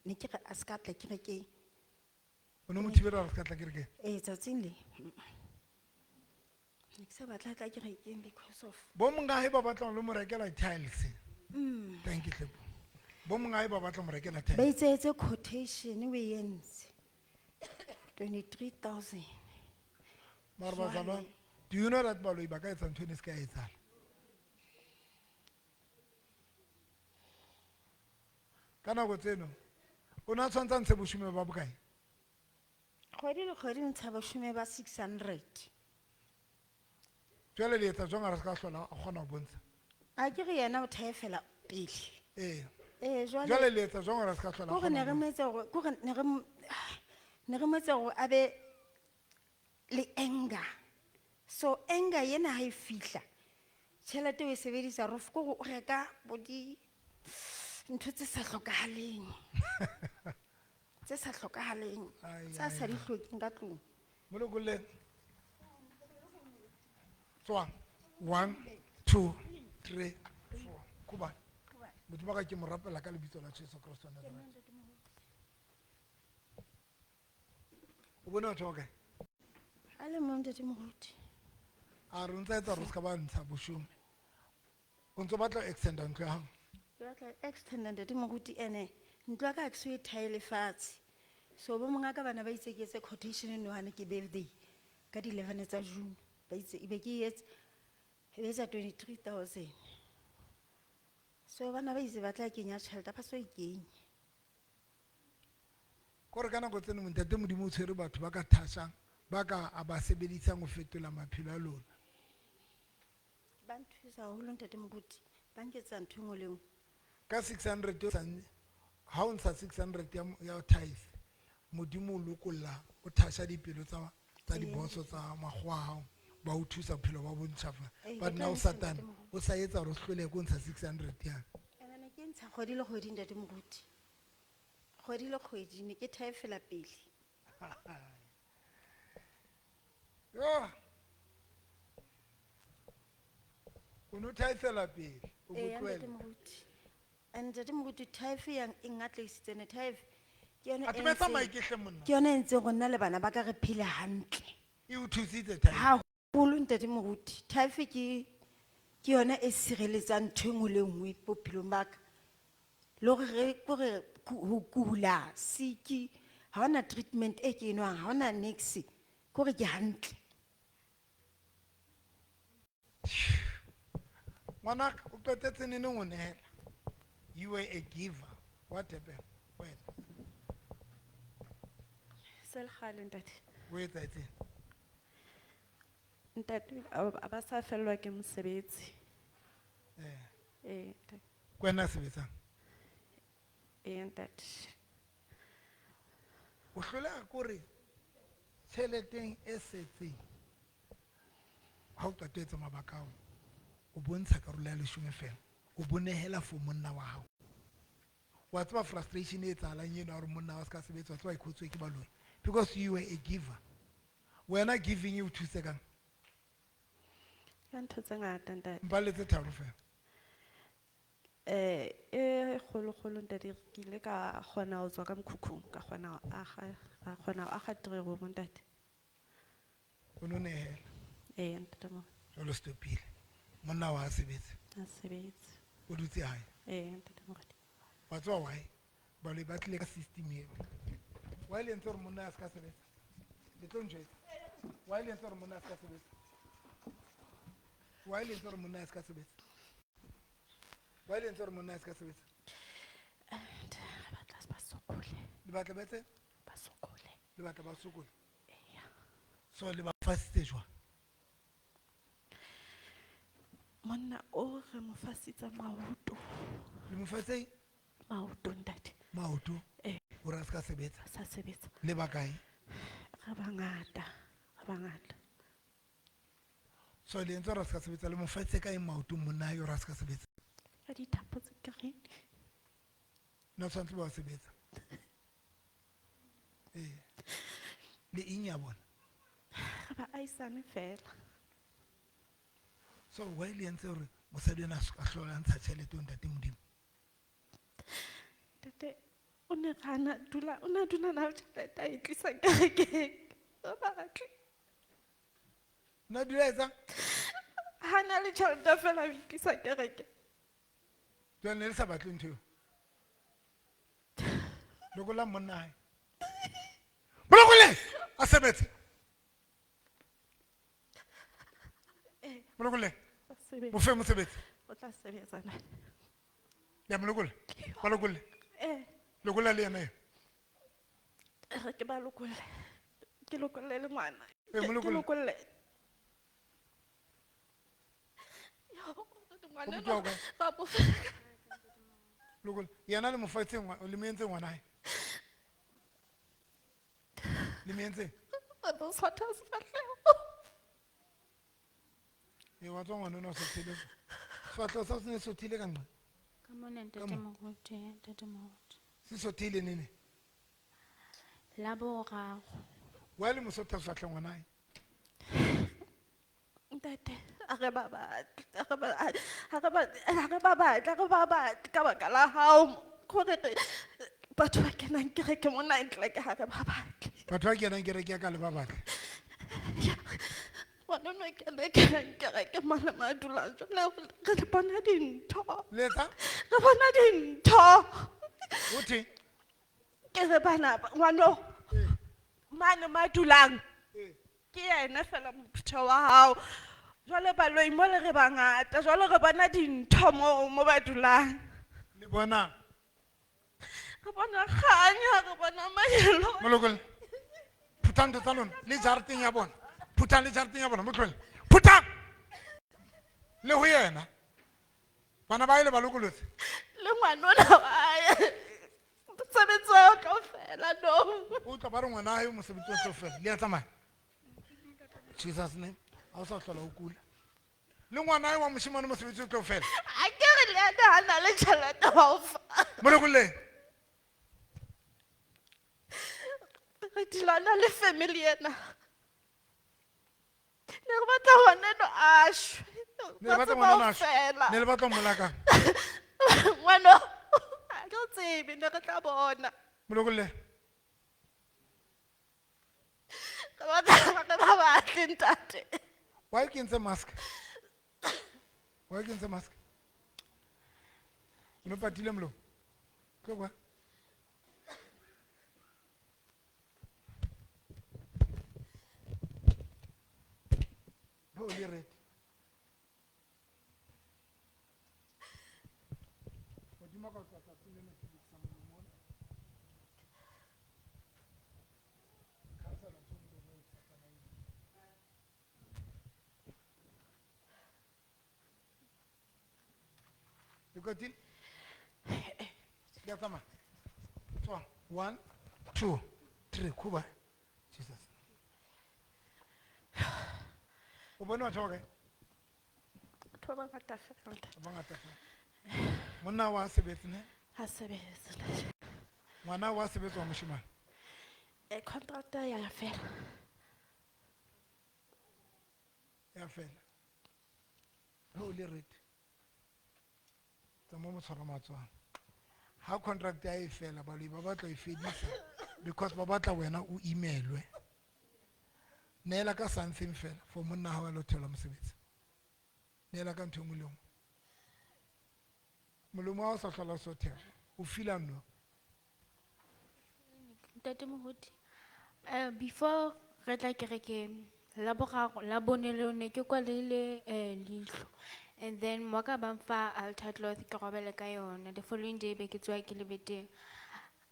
ne ke re a ska tla kerekeng. O ne mo thibela hore a ska tla kerekeng? Ee, tsatsing le. Ne ke sa batla a tla kerekeng because of Bo mongae ba batlang ho lo mo rekela tiles. Thank you, Hlepo. Bo mongae ba batla ho mo rekela Ba tiles. itse quotation o e entse. 23,000. Mara bazalwane, do you know that baloi ba ka etsa ntho eno e se ka ya etsahala? Ka nako tseno, o ne a tshwantse a ntshe boshome ba bokae? Kgwedi le kgwedi o ntsha boshome ba 600. Jwale le etsa jwang ha re se ka hlola a kgona ho bontsha? A ke re yena o thaefela pele. Ee. Ee, jwale Jwale le etsa jwang hore a se ka hlola a Kore kgona ne ho re bontsha? mo etsa hore, kore ne re mo, ne re mo etsa hore a be le anger. So anger ena ha e fihla, tjhelete o e sebedisa hore kore o reka bo di ntho tse sa hlokahaleng. Tse sa hlokahaleng, Ai, tse a sa ai, di ai. hlokeng ka tlung. Molokolle. Tswa. 1, 2, 3, 4. Kuba. Modimo wa ka ke mo rapela ka lebitso la Jesu Kristo wa Nazareth. O bone batho ba kae? A le mong ntate moruti. A re o ntsa etsa hore o ska ba ntsha boshome. O ntso batla ho extenda ntlo ya hao? Ke batla ho extenda ntate moruti ene ntlo ya ka ha ke so e thaele fatshe. So bo mongaka bana ba itse ke etse quotation no hane ke birthday ka di 11 tsa June. Ba itse e be ke e etsa, e be etsa 23,000. So bana ba itse ba tla kenya tjhelete, ba so e kenye. Kore ka nako tseno ntate Modimo o tshwere batho ba ka thashang, ba ka a ba sebedisang ho fetola maphelo a lona. Ba nthusa haholo ntate Moruti, ba nketsa ntho e nngwe le nngwe. Ka 600 o sa ha o ntsha 600 ya tithe, Modimo o lokolla, o thasha dipelo tsa diboso tsa makgowa a hao, ba o thusa bophelo ba bo ntjhafa. Ee, But ke now tla ntsha Satan, ntate Moruti. o sa etsa hore o hlolehe ko ntsha 600 yane. Ene ne ke ntsha kgwedi le kgwedi ntate Moruti. Kgwedi le kgwedi ne ke thaefela pele. Yo. O no thaefela pele, o Ee, bo ntate tlohela. Moruti. And ntate Moruti, tithe yang e ngatlehisitse ne tithe. Ke yone e Atometse entseng- mic hle monna. Ke yone e entseng hore nna le bana ba ka re phele hantle. E o thusitse tithe. Haholo ntate Moruti. Tithe ke yone e sireletsang ntho e nngwe le nngwe bophelong ba ka. Le hore re, kore ho kula, sick, ha hona treatment e ke e nwang, ha hona niks, kore ke hantle. Ngwanaka, o qetetse neneng ho nehela? You were a giver. What happened? When? Se le kgale, ntate. O etsahetseng? Ntate, a ba sa fellwa ke mosebetsi. Ntate. Ke wena a sebetsang? Ntate. O hloleha ke hore tjheleteng e setseng, ha o qeta ho etsa mabaka ao, o bontsha karolo ya leshome fela, o bonehela for monna wa hao. Wa tseba frustration e etsahalang eno ya hore monna wa se ka sebetsa, wa tseba e khotswe ke baloi. Because you were a giver. Wena giving e o thuse kang? Ka ntho tse ngata, ntate. Mpalletse tharo fela. E kgolo-kgolo, ntate, ke ile ka kgona ho tswa ka mokhukhung, ka kgona ho aga, ka kgona ho aga three room, ntate. O no nehela? Ee, ntate mo. Jwale o stopile. Monna wa ha sebetse? Ha sebetse. O dutse hae? Ee, ntate Moruti. Wa tseba why? Baloi ba tlile ka system eo. Why le entse hore monna a se ka sebetsa? Le tlo njwetsa. Why le entse hore monna a se ka sebetsa? Why le entse hore monna a se ka sebetsa? Why le entse hore monna a se ka sebetsa? Re batla ba sokole. Le batla ba etse? Ba sokole. Le batla ba sokole? Eya. So le ba fasitse jwang? Monna o re mo fasitse maoto. Le mo fasitse? Maoto, ntate. Maoto? Ee. Hore a se ka sebetsa? A sa sebetsa. Le ba kae? Re bangata, re bangata. So le entse hore a se ka sebetsa, le mo fasitse ka eng maoto monna hae hore a se ka sebetsa? Ka dithapo tse green. Na tshwanetse ba sebetsa? Ee. Le eng ya bona? Re ba ahisane fela. So why le entse hore mosadi ena a hlola a ntsha tjhelete ho ntate Modimo? Ntate, O ne gana dula, o ne a dula na le tjhelete a e tlisa kerekeng. Re batle. Na dula etsang? Ha na le tjhelete fela o e tlisa kereke. Jwale ne le sa batle ntho eo. Lokolla monna hae. Molokolle! A sebetse. Molokolle. O sebetsa. Mo fe mosebetsi. O tla sebetsa na. Ya molokolle. Ba lokolle. Eh. Lokolla le yena eo. Re ke ba lokolle. Ke lokolle le ngwana. Eh, Ke molokolle. lokolle. Yo, ngwana O motho wa kae? ba mo fe. Lokolle. Yena le mo fa ngwana, le mo entse ngwana hae. Le mo entse? Ba tlo tshwatha sefahleho. E wa tswa ngwana ona o sothile. Sefahleho sa se ne sothile ka nqa. Ka mona Ka ntate mo. Moruti, ntate Moruti. Se sothile nene. La boraro. Wa le mo sotha sefahleho ngwana hae. Ntate, a re ba batle, a re ba, a re ba, a re ba batle, a re ba batle ka baka la hao. Hore re, batho ba kenang kereke mona ntle ke ha re ba batle. Batho ba kenang kereke ya ka le ba batle. Ngwana enwa ke kenang kereke mane mo a dulang jwale re bona dintho. Le etsang? Re bona dintho. O theng? Ke re bana ba, ngwano, mane mo a dulang. Ke yena fela moputso wa hao. Jwale baloi mole re bangata, jwale re bona dintho mo ba dulang. Le bona? Re bona kganya, re bona manyalo. Molokolle. Phuthang ntho tsa lona, le jarateng ya bona. Phuthang le jarateng ya bona, mo tlohelle. Phuthang! Le ho yena. Bana ba ile ba lokolotse. Le ngwana ona wa hae. Mosebetsi wa hao kaofela, no. O utlwa ba re ngwana hae mosebetsi wa kaofela. Le a tsamaya. Jesus name. Ha o sa hlola o kula. Le ngwana hae wa moshemane mosebetsi o kaofela. A ke re le yena ha na le tjhelete wa ho fa. Molokolle. Re dilana le family ena. Ne re batla ngwana enwa a shwe. Ne le batla Ba tseba ngwana a shwe. ho fela. Ne le batla ho mmolaya kang? Ngwana, ha ke o tsebe, ne re tla bona. Molokolle. Re batla, re ba batle, ntate. Why ke ntse mask? Why ke ntse mask? O no patile molomo? Tlo kwa. Bo le ready. Modimo a ka o tla tsatsing lena ke lokisa molomo ona. Khansela ntho e nngwe le e nngwe e sa tsamaeng. Le kwatile? Le a tsamaya? Tswa. 1, 2, 3, khuba. Jesus. O bone batho ba kae? Batho ba bangata fela, ntate. Ba bangata fela. Monna wa sebetse ne? Ha sebetse, ntate. Ngwana wa sebetse wa moshemane? Contract ya fela. Ya fela. Ho le ready. Tsamaya mo tshwara matsoho. Ha contract ya e fela, baloi ba batla e fedisa because ba batla wena o imelwe. Neela ka something fela for monna hao a lo thola mosebetsi. Neela ka ntho e nngwe le nngwe. Molomo wa hao o sa hlola o sotheha, o feel-a no? Ntate Moruti, before re tla kerekeng, la boraro, la bone le ne ke kwalehile, leihlo. And then mo ka ba mfa altar cloth ke robele ka yona. The following day be ke tswa ke le beteng.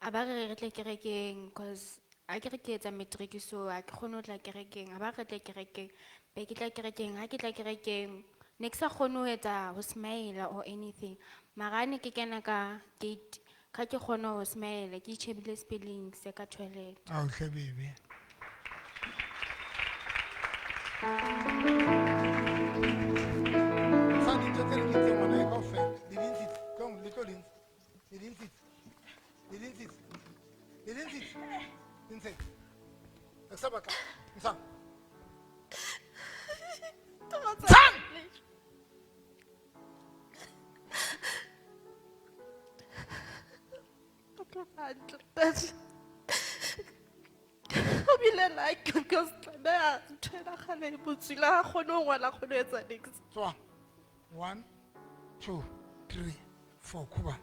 A ba re re tle kerekeng cause a ke re ke etsa matric so ha ke kgone ho tla kerekeng. A ba re tle kerekeng. Be ke tla kerekeng, ha ke tla kerekeng ne ke sa kgone ho etsa ho smile or anything. Mara ha ne ke kena ka gate ka ke kgone ho smile, ke itjhebile spelling se ka toilet. Ao hle baby. Sa dintho tse re di entseng ngwana e kaofela, le di ntshitse, tlong, le tlo di ntsha. Le di ntshitse. Le di ntshitse. Le di ntshitse. Di ntshetse. Re sa batla. Ntshang. Ntshang! Ke hantle ntate. O bile lucky because tlameha ntho ena kgale e butswile, ha kgone ho ngwala, ha kgone ho etsa niks. Tswa. 1, 2, 3, 4, Kuba.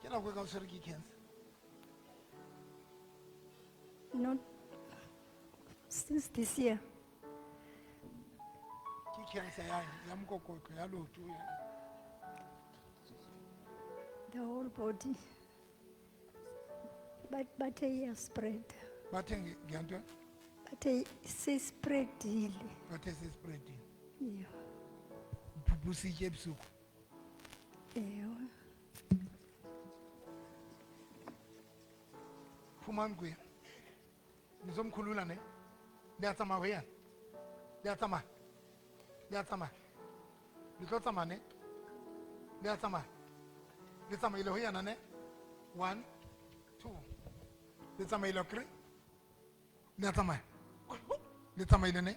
Ke nako e ka o tshwere ke cancer? Not since this year. Ke cancer ya mokokotlo, ya leoto, ya The whole body. But a year spread. Bathe ngiyantoni? Bathe sespreadile. Bathe sespreadile. Yeah. Uphupusitye ebusuku. Ewe. Phumani kuye. Nizomkhulula ne? Le a tsamaya ho yena? Le a tsamaya? Le a tsamaya? Le tlo tsamaya ne? Le a tsamaya? Le tsamaile ho yena ne? 1, 2. Le tsamaile kry? Le a tsamaya? Le tsamaile ne?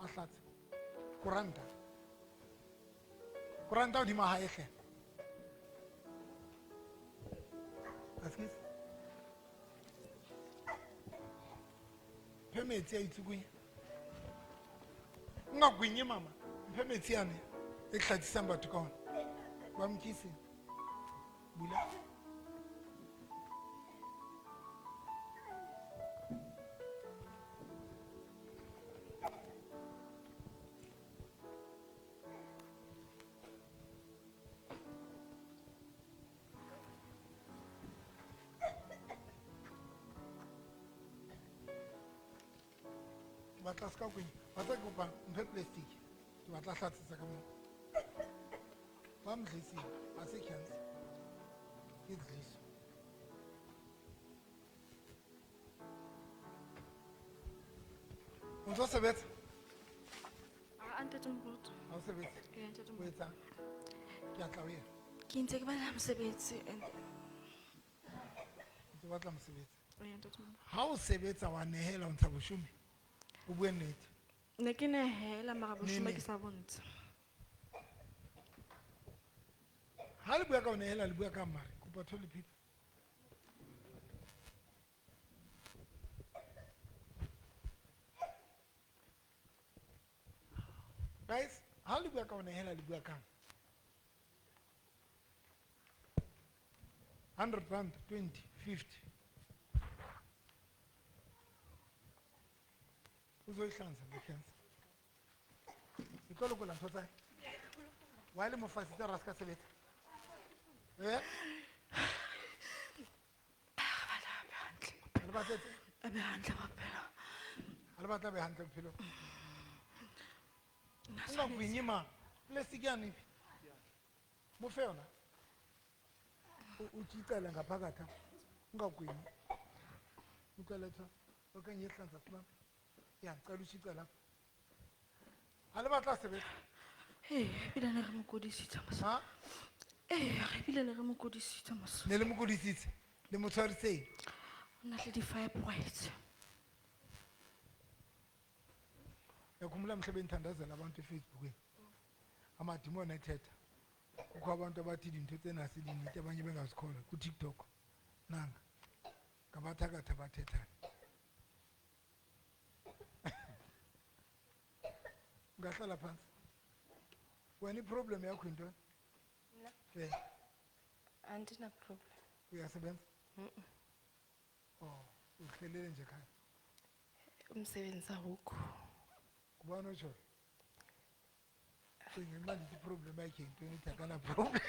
A hlatse. Koranta. Koranta hodima hae hle. Excuse. Mphe metsi a itsukunya. O nga gwenye mama. Mphe metsi ane e hlatsisang batho ka ona. Ba mokise. Bula. Batla se ka kwenya. Wa tseba ke kopa mphe plastic. Ke batla hlatsetsa ka moo. Ba mdlisile, ha se cancer. Ke dliso. O ntso sebetsa? Ah, ntate Moruti. Ha o sebetse? Ee, ntate O Moruti. etsang? Ke a tla ho yena. Ke ntse ke batla mosebetsi and Ntse o batla mosebetsi? Ee, ntate Moruti. Ha o sebetsa wa nehela o ntsha boshome? O bue nnete. Ne ke nehela mara boshome Nene. ke sa bontsha. Ha le bua ka ho nehela le bua ka mare, kopa toilet paper. Guys, ha le bua ka ho nehela le bua kang? 100 rand, 20, 50. Uzoyihlanza le cancer. E tlo lokola ntho tsa hae? Wa le mofasitse ra se ka sebetsa? Eh? Ha le batletse? A be hantle bophelo. Ha le batla a be hantle bophelong? Nna O nga tshwanetse. gwenye ma, plastic yane efe? Mo fe yona. O tjitela ngaphakathi apha. Ungagwinyi. Ucela tho. Okanye ihlanza sibambe. Ya, ngicela utshicele lapha. Ha le batla sebetsa? Ee, ebile ne re mo kodisitse mos. Ha? Ee, re ebile ne re mo kodisitse mos. Ne le mo kodisitse? Le mo tshwariseng? O na le di-fibroids. Uyakhumbula mhla bendithandazela abantu eFacebookini? Amadimoni ethetha. Kukho abantu abathi dintho tsena se di nnete, abanye bengazikholwa kuTikTok. Nanga. Ngabathakathi abathethayo. Ungahlala phansi. Wena i-problem yakho yintoni? Mna? Eh. Andina problem. Uyasebenza? Mm-mm. Oh, uhlelele nje ekhaya? Umsebenzi awukho. Ngubani otshoyo? Cinga uba ndithi i-problem yakhe yintoni, ithi akana problem.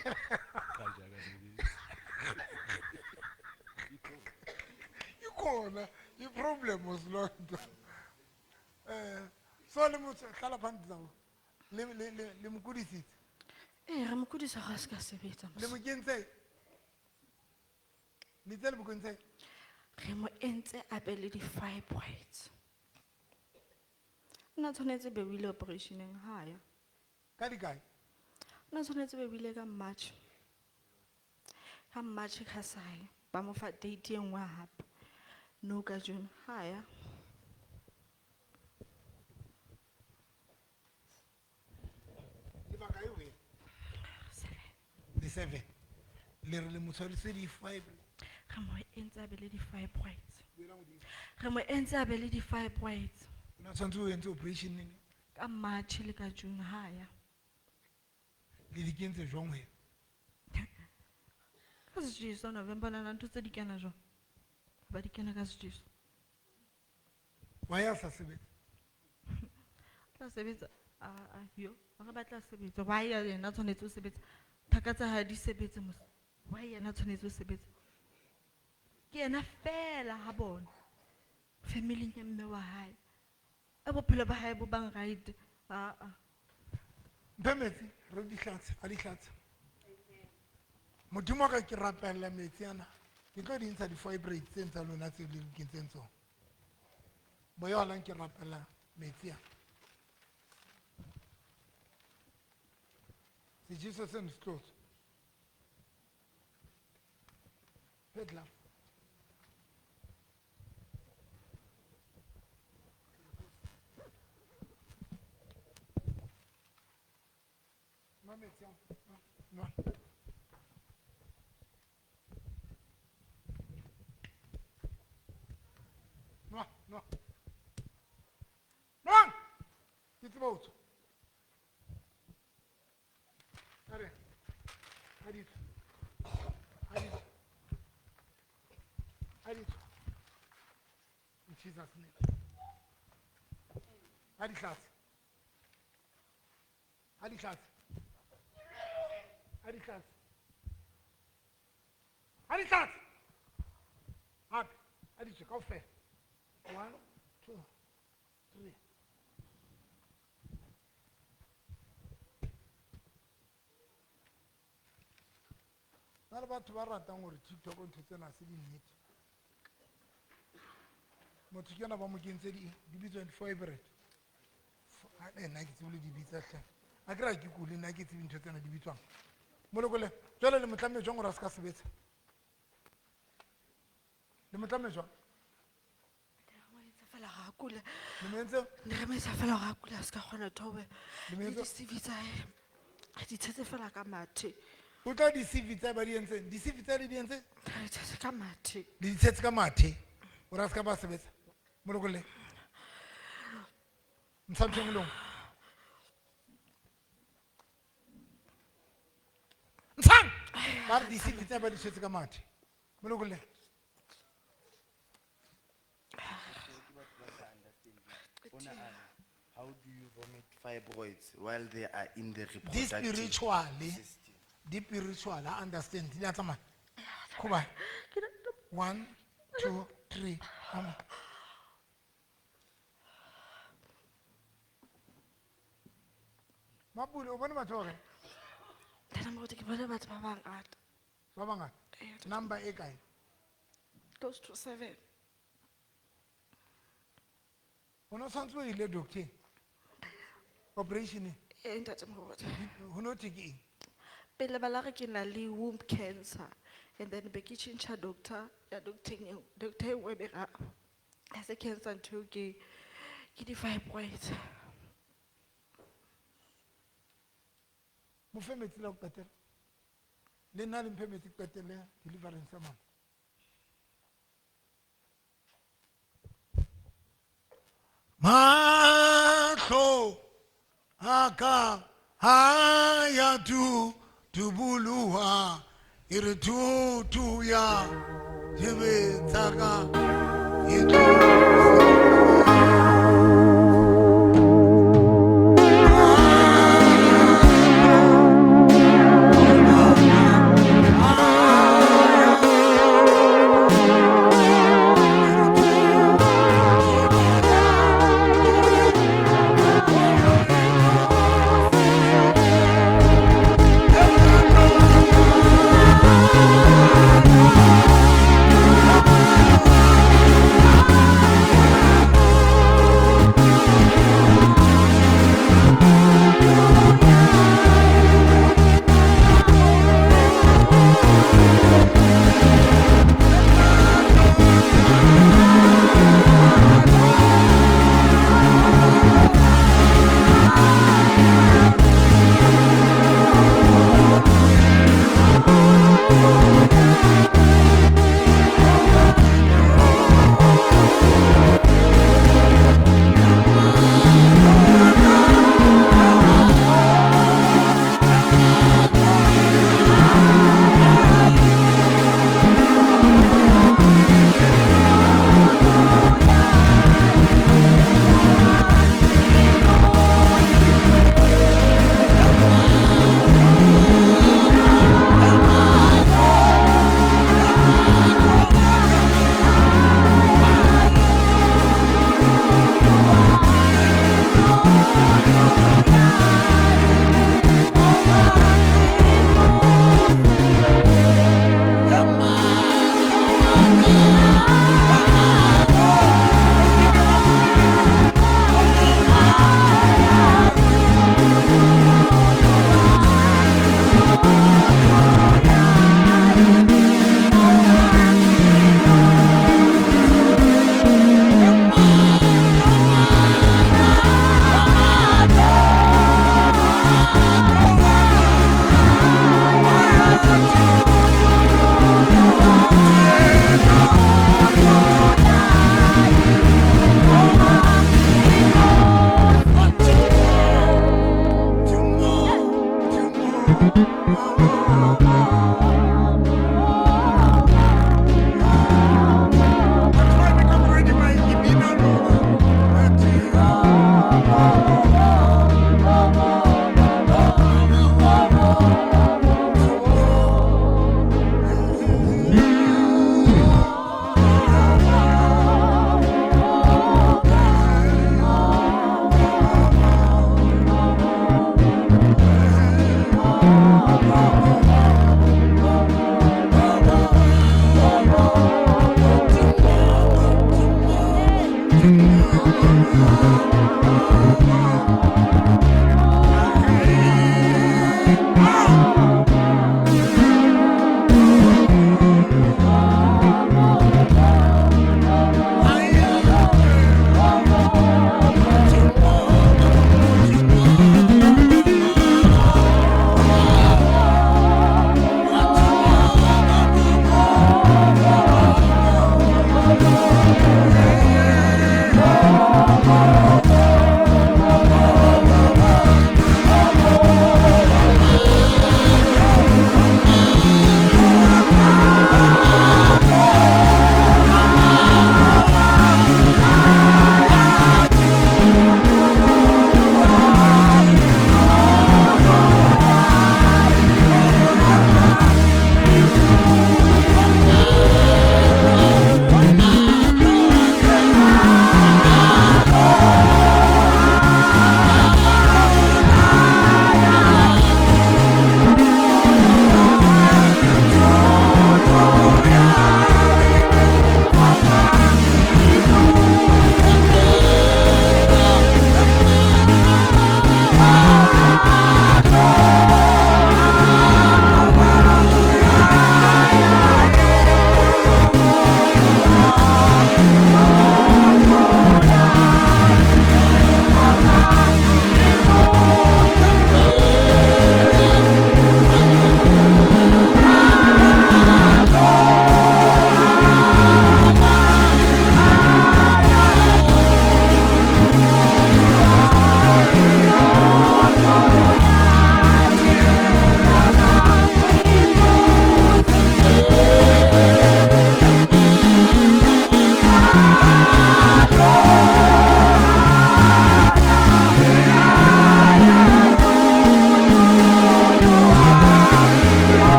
Ikhona i-problem was loo nto. So le motho hlala phansi ndizawuva. Le mo kodisitse? Ee, re mo kodisa ga a se ka sebetsa mos. Le mo kentse? Le itse le mo kentse? Re mo entse a be le di-fibroids. Nna tshwanetse be o ile operationeng ha ya. Ka dikae? Nna tshwanetse be o ile ka March. Ka March ka sa ye, ba mo fa date e nngwe hape. No ka June ha ya. 27 le re le mo tshwarise di-five Re mo entse a be le di-fibroids. Re mo entse a be le di-fibroids. O na tshwanetse o entse operation neng? Ka March le ka June ha ya. Le di kentse jwang ho yena? Ka sejeso November nana ntho tse di kena jwang? Ba di kena ka sejeso. Why a sa sebetsa? Tla sebetsa a yo, ba re ba tla sebetsa. Why ya yena tshwanetse ho sebetsa? Thaka tsa hae di sebetse mos. Why yena tshwanetse ho sebetsa? Ke yena fela ha bona. Family ya mme wa hae. E bophelo ba hae bo bang right. A. Mphe metsi, re di hlatse, a di hlatse. Modimo wa ka ke rapella metsi ana. Ke tlo di ntsha di-fibroids tse tsa lona tse le nkentseng tsona. Moya wa lang ke rapella metsi ana. Sejeso seno se tlo tswa. Phetla. Nwa metsi ao. Nwa. Nwa, nwa. Nwang! Ke tseba ho tswa. Are. Ha di tswe. Ha di tswe. Ha di tswe. In Jesus' name. Ha di hlatse. Ha di hlatse. Ha di hlatse. Ha di hlatse. Hape, ha di tswe kaofela. 1, 2, 3. Na le batho ba ratang hore TikTok ntho tsena ha se di nnete. Motho ke yena ba mo kentse di bitswang di-fibroid. Nna ke tsebe le di bitsa hle. A ke re ha ke kule, nna ke tsebe ntho tsena di bitswang. Molokole, jwale le mo tlamme jwang hore a se ka sebetsa? Le mo tlamme jwang? Fela ga a kula. Le mo entse? Ne re mo etsa fela hore a kula, a se ka kgona ho theohela. Le mo Le entse? di-C_V tsa hae, re di tshetse fela ka mathe. O tla di-C_V tsa ba di entseng? Di-C_V tsa le di entse? Re di tshetse ka mathe. Le di tshetse ka mathe? Hore a se ka ba sebetsa? Molokole. Ntsha ntho e nngwe le nngwe. Ntshang! Ba re di-C_V tsa ba di tshetse ka mathe. Molokole. How do you vomit fibroids while they are in the Di reproductive spiritually, system? di spiritual, I understand. Di a tsamaya. Khoba. 1, 2, 3. Mama. Mapule, o bone batho ba kae? Ntate Moruti, ke bone batho ba bangata. Ba bangata? Ee, Number e kae? Close to 7. O no tshwantse o ile doctor? Operation e? Ee, ntate Moruti. Ho no thwe ke eng? Pele ba la re ke na le womb cancer and then be ke tjhentjha doctor ya doctor e doctor e nngwe be ra ha se cancer ntho eo ke di-fibroids. Mo fe metsi la ho qetela. Le nna le mphe metsi ke qetelle deliverance ya mama. Mahlo a ka ha ya tu tubuluha e re thutu ya dibe tsa ka e tlo.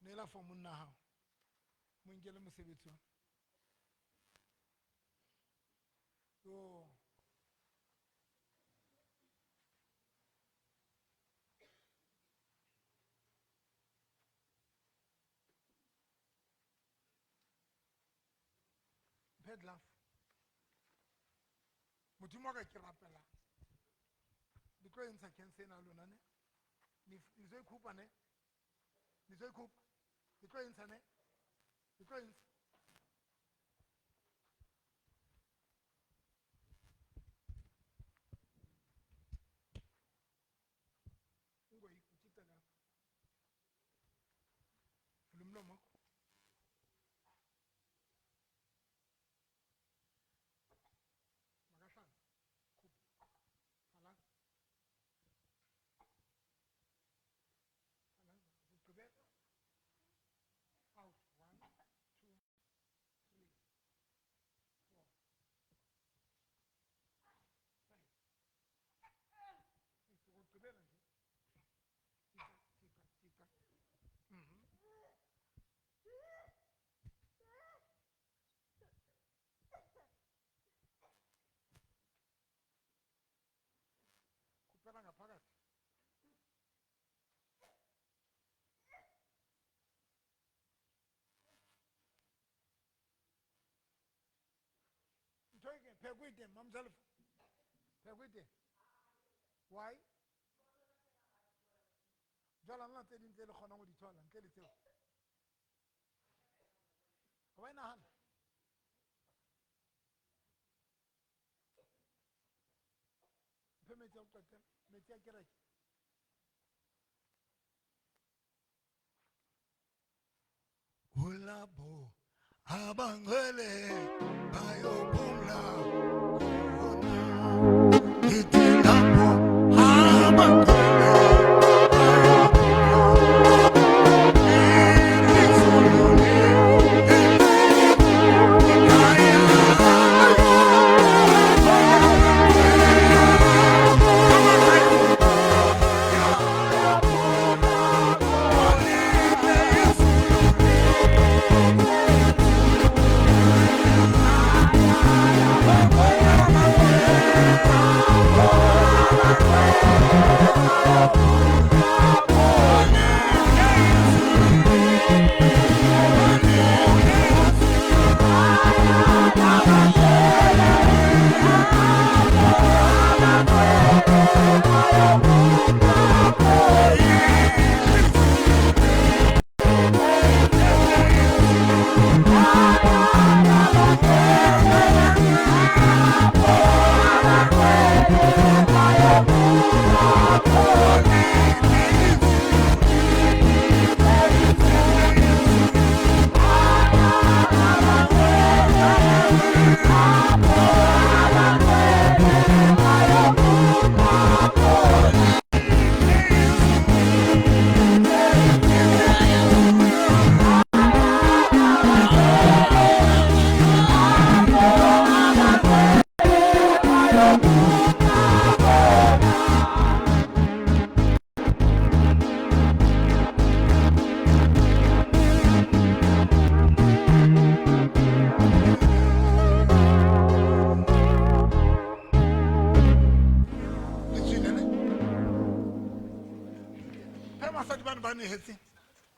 Nela for monna hao. Mo nkele mosebetsi wa. Yo. Bad love. Modimo wa ka ke rapela. Le tlo entsha cancer ena lona ne? Le tlo ikhupa ne? Le tlo ikhupa? Le tlo entsha ne? Le tlo entsha? Umlomo wakho. Makahlale. Khupha. Phalaza. Phalaza. Ugqibela. Out. 1, 2, 3, 4, 5, 6. Ukugqibela nje. Tika, tika, tika. Khuphela ngaphakathi. Ntho e ke pheko e teng, Mamzalefo. Pheko e teng. Why? Jwale nna tse ding tse le kgonang ho di thola ntle le tseo. Wa e nahana? Mphe metsi a ho qetela, metsi a kereke. Kulapho abangcwele bayophumla khona. Ngithi lapho abangcwele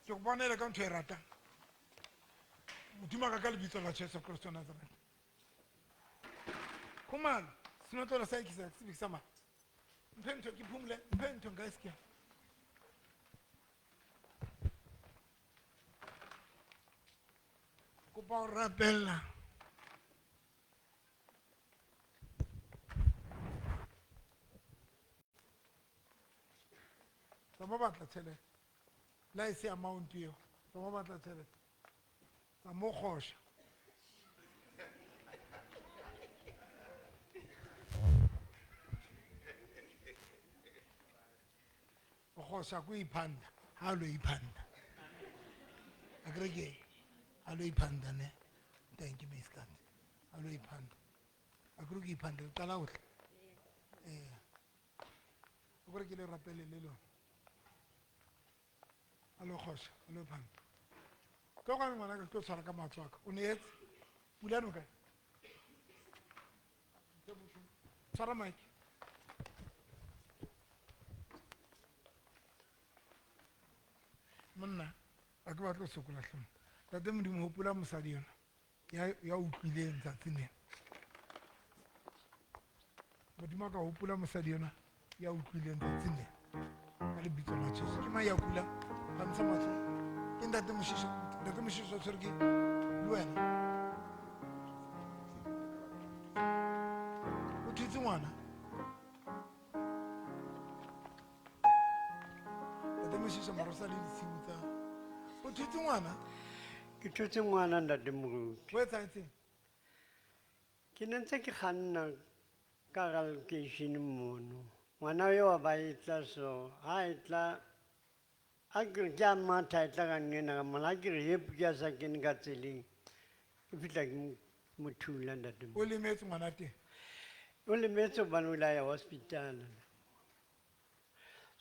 ke go bonele ka ntho e ratang. Modimo a ka ka lebitso la Jesu Kristo wa Nazareth. Khumalo, senotlolo sa ekisa sebiki sa mang? Mphe ntho ke phumule, mphe ntho nka e se ke. Kopa ho rapella. Tsa mo batla tjhelete. La e se amount eo. Tsa mo batla tjhelete. Tsa mo kgosha. O kgosha ko iphanda, ha lo iphanda. Akere ke ha lo iphanda ne. Thank you Miss Kat. Ha lo iphanda. Akere ke iphanda le qala ho tla. Akere ke le rapele le lona. A lo kgosha, a lo iphanda. Ka gona ngwana ka ke tlo tshwara ka matsoho a ka. O neetse? Pulane o kae? Tshwara mic. Monna, a ke batle ho sokola hle monna. Ntate Modimo hopola mosadi yona ya utlwileng tsatsing lena. Modimo a ka hopola mosadi yona ya utlwileng tsatsing lena. Ka lebitso la Jesu. Ke mang ya kulang? Phahamisa matsoho. Ke Ntate Moshiso. Ntate Moshiso o tshwere ke le wena. O thutse ngwana. Ntate Moshiso mara o sa le ditshiu tsa O thutse ngwana? Ke thutse ngwana ntate moruti. O etsahetseng? Ke ne ntse ke kganna ka hara lekeishene mono. Ngwana eo a ba e tla so, ha e tla, a ke re ke a matha e tla ka nqena ka mola, ha ke re hepu ke a sa kene ka tseleng. Ke fihla ke mo thula ntate O lemetse ngwana teng? O lemetse hobane o ile a ya hospital.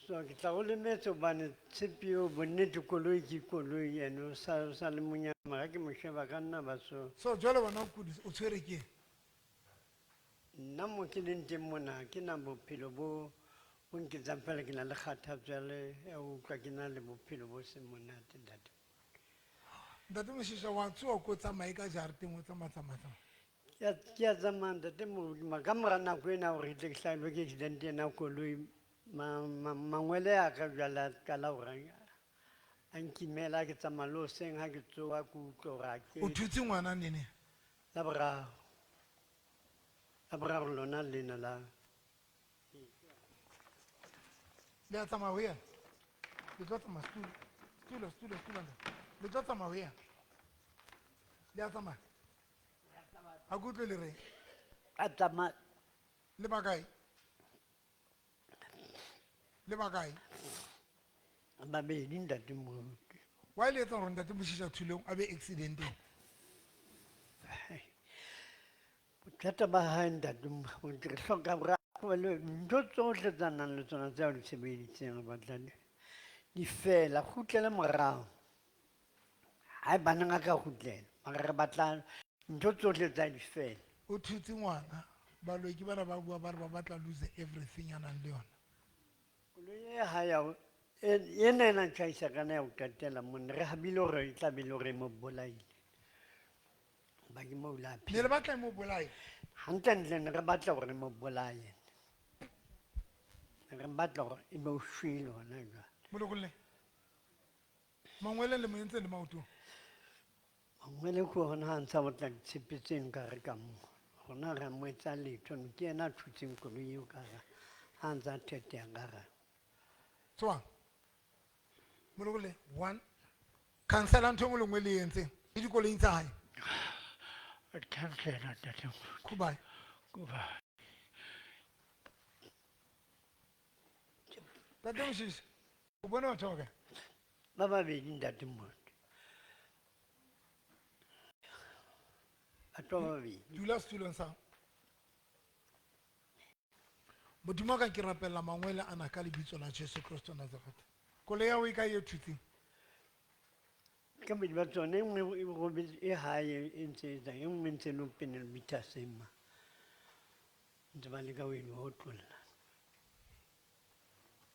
So ke tla o lemetse hobane tshepi eo bonnete koloi ke koloi ene o sa le monyane, mara ke mo sheba ka nna ba so. So jwale wena o kudisa, o tshwere ke eng? Nna mo ke leng teng mona, ha ke na bophelo bo nketsang fela ke na le kgathatso ya le, ya ho utlwa ke na le bophelo bo seng monate ntate. Ntate Moshisha, wa tsoha ko tsamaye ka jarateng, o tsamaya, tsamaya, tsamaya. Ke a tsamaya ntate Moruti, mara ka mora nako ena hore ke tle ke hlahelwe ke accident ena koloi, mangwele a ka jwale a qala hore a nkimela ha ke tsamaya le hoseng ha ke tsoha ke utlwa hore ha ke O thutse ngwana nene? La boraro. La boraro lona lena la. Le a tsamaya ho yena? Le tlo tsamaya setulo, setulo, setulo, setulo, ntate. Le tlo tsamaya ho yena? Le a tsamaya? Ha ke utlwe le reng? A tsamaya. Le ba kae? Le ba kae? Babedi ntate Moruti. Why le etsa hore ntate Moshisha thuleng a be accidenteng? Bothata ba hae ntate Moruti, re hloka hore a tlohele ntho tsohle tsa nang le tsona tseo di sebeditseng, re batla di fela, kgutlele morao. Haebaneng a ka kgutlela, mara re batla ntho tsohle tsa di fela. O thutse ngwana, baloi ke bana ba bua ba re ba batla lose everything a nang le yona. Koloi e hae ya ho, ena e na tjhaisa kana ya ho qetela monna, re habile hore e tla be le hore e mo bolaile. Ba ke mo la Ne le batla e mo bolaye? Hantlentle ne re batla hore e mo bolaye. Re batla hore e be o shwele hona jwale. Molokolle. Mangwele le mo entse le maoto. Mangwele ke hona ha ntsa batla ditshepe tseno ka re ka mo. Rona re mo etsa letho, no ke yena a thutseng koloi eo ka hara, ha ntsa theteha ka hara. Tswang. Molokolle, one. Cancela ntho e nngwe le nngwe le e entseng. Le dikoloing tsa hae. Cancela, ntate. Goodbye. Goodbye. Ntate Moshisha, o bone batho ba kae? Ba babedi, ntate Moruti. Batho ba babedi. Dula setulong sa. Modimo wa ka, ke rapella mangwele ana ka lebitso la Jesu Kristo wa Nazareth. Koloi ya hao e kae e thutseng? Ka bobedi ba tsona, e nngwe e robetse, e hae e ntse e etsa, e nngwe e ntse e le pele meter ma. Ntse ba leka ho e otlolla.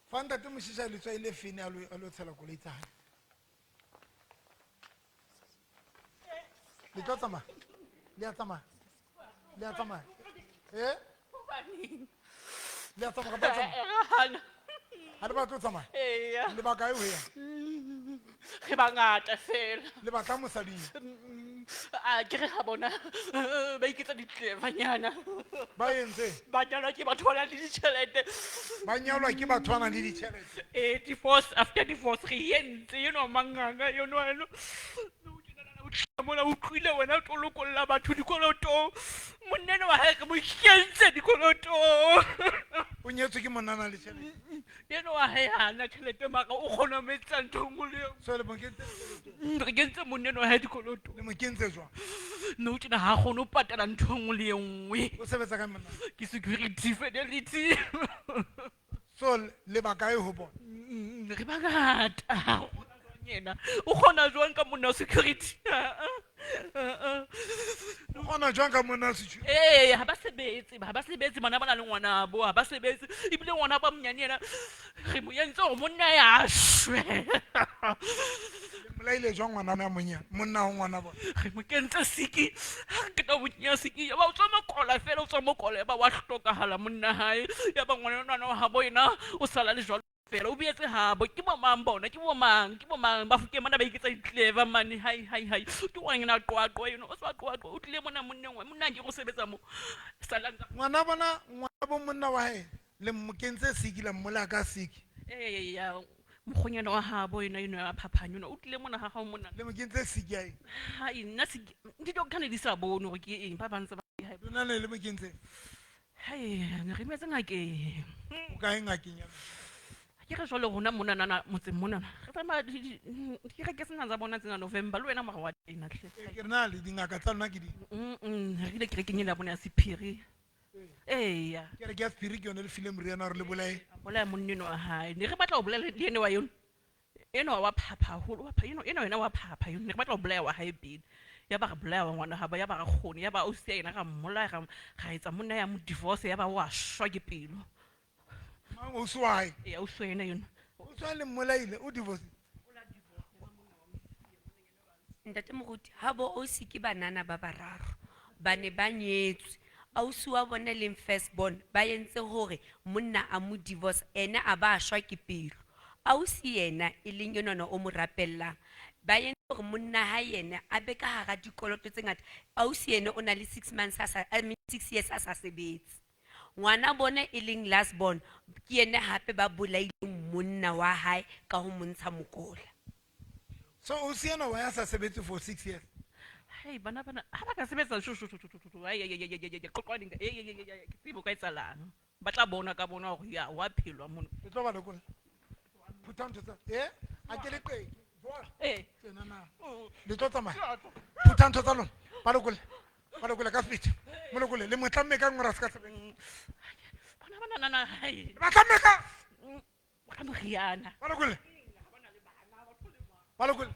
Fa ntate Moshisha letswai le fene a lo tshela koloi tsa hae. Le tlo tsamaya? Le a tsamaya? Le a tsamaya? Eh? Le a tsamaya kapa le tsamaya? Ha le batle ho tsamaya? Eya. Le baka e ho ya? Re bangata fela. Le batla mosading? A ke re ha bona, ba iketsa ditlevanyana. Ba entse? Ba nyalwa ke batho ba nang le ditjhelete. Ba nyalwa ke batho ba nang le ditjhelete. Divorce after divorce re entse, enwa manganga, enwa eno. Mona o utlwile wena o tlo lokolla batho dikolotong. Monna enwa wa hae re mo kentse dikolotong. O nyetswe ke monna a nang le tjhelete? Enwa wa hae ha ana tjhelete, mara o kgona ho mo etsetsa ntho e nngwe le e nngwe. So le mo kentse dikoloto? Re kentse monna enwa wa hae dikoloto. Le mo kentse jwang? Nou tjena ha kgone ho patala ntho e nngwe le e nngwe. O sebetsa kae monna? Ke security fidelity. So le ba kae ho bona? Re bangata. Yena o kgona jwang ka monna wa security? O kgona jwang ka monna wa security? Ee, ha ba sebetse, ha ba sebetse, bana ba na le ngwanabo, ha ba sebetse. Ebile ngwana ba monyane yena re mo entse hore monna ya shwe. Le molaile jwang ngwana a monyane, monna wa ngwana bona? Re mo kentse siki, ha re qeta ho mo kenya siki, ya ba o tswa mokola fela, o tswa mokola, ya ba wa hlokahala monna hae. Ya ba ngwana wa habo yena o sala le jwalo fela, o boetse habo. Ke bo mang bona? Ke bo mang? Ke bo mang? Ba fokeng mona ba iketsa di-clever mane. Hai, hai, hai. Ke ngwana qwaqwa eno, o tswa qwaqwa, o tlile mona monneng wa monna, ke go sebetsa mo. Salang ka Ngwana bona, ngwana bo monna wa hae, le mo kentse siki, la mmolaya ka siki. Eya, Mokgonyana wa habo ena eno ya phaphanyo ona o tlile mona ga gago mona. Le mo kentse sick ya eng? Hai, nna di-doctor ne di sa bone gore ke eng, ba bantse ba Lona ne le mo kentse? Hai, ne re imetse ngakeng. O kae ngakeng ya? Ke re jwale rona monanana motseng monana re tsamaya dikereke tsena tsa bona tsena November le wena mora wa tena hle. Ee, ke re na le dingaka tsa lona ke di? Re ile kerekeng ena ya bona ya sephiri. Eya. Kereke ya sephiri ke yone le file moriana hore le bolaye? A bolaya monna enwa wa hae. Ne re batla ho bolaya le ene wa yona. Enwa wa phapha haholo, wa pha, enwa yena wa phapha yona. Ne re batla ho bolaya wa hae pele. Ya ba re bolaya wa ngwana ha ba, ya ba re kgone, ya ba ausi ya yena ra mmolaya, ra etsa monna ya mo divorce, ya ba wa shwa ke pelo. Mang ausi wa hae? Ee, ausi wa yena yona. Ausi wa le mmolaile, o divorce? Ntate Moruti, ha bo ausi ke banana ba bararo, ba ne ba nyetswe. Ausi wa bona leng first born, ba entse hore monna a mo divorce, ene a ba shwa ke pelo. Ausi yena e leng enwana o mo rapellang, ba entse hore monna ha yena a be ka hara dikoloto tse ngata. Ausi yena o na le 6 months a sa, I mean 6 years a sa sebetse. Ngwana bona e leng last born, ke yena hape ba bolaileng monna wa hae ka ho montsha mokola. So ausi ena wa ya sa sebetse for 6 years? Hei, bana bana, ha ba ka sebetsa shu, shu, shu, shu, shu, shu, ai, ai, ai, ai, ai, ai, qoqwa ding, ai, ai, ai, ai, ai, ke tsebo ka etsahalang. Ba tla bona ka bona hore ya, wa phelwa mono. Ke tlo ba lokolla. Phutha ntho tsa, eh? A ke le qeke. Jwale. Eh. Tjena na. Le tlo tsamaya. Phutha ntho tsa lona. Ba lokolle. Ba lokolle ka speed. Mo lokolle. Le mo tlamme ka nngwe ra se ka sebetsa. Bana bana, na, na, hai. Ba tlamme ka. Ka moriana. Ba lokolle. Ba lokolle.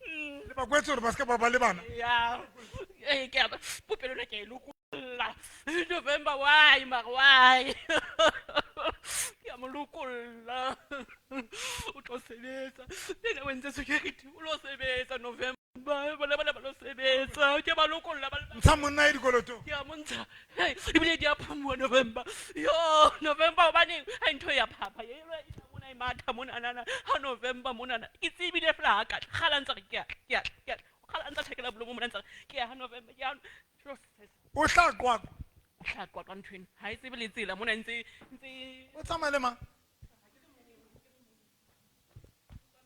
Le ba kwetse hore ba se ka ba ba le bana. Ya. Eh, ke a ba, popelo ena ke a e lokolla. November, why, mara, why? Ke a mo lokolla. O tlo sebetsa. Le yena o entse security, o lo sebetsa November. Bona bana ba lo sebetsa. Ke ba lokolla, ba le ba- Ntsha monna e dikoloto. Ke a mo ntsha. Hei, ebile di a phumuwa November. Yo, November hobaneng? Ha ntho ya phapha, e e tla mona e matha mona, na, na. Ha November mona, na. Ke tsebile fela ha ka tla. Kgale a ntse a re ke a tla, ke a tla, ke a tla. Kgale a ntse a tjhakela bolomo mona, a ntse a re ke ya ha November, ke ya ha No-, O tla Qwaqwa? O tla Qwaqwa ntho ena. Ha e tsebe le tsela mona ntse O tsamaya le mang?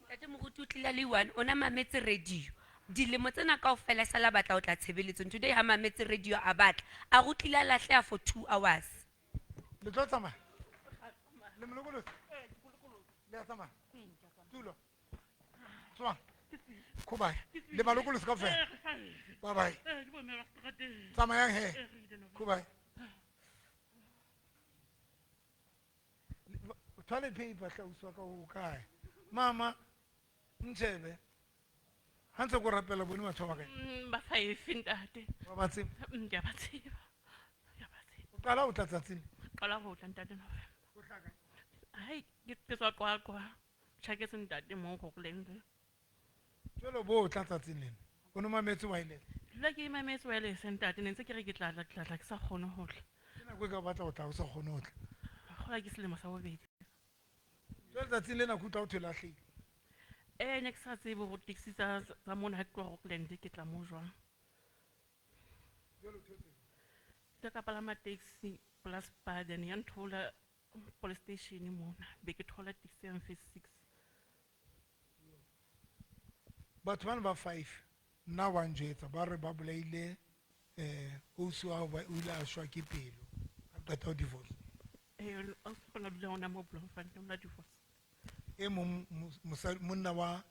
Ntate Moruti o tlile le one, o na mametse radio. Dilemo tsena kaofela sala batla ho tla tshebeletsong. Today ha mametse radio a batla, a re o tlile a lahleha for 2 hours. Le tlo tsamaya? Le mo lokolotse? Le a tsamaya? Tulo. Tswang. Khobae. Le ba lokolotse kaofela? Bye bye. Tsamayang he. Khobae. Toilet paper tla uswa ka ho kae? Mama, ntshebe. Ha ntse ko rapela bone batho ba kae? Ba five ntate. Ba ba tseba? Ke a ba tseba. Ke a ba tseba. O qala ho tla tsatsing? Qala ho tla ntate November. O tla kae? Hai, ke tswa Qwaqwa. Tjhaketse ntate moo Rockland. Jwale bo o tla tsatsing lena. O no mametse wireless? Dula ke mametse wireless ntate, ne ntse ke re ke tla tla, ke tla tla, ke sa kgone ho tla. Ke nako e ka batla ho tla, o sa kgone ho tla. Kgola ke selemo sa bobedi. Jwale tsatsing lena ke utlwa ho thwe lahlehile. Ne ke sa tsebe hore taxi tsa mona ha ke tloha Rockland ke tla mo jwang. Jwale o thotse? Ke ka palama taxi plus Baden ya nthola police station mona, be ke thola taxi ya mfe 6. Batho bana ba 5 nna wa njwetsa ba re ba bolaile, ausi wa hao ba, o ile a shwa ke pelo. A qeta ho divorce. Ausi o na dula hona moo Bloemfontein, o na divorce. E mong monna wa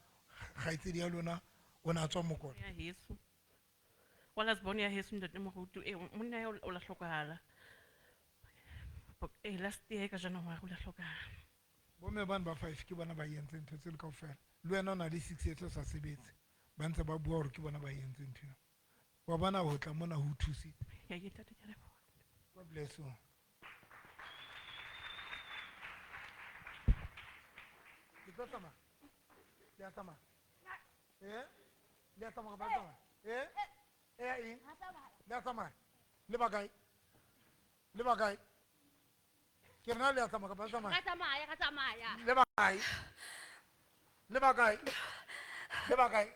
kgaitsedi ya lona o na tswa Mokola. Ya heso. Wa last born ya heso ntate Moruti, monna ya o la hlokahala. Last year ka January o la hlokahala. Bomme bana ba 5 ke bona ba entseng ntho tseo kaofela. Le wena o na le 6 years o sa sebetse. Ba ntse ba bua hore ke bona ba entseng ntho eo. Wa bona ho tla mona ho thusitse. Ya, ke ntate, ke a leboha. God bless you. Le tlo tsamaya? Le a tsamaya? Eh? Le a tsamaya kapa le tsamaya? Eh? Eh, ya eng? Le a tsamaya? Le ba kae? Le ba kae? Ke rena le a tsamaya kapa le tsamaya? Ra tsamaya, ra tsamaya. Le ba kae? Le ba kae? Le ba kae?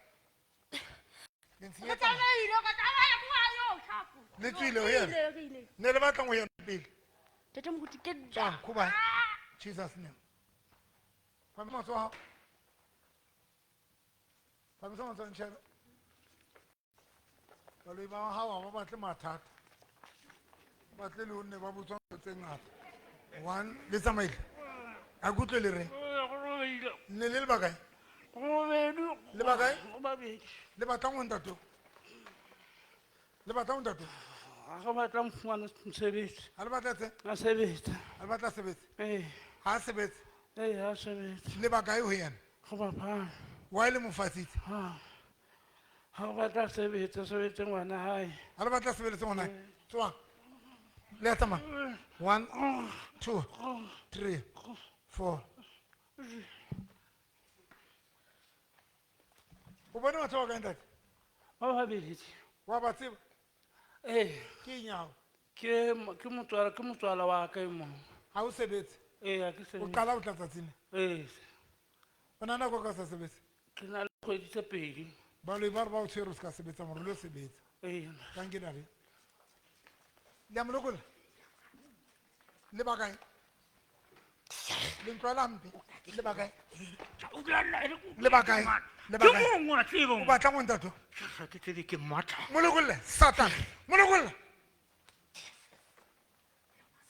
Le ntshenyetsa Re tsamaile, re tsamaya, ke wa yo, sharp. Le tswile ho yena? Re ile, re ile. Ne le batlang ho yena pele? Ntate Moruti, ke Tswang, khobae. Jesus name. Fa matsoho a hao. Phamisa matsoho ntjhebe. Baloi ba hao ha ba batle mathata. Ba batle le ho nne ba botswa ntho tse ngata. One, le tsamaile. Ha ke utlwe le reng? Ne le le bakae? Le bakae? Le batlang ho ntate o? Le batlang ho ntate o? Ha re batla ho fumana mosebetsi. Ha le batla tse? A sebetsa. Ha le batla sebetse? Ee. Ha a sebetse? Ee, ha sebetse. Le bakae ho yena? Go bapala. Why le mo fasitse? Ha. Ha o batla sebetse, sebetse ngwana hae. Ha le batla sebeletse ngwana hae? Tsoha. Le a tsamaya. 1, 2, 3, 4. O bone batho ba kae ntate? Ba babedi. Wa ba tseba? Ee. Ke eng ya hao? Ke motswala, ke motswala wa ka e mong. Ha o sebetse? Ee, ha ke sebetse. O qala ho tla tsatsing le? Ee. O na nako ka sa sebetse? Ke na le kgwedi tse pedi. Baloi ba re ba o tshwere o se ka sebetsa, mara o lo sebetsa. Ee. Thank you, Daddy. Le a mo lokolla? Le ba kae? Le ntlwa la mpe? Le ba kae? Le ba kae? Le ba Ke kae? mong wa tseba O batla mo ntate? Ga ke tsebe ke mmatla. Mo lokolle, Satan. Mo lokolle.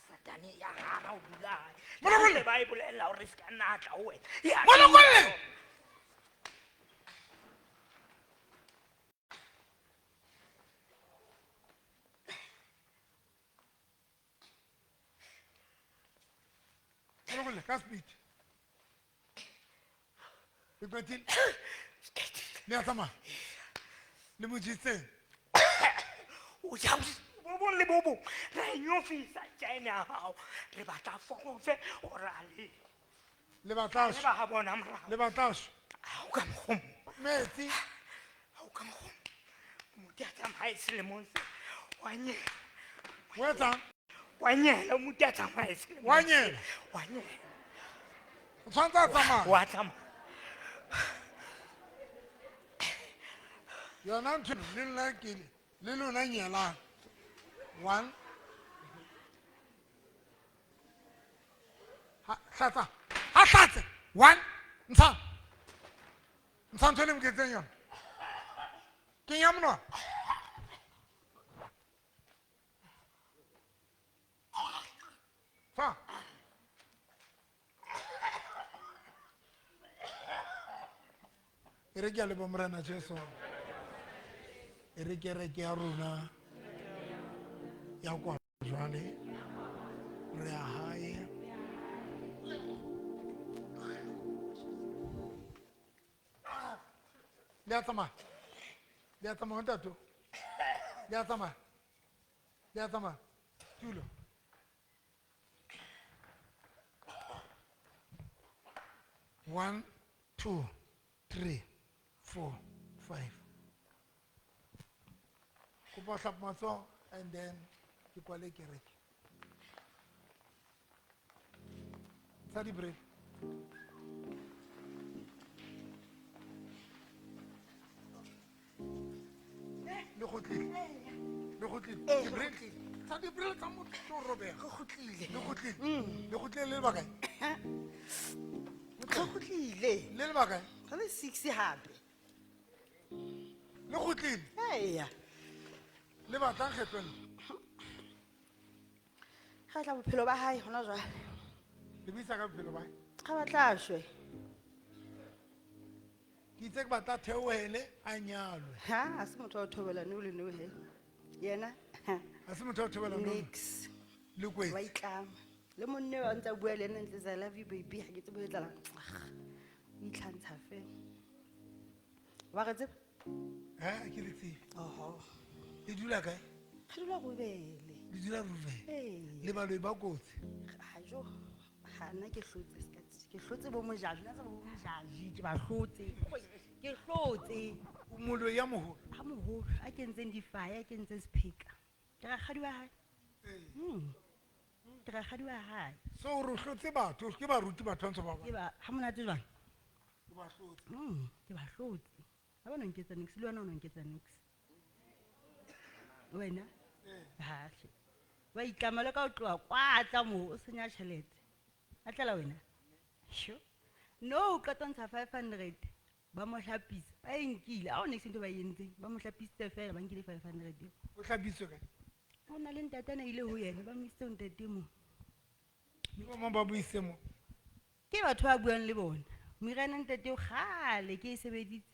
Satane ya gana o dula. Mo lokolle. Ba e bolella hore se ka nna tla ho wena. Ya Mo lokolle. Mo lokolle ka speed. Le qetile? Le a tsamaya? Le mo jesitseng? O ja bo bong le bo bong. Re a nyofisa tjena ya hao. Re batla fokofe o ra le. Le batla Re ba ha bona morao. Le batla shwe. Ha o ka mokgomo. Metsi. Ha o ka mokgomo. Motho ya tsamaye selemong se. Wa nyela. Wa etsang? Wa nyela, motho ya tsamaye selemong Wa se. nyela? Wa nyela. O tshwanetse a tsamaya. Wa tsamaya. Yona ntho le lona ke le lona nyelang. 1. Ha, hlatsa. Ha hlatse. 1. Ntsha. Ntsha ntho e le moketseng yona. Kenya monwana. Fa. E re ke a leboha Morena Jesu. E re kereke ya rona ya kwa jwale re ya hae. Le a tsamaya? Le a tsamaya ntate? Le a tsamaya? Le a tsamaya? Tulo. 1, 2, 3, 4, 5. Kopa ho hlapa matsoho and then ke kwale kereke. Ntsha di-break. Le kgutlile. Le kgutlile. Ee, Di-break. le kgutlile. Tsa di-break tsa motho tlo robeha. Re kgutlile. Le kgutlile. Le kgutlile le le bakae? Re kgutlile. Le le bakae? Re le 6 hape. Le kgutlile. Eya. Le batlang kgetlong le? Re batla bophelo ba hae hona jwale. Le buisa ka bophelo ba hae? Re batla a shwe. Ke itse ke batla theohele a nyalwe. Ha, ha se motho wa ho thobela no le no he. Yena? Ha se motho wa ho thobela no le no? Nix. Le kwetse. Wa itlama. Le monne wa ntse a bua le ena ntse tsa I love you baby, ha ke tsebe ho etsahalang. O itlhantsha fela. Wa re tseba? Ha, ke le tsebe. Oho. Le dula kae? Re dula Rubele. Le dula Rubele? Ee. Le baloi ba kotsi? Ha jo, ha nna ke hlotse ska tse. Ke hlotse bo mojaji, nna tsa bo mojaji, ke ba hlotse. Ke hlotse. O moloi ya moholo? Ha moholo, a kentseng difaya, a kentseng sepheka. Ke rakgadi wa hae. Ee. Ke rakgadi wa hae. So o re hlotse batho, ke baruti batho ba ntse ba ba. Ke ba, ha monate jwang? Ke ba hlotse. Ke ba hlotse. Ha ba no nketsa niks, le wena o no nketsa niks. Wena? Ee. Ha hle. Wa itlama le ka ho tloha kwa tla moo, o senya tjhelete. A tlela wena? Sho. No, o qeta ho ntsha 500. Ba mo hlapisa, ba e nkile, ha ho niks ntho ba e entseng, ba mo hlapisitse fela, ba nkile 500 eo. O hlapisitswe kae? Ho na le ntate a na ile ho yena, ba mo isitse ho ntate e mong. Ke bo mang ba mo isitse moo? Ke batho ba buang le bona. Meriana ntate eo kgale ke e sebeditse.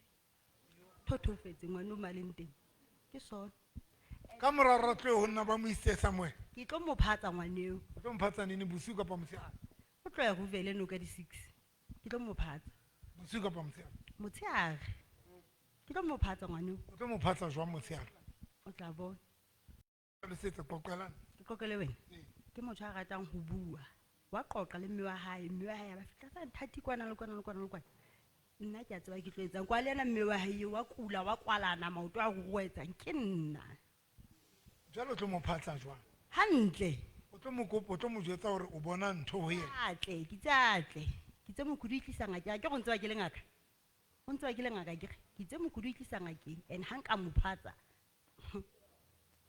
Thothofetse ngwana o maleng teng. Ke sona. Ka mora hore a tlohe ho nna ba mo isitse somewhere? Ke tlo mo phatsa ngwaneo. O tlo mo phatsa nene, bosiu kapa motshehare? O tlo ya Ruvele no ka di-6. Ke tlo mo phatsa. Bosiu kapa motshehare? Motshehare. Ke tlo mo phatsa ngwaneo. O tlo mo phatsa jwang motshehare? O tla bona. Hlalosetsa, qoqelana. Ke qoqele wena? Ee. Ke motho a ratang ho bua. Wa qoqa le mme wa hae, mme wa hae a ba fihla sa nthati kwana le kwana le kwana le kwana. Nna ke a tseba ke tlo etsang. Kwa le yena mme wa hae wa kula, wa kwalana, maoto a ruruetsang, ke nna. Jwale o tlo mo phatsa jwang? Hantle. O tlo mo kopa, o tlo mo jwetsa hore o bona ntho ho yena. Atle, ke tse atle. Ke tse mokudu e tlisa ngakeng. Ke go ntse ba ke le ngaka. O ntse ba ke le ngaka ke re, ke tse mokudu e tlisa ngakeng and ha nka mo phatsa.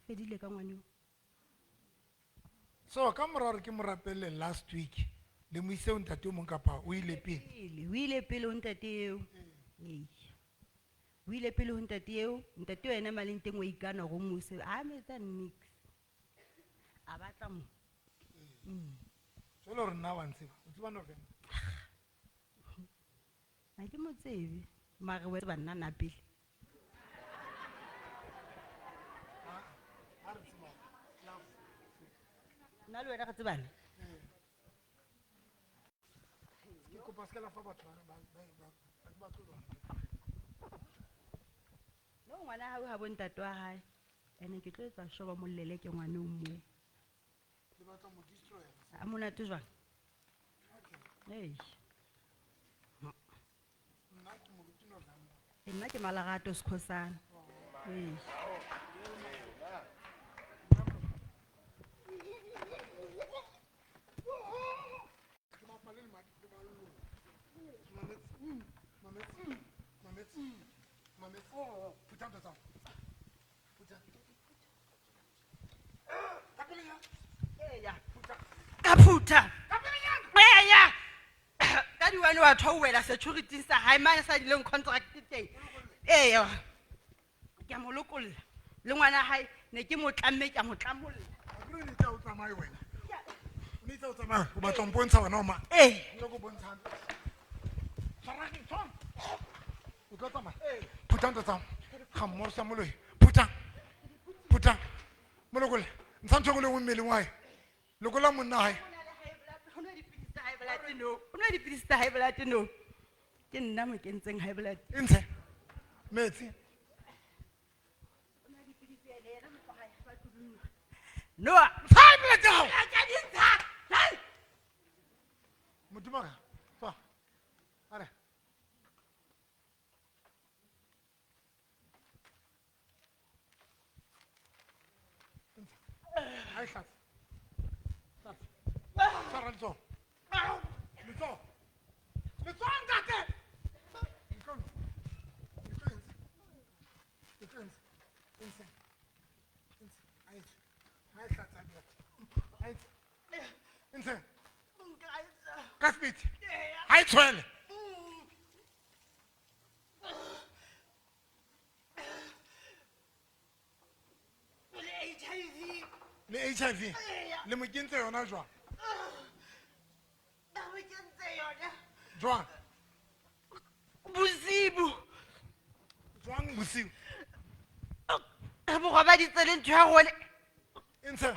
Fedile ka ngwaneo. So ka mora hore ke mo rapelle last week, le mo ise ho ntate o mong kapa o ile pele? Pele, o ile pele ho ntate eo. Ee. O ile pele ho ntate eo, ntate eo ena maleng teng wa ikana hore o mo ise, a mo etsa nix. A batla mo. Jwale hore nna wa ntseba, o tseba November? Ha ke mo tsebe, mare wa tseba nna na pele. Nna le wena re tsebana? Ke kopa se ka la fa batho ba tlo lwana. No, ngwana hao ha bo ntate wa hae. Ene ke tlo etsa sure ba mo leleke ngwana o moo. Le batla mo destroy. A monate jwang? Okay. Ei. Nna ke moruti November. Nna ke Malerato Skhosana. Ei. Ka phutha. Eya. Ka di-one wa theohela security sa hae mane sa dileng contract teng. Eya. Ke a mo lokolla. Le ngwana hae ne ke mo tlamme, ke a mo tlamolla. Akere o ne tla o tsamaye wena. O ne tla o tsamaye, o batla ho mpontsha wena o mang? Ee. O tlo go bontsha. Tshwara ke, tshwara. O tlo tsamaya? Phutha ntho tsa hao. Ga mmorosa moloi. Phutha. Phutha. Molokolle. Ntsha ntho e nngwe le e nngwe mmeleng wa hae. Lokolla monna wa hae. O nwa dipidisi tsa high blood no. O nwa dipidisi tsa high blood no. Ke nna mo kentseng high blood. E ntshe. Metsi. No. Ntsha high blood ya hao. Ke di ntsha. Hai. Modimo wa ka. Tswa. Are. Hai hlatse. Hlatse. Tshwara letsoho. Letsoho. Letsoho ntate. Letsoho. Letsoho ntshe. Letsoho ntshe. Ntshe. Ntshe. Hai tswe. Hai hlatse a dira. Hai tswe. Ntshe. Ka sebete. Hai tshwele. Le HIV. Le mo kentse yona jwang? Jwang? Bosibu. Jwang bosiu? Re mo robaditse le ntho ya rona. E ntshe.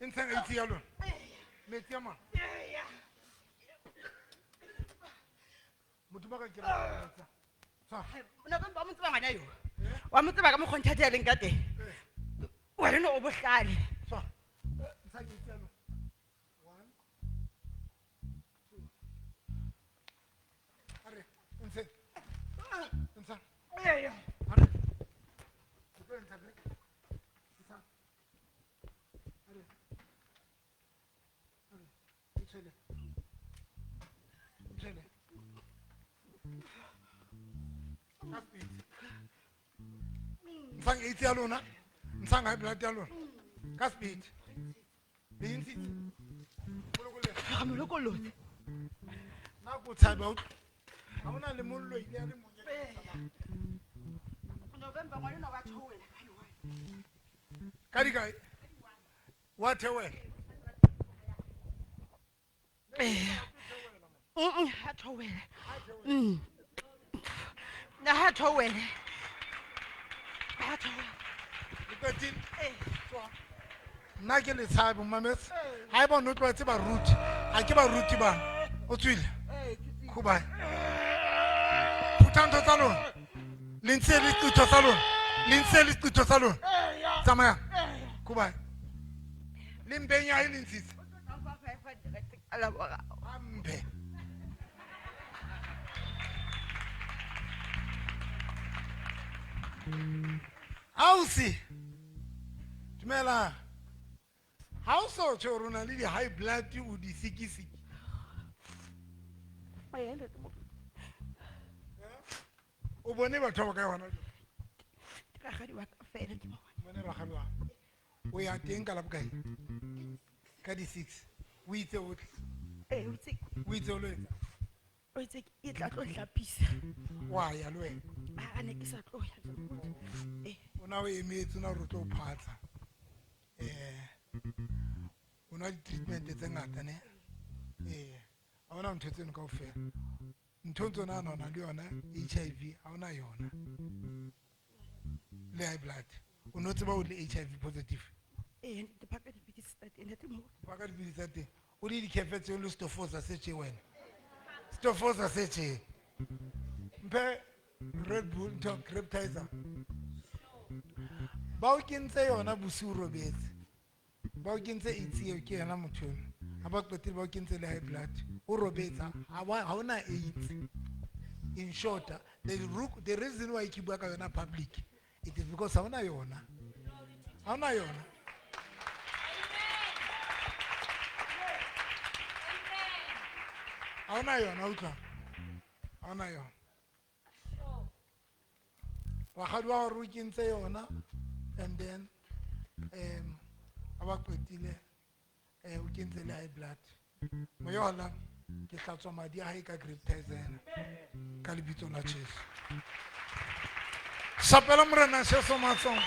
E ntshe AIDS ya lona. Metsi a mang. Motho ba ka ke ra metsi a. Tshwara. Nako wa mo tseba ngwana eo? Wa mo tseba ka mokgwa o nthate a leng ka teng? Wena o bohlale. Tshwara. Ntsha metsi a lona. 1, 2. Are, ntshe. Ntsha. Eya. Are. Ke tlo ntsha pele. Ntsha. Are. Are. Ntshwele. Ntshwele. Ka speed. Ntshang AIDS ya lona. Ntshang high blood ya lona. Ka speed. Le e ntshitse. Molokolle. Ga mo lokollotse. Nna ko tshabe, o Ha hona le mollo ile ya le mong. November ngwana wa theohela ka di-one. Ka di kae? Wa theohela. Ha theohela. Na ha theohela. Ha theohela. Le qetile? Nna ke le tshabe mametse. Ha eba o no tlwaetse baruti, ha ke baruti bana. O tswile? Khubae. Phutha ntho tsa lona. Le ntse le qitho tsa lona. Le ntse le qitho tsa lona. Tsamaya. Khubae. Le mpeng ya hae le ntshitse. Mphe. Ausi. Dumela. Ha o so tjho hore o na le di-high blood o di sikisiki. O bone batho ba kae hona jwale? Ke rakgadi wa ka fela ke bona. Bone rakgadi wa. O ya teng ka la bokae? Ka di-6. O itse o tle. Ee, o itse. O itse o lo etsa? O itse ke tla tlo hlapisa. Wa ya le wena? A ne ke sa tlo ya. Ee. O na o emetse, o na o re o tlo o phatsa. O nwa di-treatment tse ngata ne? Ha hona ntho tseno kaofela. Ntho ntse o nahana o na le yona HIV, ha hona yona. Le high blood. O no tseba o le HIV positive? Ee, ntate, phaka dipidisi tsa teng, ntate moholo. Phaka dipidisi tsa teng. O le dikhefe tseo le Stofosa se tje wena. Stofosa se tje. Mphe Red Bull ntho Grapetizer. Ba o kentse yona bosiu robetse. Ba o kentse AIDS eo ke yena motho eno. Ha ba qetile ba o kentse le high blood. O robetsa, ha hona AIDS. In short, the reason why ke bua ka yona public, it is because ha hona yona. Ha hona yona. Ha hona yona, utlwa. Ha hona yona. Rakgadi wa hore o kentse yona, and then ha ba qetile, o kentse le high blood. Moya wa la, ke hlatswa madi a hae ka Grapetizer ena, ka lebitso la Jesu. Shapela Morena Jesu matsoho.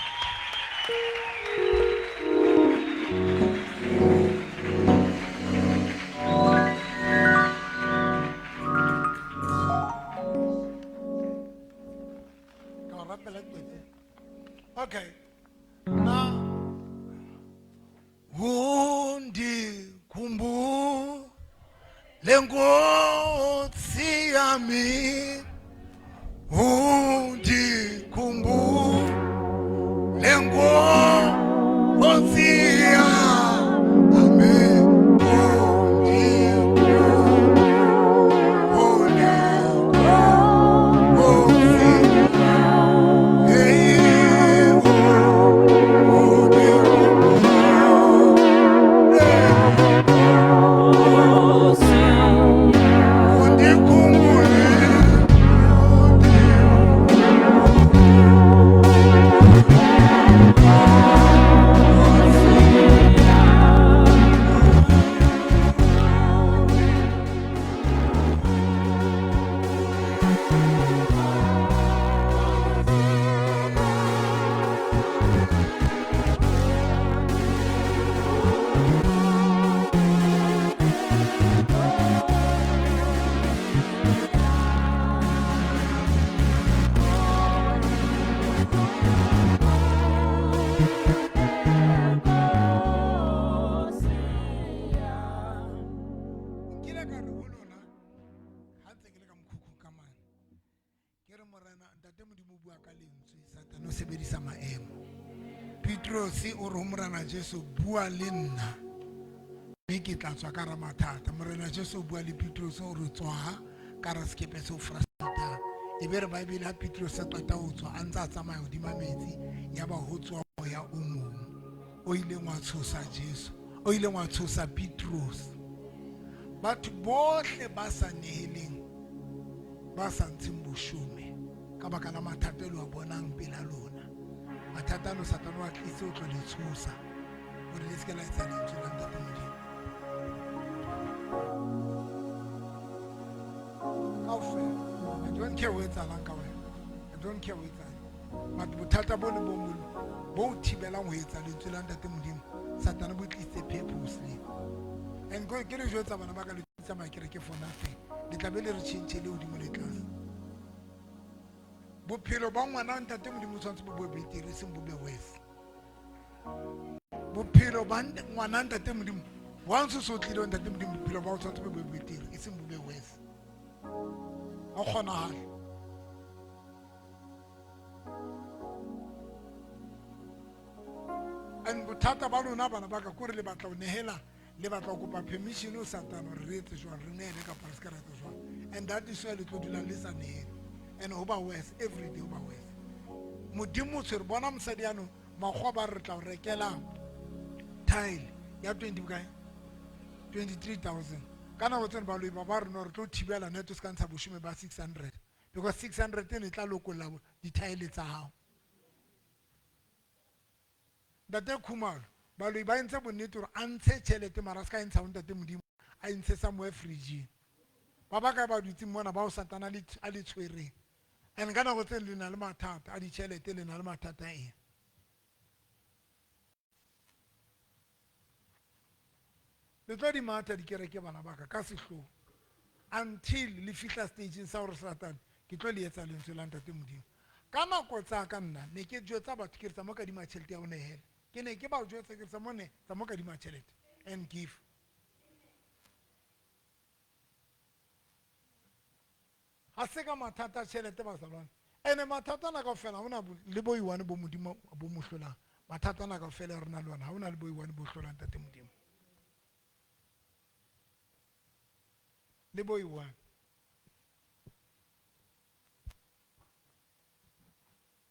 Ka o rapela qetile. Okay. Na hundi kumbu lengo yami hundi kumbu lengo yami hundi Jesu bua le nna mme ke tla tswa ka ra mathata. Morena Jesu bua le Petrose o re tswa ka ra sekepe seo frustrata. E be re Bible ha Petrose a qeta ho tswa a ntse a tsamaya hodima metsi, ya ba ho tswa moya o mong o ileng wa tshosa Jesu, o ileng wa tshosa Petrose. Batho bohle ba sa neheleng, ba sa ntsheng boshome ka baka la mathata e le wa bonang pela lona. Mathata ano Satane wa tlise o tlo le tshosa hore le se ke la etsa lentswe la Ntate Modimo. Kaofela. Don't care ho etsahalang ka wena. I don't care ho etsahalang. But bothata bo le bo mong bo o thibelang ho etsa lentswe la Ntate Modimo, Satane bo tlisitse purposely. And ke le jwetsa bana ba ka le tsamaya kereke for nothing. Le tla be le re tjhentjhe le hodimo le tlase. Bophelo ba ngwana Ntate Modimo o tshwanetse bo be betere, e seng bo be worse. Bophelo ba ngwana Ntate Modimo, once o so tlile ho Ntate Modimo, bophelo ba o tshwanetse bo be betere, e seng bo be worse. Ha ho kgonahale. And bothata ba lona bana ba ka kore le batla ho nehela, le batla ho kopa permission ho Satane hore re etse jwang, re nehele kapa re se ka ra etsa jwang. And that is why le tlo dulang le sa nehele. And ho ba worse, every day ho ba worse. Modimo o tshwere, bona mosadi ano, makgowa ba re re tla o rekela tile ya twenty bokae? 23,000. Ka nako tseno baloi ba ba re no re tlo thibela net o se ka ntsha boshome ba 600. Because 600 eno e tla lokolla dithaele tsa hao. Ntate Khumalo, baloi ba entse bonnete hore a ntshe tjhelete mara a se ka e ntsha ho Ntate Modimo, a e ntshe somewhere fridge-ing. Ba ba kae ba dutseng mona bao Satane a le tshwereng? And ka nako tse le na le mathata a ditjhelete, le na le mathata a eng? Le tlo di matha dikereke bana ba ka, ka sehloho. Until le fihla stageng sa hore Satane, ke tlo le etsa lentswe la Ntate Modimo. Ka nako tsa ka nna, ne ke jwetsa batho ke re tsa mo kadima tjhelete ya ho nehela. Ke ne ke ba jwetsa ke re tsa mo ne, tsa mo kadima tjhelete and give. Ha se ka mathata a tjhelete bazalwane. Ene mathata ana kaofela ha hona le bo i-one bo Modimo bo mo hlolang. Mathata ana kaofela re na le ona, ha hona le bo i-one bo hlolang Ntate Modimo. Le bo i-one.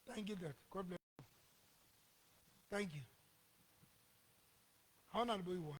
Thank you, Dad. God bless you. Thank you. Ha hona le bo i-one.